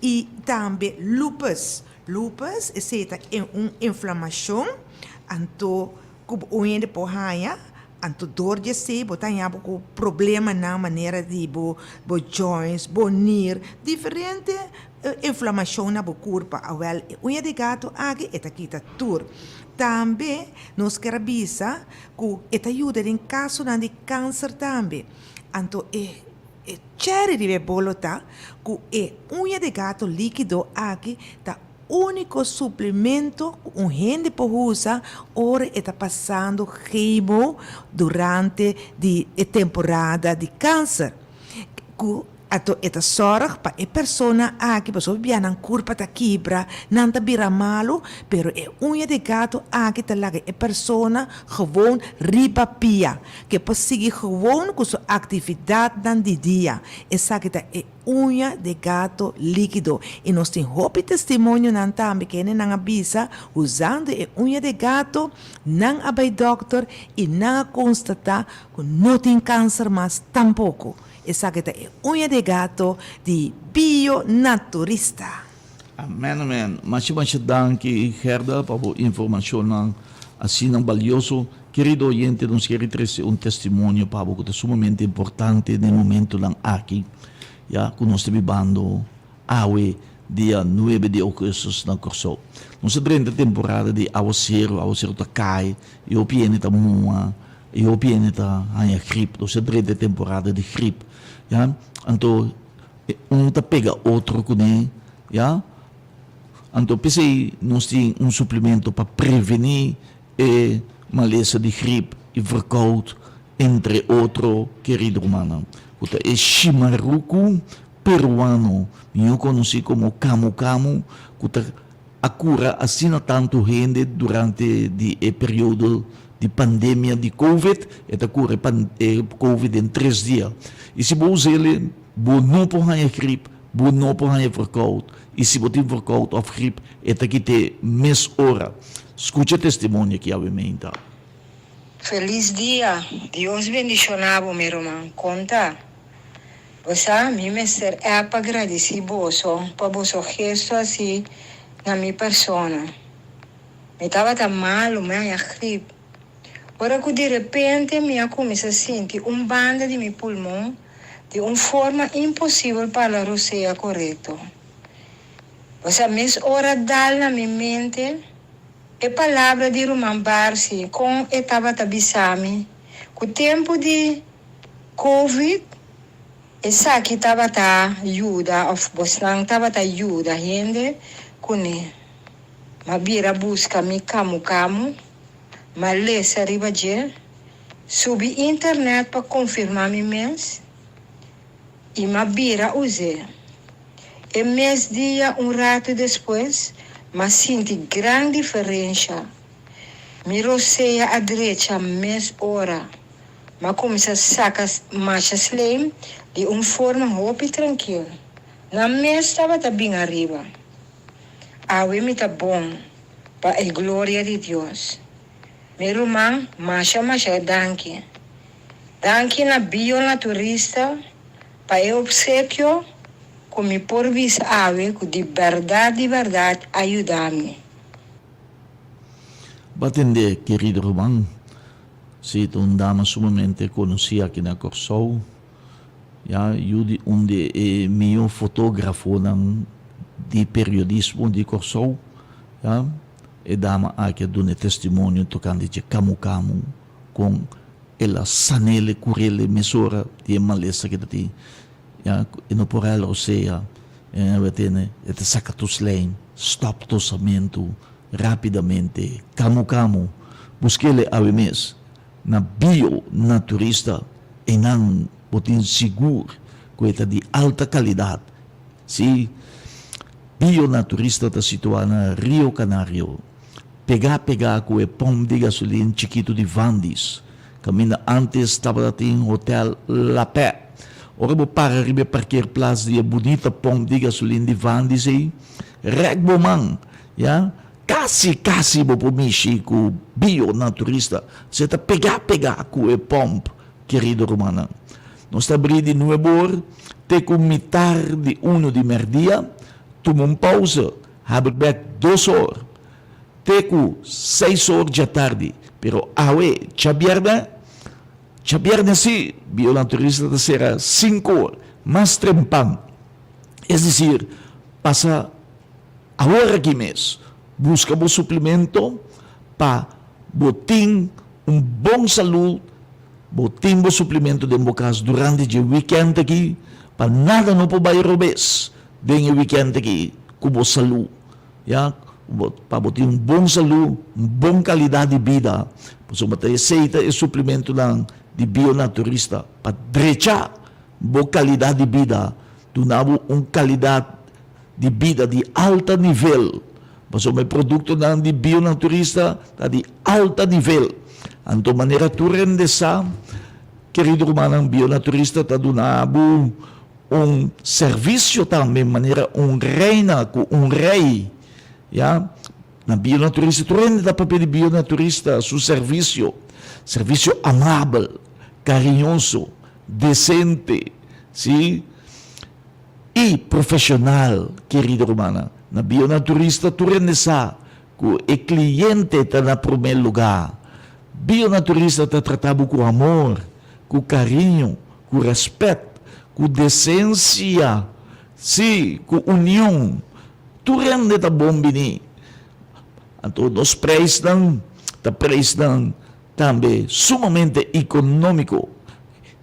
S2: i tambe lupus. Lupus esei ta un inflamashon anto ku bo un hende por haña, anto dor di esei bo ta haña bo ku problemanan manera di bo bo joints, bo nir, diferente inflamashon na bo kurpa. Awèl e uña di gato aki e ta kita tur. Tambe nos ker a bisa ku e ta yuda den kasonan di kanser tambe. Anto e. E cherry riba e bolo ta ku e uña di gato líkido aki ta úniko suplemento ku un hende por usa ora e ta pasando chemo durante di e temporada di kanser. Ku. Ato e ta sòrg pa e persona aki, pasobra bia nan kurpa ta kibra, nan ta bira malu, pero e uña di gato aki ta laga e persona gewoon riba pia, ke por sigui gewoon ku su aktividatnan di dia. Esaki ta e uña di gato líkido. I nos tin hopi testimonionan tambe kende nan a bisa usando e uña di gato, nan a bai dòkter i nan a konstatá ku no tin kanser mas tampoko. Esaki ta e uña di gato di Bio Naturista.
S1: Amen amen masha masha danki Gerda pa bo informacionnan asina balioso. Kerido oyente nos kere trece un testimonio pa bo cu ta sumamente importante den momentonan aki ya cu nos ta bibando awe dia nuebe di augustus na Corsou. Nos a drenta temporada di awacero, awacero ta cay y hopi hende ta mua. E hopi hende ta haña grip, nos a drenta e temporada di grip, ya. Anto un ta pega otro kuné, ya. Anto p'esei nos tin un suplemento pa prevení e malesa di grip i verkoud, entre otro, kerido rumannan, ku ta e shimaruku peruano, mihó konosí komo kamu kamu, ku ta A cura asina tanto hende durante di e periodo di pandemia di covid, e ta cura e covid den tres dia. Y si bo us'ele, bo no por haña grip, bo no por haña verkoud, y si bo tin verkoud of grip, e ta kit'é mes ora. Scucha e testimonio aki awe meinta.
S6: Felis dia, Dios bendiciona bo mi ruman, conta. Bo sa, mi mester app pa gradisí boso pa boso gesto así na mi persona. Mi tabata malu, mi haña grip. Ora ku di repente mi a kuminsá sinti un banda di mi pulmon di un forma imposibel pa la rosea korekto. Bo sa, mes ora dal na mi mente e palabra di Ruman Barsi kon e tabata bisa mi ku tempu di Covid, esaki tabata yuda of bosnan tabata yuda hende kuné. M'a bira buska mi kamu kamu, m'a lesa riba dje, subi internet pa konfirmá mi mes i m'a bira us'é. E mes dia un ratu despues m'a sinti gran diferensha. Mi rosea a drecha mes ora. M'a kuminsá saka masha slijm di un forma hopi trankil. Nan mes tabata bin ariba. Awe mi ta bon, pa e gloria di Dios. Mi ruman, masha masha danki. Danki na Bionaturista pa e opsekio ku mi por bisa awe ku di bèrdat di bèrdat a yuda mi.
S1: Bo a tende, kerido ruman. Sí, ta un dama sumamente konosí aki na Kòrsou. Ya, yu di un di e mihó fotógrafonan di periodismo di Kòrsou. Ya, e dama aki a duna e testimonio tokante dje kamu kamu kon el a san'el, kur'el mesora di e malesa ke ta tin. Ya, e no por hala osea, e tene, e ta saka tur slijm, stòp tosamentu. Rapidamente, kamu kamu, busk'el e awe mes na Bio Naturista, einan bo tin sigur ku e ta di alta kalidat. Sí, Bio Naturista ta situá na Rio Canario, pegá pegá ku e pòmp di gasolin chikitu di Vandis, kaminda ántes tabata tin Hotel La Paix. Ora bo para riba e parkeerplaats di e bunita pòmp di gasolin di Vandis ei, rèk bo man Ya, kasi kasi bo por mishi ku bio naturista. Se ta pegá pegá ku e pòmp, kerido rumannan. Nos ta abrí di nuebe or te ku mitar di unu di mèrdia, tuma un pausa, habri bèk dos or te ku seis or djatardi. Pero awe djabièrnè, djabièrnè sí, bio naturista ta sera sinku or, mas trempan. Es desir, pasa. Awor aki mes, buska bo suplemento pa bo tin un bon salud, bo tin bo suplemento den bo kas durante dje wikènt aki pa nada no por bai robes den e wikènt aki ku bo salud, ya, pa bo tin un bon salud, un bon kalidat di bida, pasobra ta esei ta e suplementonan di Bionaturista pa drecha bo kalidat di bida. Duna bo un kalidat di bida di alta nivel, pasobra e produktonan di Bionaturista ta di alta nivel. Anto manera tur hende sa, kerido rumannan, Bionaturista ta duna bo un servisio tambe manera un reina ku un rei, ya. Na Bionaturista tur hende ta papia di Bionaturista su servisio, servisio amabel, kariñoso, desente, si, i profesional, kerido rumannan. Na Bionaturista tur hende sa ku e kliente ta na promé lugá. Bionaturista ta trata bo ku amor, ku kariño, ku rèspèt, ku desensia, si, ku union. Tur hende ta bon bini. Anto nos preisnan ta preisnan tambe sumamente ekonómiko,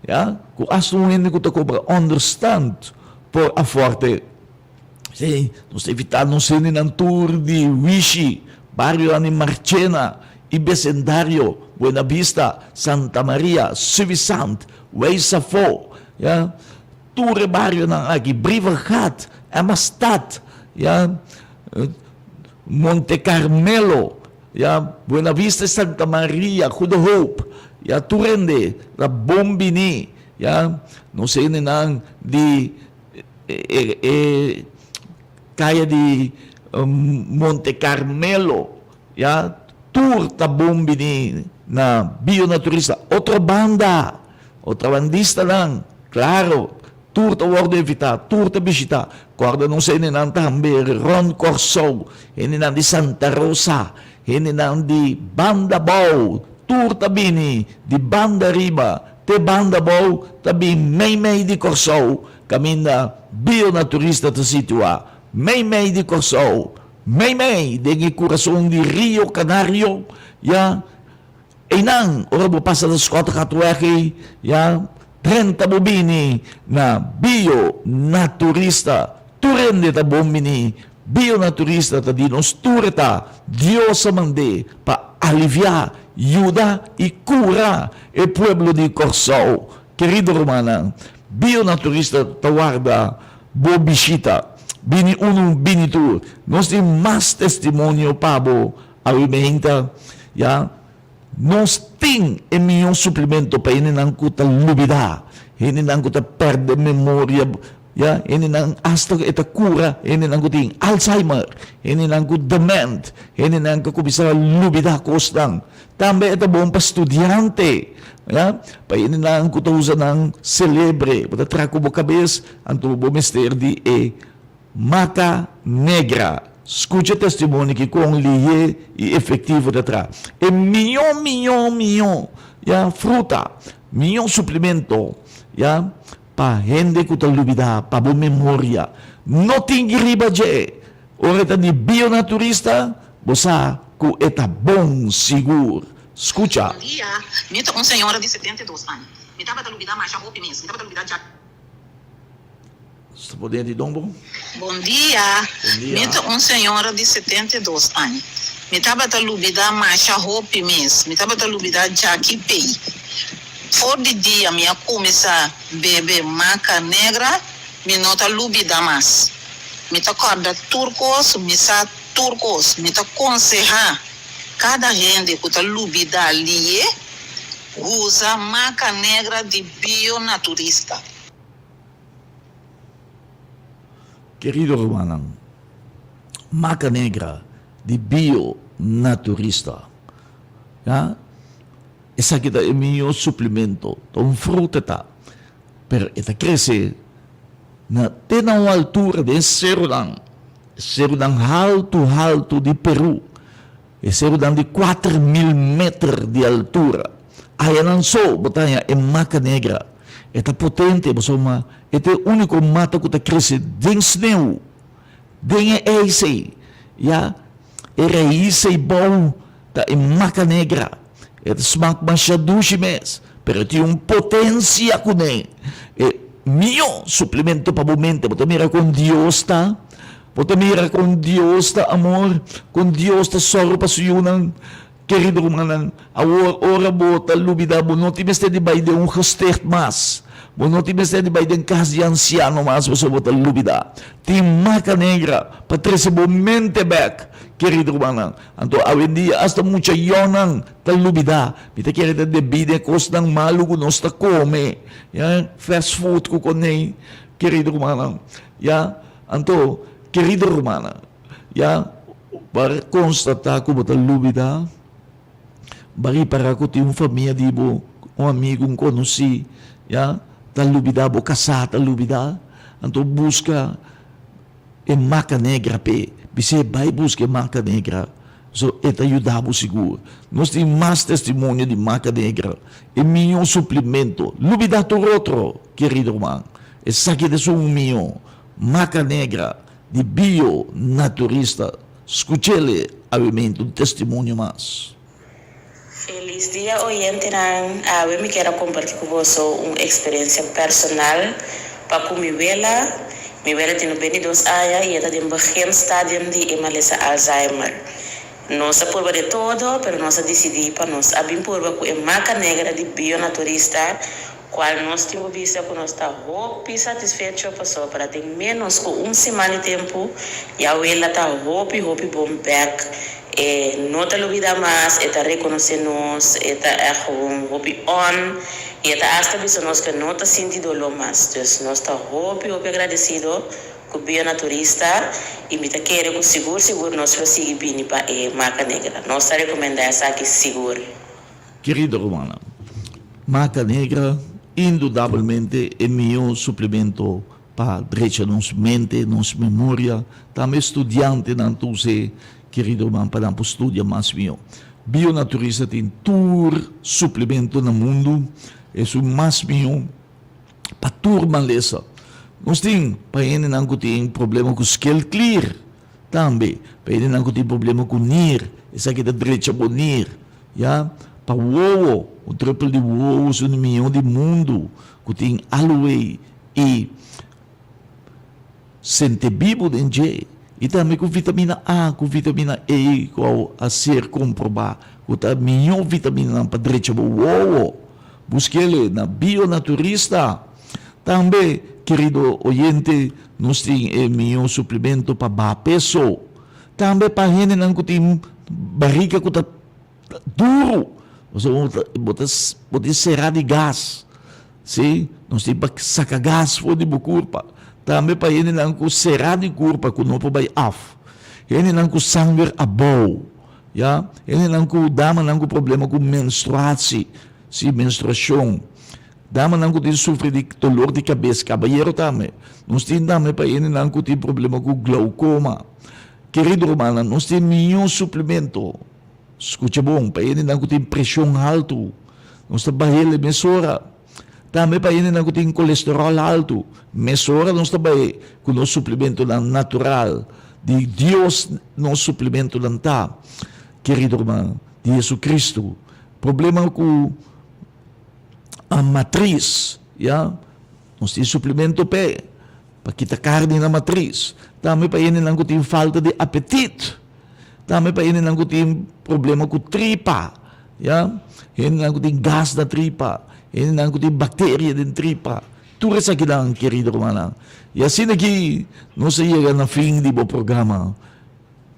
S1: ya, ku asta un hende ku ta kobra ònderstant por afòrte. Sí, nos ta evitá nos hendenan tur di Wishi, barionan di Marchena i besendario, Buena Vista, Santa Maria, Suffisant, Weisafó, ya. Tur e barionan aki, Brievengat, Emmastad, ya, Monte Carmelo, ya, Buena Vista y Santa Maria, Goede Hoop, ya, tur hende ta bon bini, ya. Nos hendenan di e e kaya di Monte Carmelo, ya, tur ta bon bini na Bionaturista. Otro banda, otrabandistanan, Claro, tur ta wordo invita, tur ta bishita. Corda nos hendenan tambe rond Corsou, hendenan di Santa Rosa, hendenan di Banda Bou, tur ta bini di banda riba te banda bou ta bin meimei di Corsou, caminda Bionaturista ta situa, meimei di Corsou, meimei den e curason di Rio Canario, ya. Einan, ora bo pasa na Schottegatweg ei, ya, drenta bo bini na Bio Naturista. Tur hende ta bon bini. Bio Naturista ta di nos tur e ta. Dios a mand'é pa aliviá, yuda i kura e pueblo di Kòrsou. Kerido rumannan, Bio Naturista ta warda bo bishita. Bini unu, bini tur. Nos tin mas testimonio pa bo Awe meinta, ya, nos tin e mihó suplemento pa hendenan ku ta lubidá, hendenan ku ta pèrdè memoria, ya, hendenan asta e ta kura hendenan ku tin Alzheimer, hendenan ku dement, hendenan ku a kuminsá lubidá kosnan. Tambe e ta bon pa studiante, ya, pa hendenan ku ta usa nan selebre, bo ta traha ku bo kabes, anto bo mester di e Mata Negra, Scucha testimonio ki con lihé y efectivo ta traha. E miñó miñó miñó ya fruta, miñó suplemento ya pa hende cu ta lubida, pa bo memoria. No tin riba dje. Ora e ta di bionaturista, bo sa cu e ta bon sigur. Scucha.
S11: Bon dia, mi ta un señora di 72 aña. Mi tabata lubida masha hopi mes. Mi tabata lubida dja.
S1: Sta por den di don bo.
S11: Bon dia, mi ta un señora di 72 aña. Mi tabata lubida masha hopi mes. Mi tabata lubida djaki pei. For di dia mi a cuminsa bebe maca negra, mi no ta lubida mas. Mi ta corda tur cos, mi sa tur cos. Mi ta conseha cada hende cu ta lubida lie, usa maca negra di Bio Naturista.
S1: Kerido rumannan, Maca Negra di Bio Naturista, ya, esaki ta e mihó suplemento, ta un fruta ta, pero e ta krese na te na un altura den seronan, seronan haltu haltu di Peru. E serunan di 4000 meter di altura. Ayanan so bo ta haña e maca negra. E ta potente pasobra e ta e úniko mata ku ta krese den sneu, den e ijs ei. Ya, e rais ei bou ta e maca negra. E ta smak masha dushi mes, pero e tin un potensia kuné. E mihó suplemento pa bo mente. Bo ta mira kon Dios ta. Bo ta mira kon Dios ta amor, kon Dios ta sòru pa su yunan. Kerido rumannan, awor ora bo ta lubidá bo no tin mester di bai den un gesticht mas. Bo no tin mester di bai den kas di ansiano mas pasobra bo ta lubidá. Tin maca negra pa trese bo mente bek, kerido rumannan. Anto awendia asta mucha yònnan ta lubidá. Mi ta kere ta debí den e kosnan malu ku nos ta kome, ya, fast food ku konei, kerido rumannan, ya. Anto, kerido rumannan, ya, bo a konstatá ku bo ta lubidá? Bo a ripará ku tin un famia di bo, un amigu, un konosí, ya, ta lubidá, bo kasá ta lubidá? Anto buska e maca negra p'e. Bis'é bai buska e maca negra, so e ta yuda bo sigur. Nos tin mas testimonio di maca negra, e mihó suplimento. Lubidá tur otro, kerido ruman. Esaki ta esun mihó maca negra di bio naturista. Scuchele awe-mente un testimonio mas.
S12: Felis dia oyentenan, awe mi kier a comparti cu boso un experiencia personal pa cu mi wela. Mi wela tin 22 aña y e ta den begin stadium di e malesa Alzheimer. Nos a purba de todo, pero nos a dicidi pa nos a bin purba cu e maca negra di Bionaturista Cual nos tin por bisa cu nos ta hopi satisfecho pasobra den menos cu un siman di tempo ya wela ta hopi hopi bon bek, e no ta lubida mas, e ta reconoce nos, e ta echt gewoon hopi on y e ta hasta bisa nos cu e no ta sinti dolor mas. Dus nos ta hopi hopi agradecido cu Bionaturista y mi ta kere cu sigur sigur nos lo sigui bini pa e Maca Negra. Nos ta recomenda esaki sigur.
S1: Kerido rumannan, maca negra indudabelmente e mihó suplemento pa drecha nos mente, nos memoria. Tambe studiantenan ta us'é, kerido ruman, pa nan por studia mas mihó. Bionaturista tin tur suplemento na mundu, esun mas mihó pa tur malesa. Nos tin pa hendenan ku tin problema ku skelklier tambe, pa hendenan ku tin problema ku nir, esaki ta drecha bo nir. Ya, pa wowo, un trepel di wowo su un mion di mundu ku tin aloe i sentebibu den dje, i tambe ku vitamina A ku vitamina E ku a ser komprobá ku ta mion vitaminanan pa drecha bo wowo. Busk'el na Bionaturista. Tambe, kerido oyente, nos tin e mion suplemento pa baha peso. Tambe pa hendenan ku tin barika ku ta duru, pasobra bo ta bo tin será di gas, si, nos tin pa saka gas for di bo kurpa. Tambe pa hendenan ku será di kurpa ku no por bai af, hendenan ku sanger abou, ya, hendenan ku damanan ku problema ku menstruasi, si, menstruashon. Damanan ku tin sufri di dolor di kabes, kabayero tambe. Nos tin tambe pa hendenan ku tin problema ku glaukoma. Kerido rumannan, nos tin miño suplemento, skucha bon, pa hendenan ku tin preshon haltu. Nos ta bah'el mesora. Tambe pa hendenan ku tin kolesteròl haltu, mesora nos ta bah'é ku nos suplementonan natural di Dios. Nos suplementonan ta, kerido ruman, di Jesucristo. Problema ku. A matris, ya. Nos tin suplemento p'e, pa kita karni na matris. Tambe pa hendenan ku tin falta di apetit. Tambe pa hendenan ku tin problema ku tripa, ya. Hendenan ku tin gas na tripa, hendenan ku tin bakteria den tripa. Tur esakinan, kerido rumannan. I asina aki nos a yega na fin di bo programa.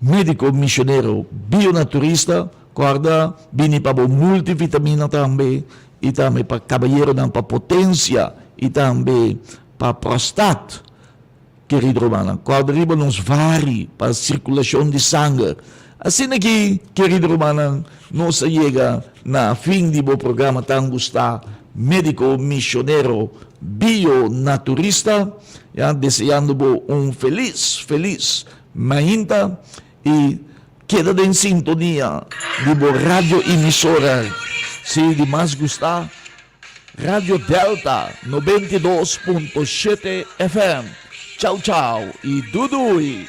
S1: Médiko misionero bionaturista, kòrda bini pa bo multivitamina tambe i tambe pa kabayeronan pa potensia i tambe pa prostat. Kerido rumannan, kòrda riba nos vari pa sirkulashon di sanger. Asina ki, kerido rumannan, nos a yega na fin di bo programa tan gustá, Médiko Misionero Bionaturista, ya, deseando bo un felis, felis Mainta y keda den sintonia di bo radio emisora si di mas gusta, Radio Delta 92.7 FM. Chau chau y dudui!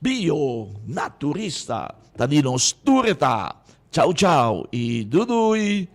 S1: Bio Naturista ta di nos tur e ta. Chau chau y dudui!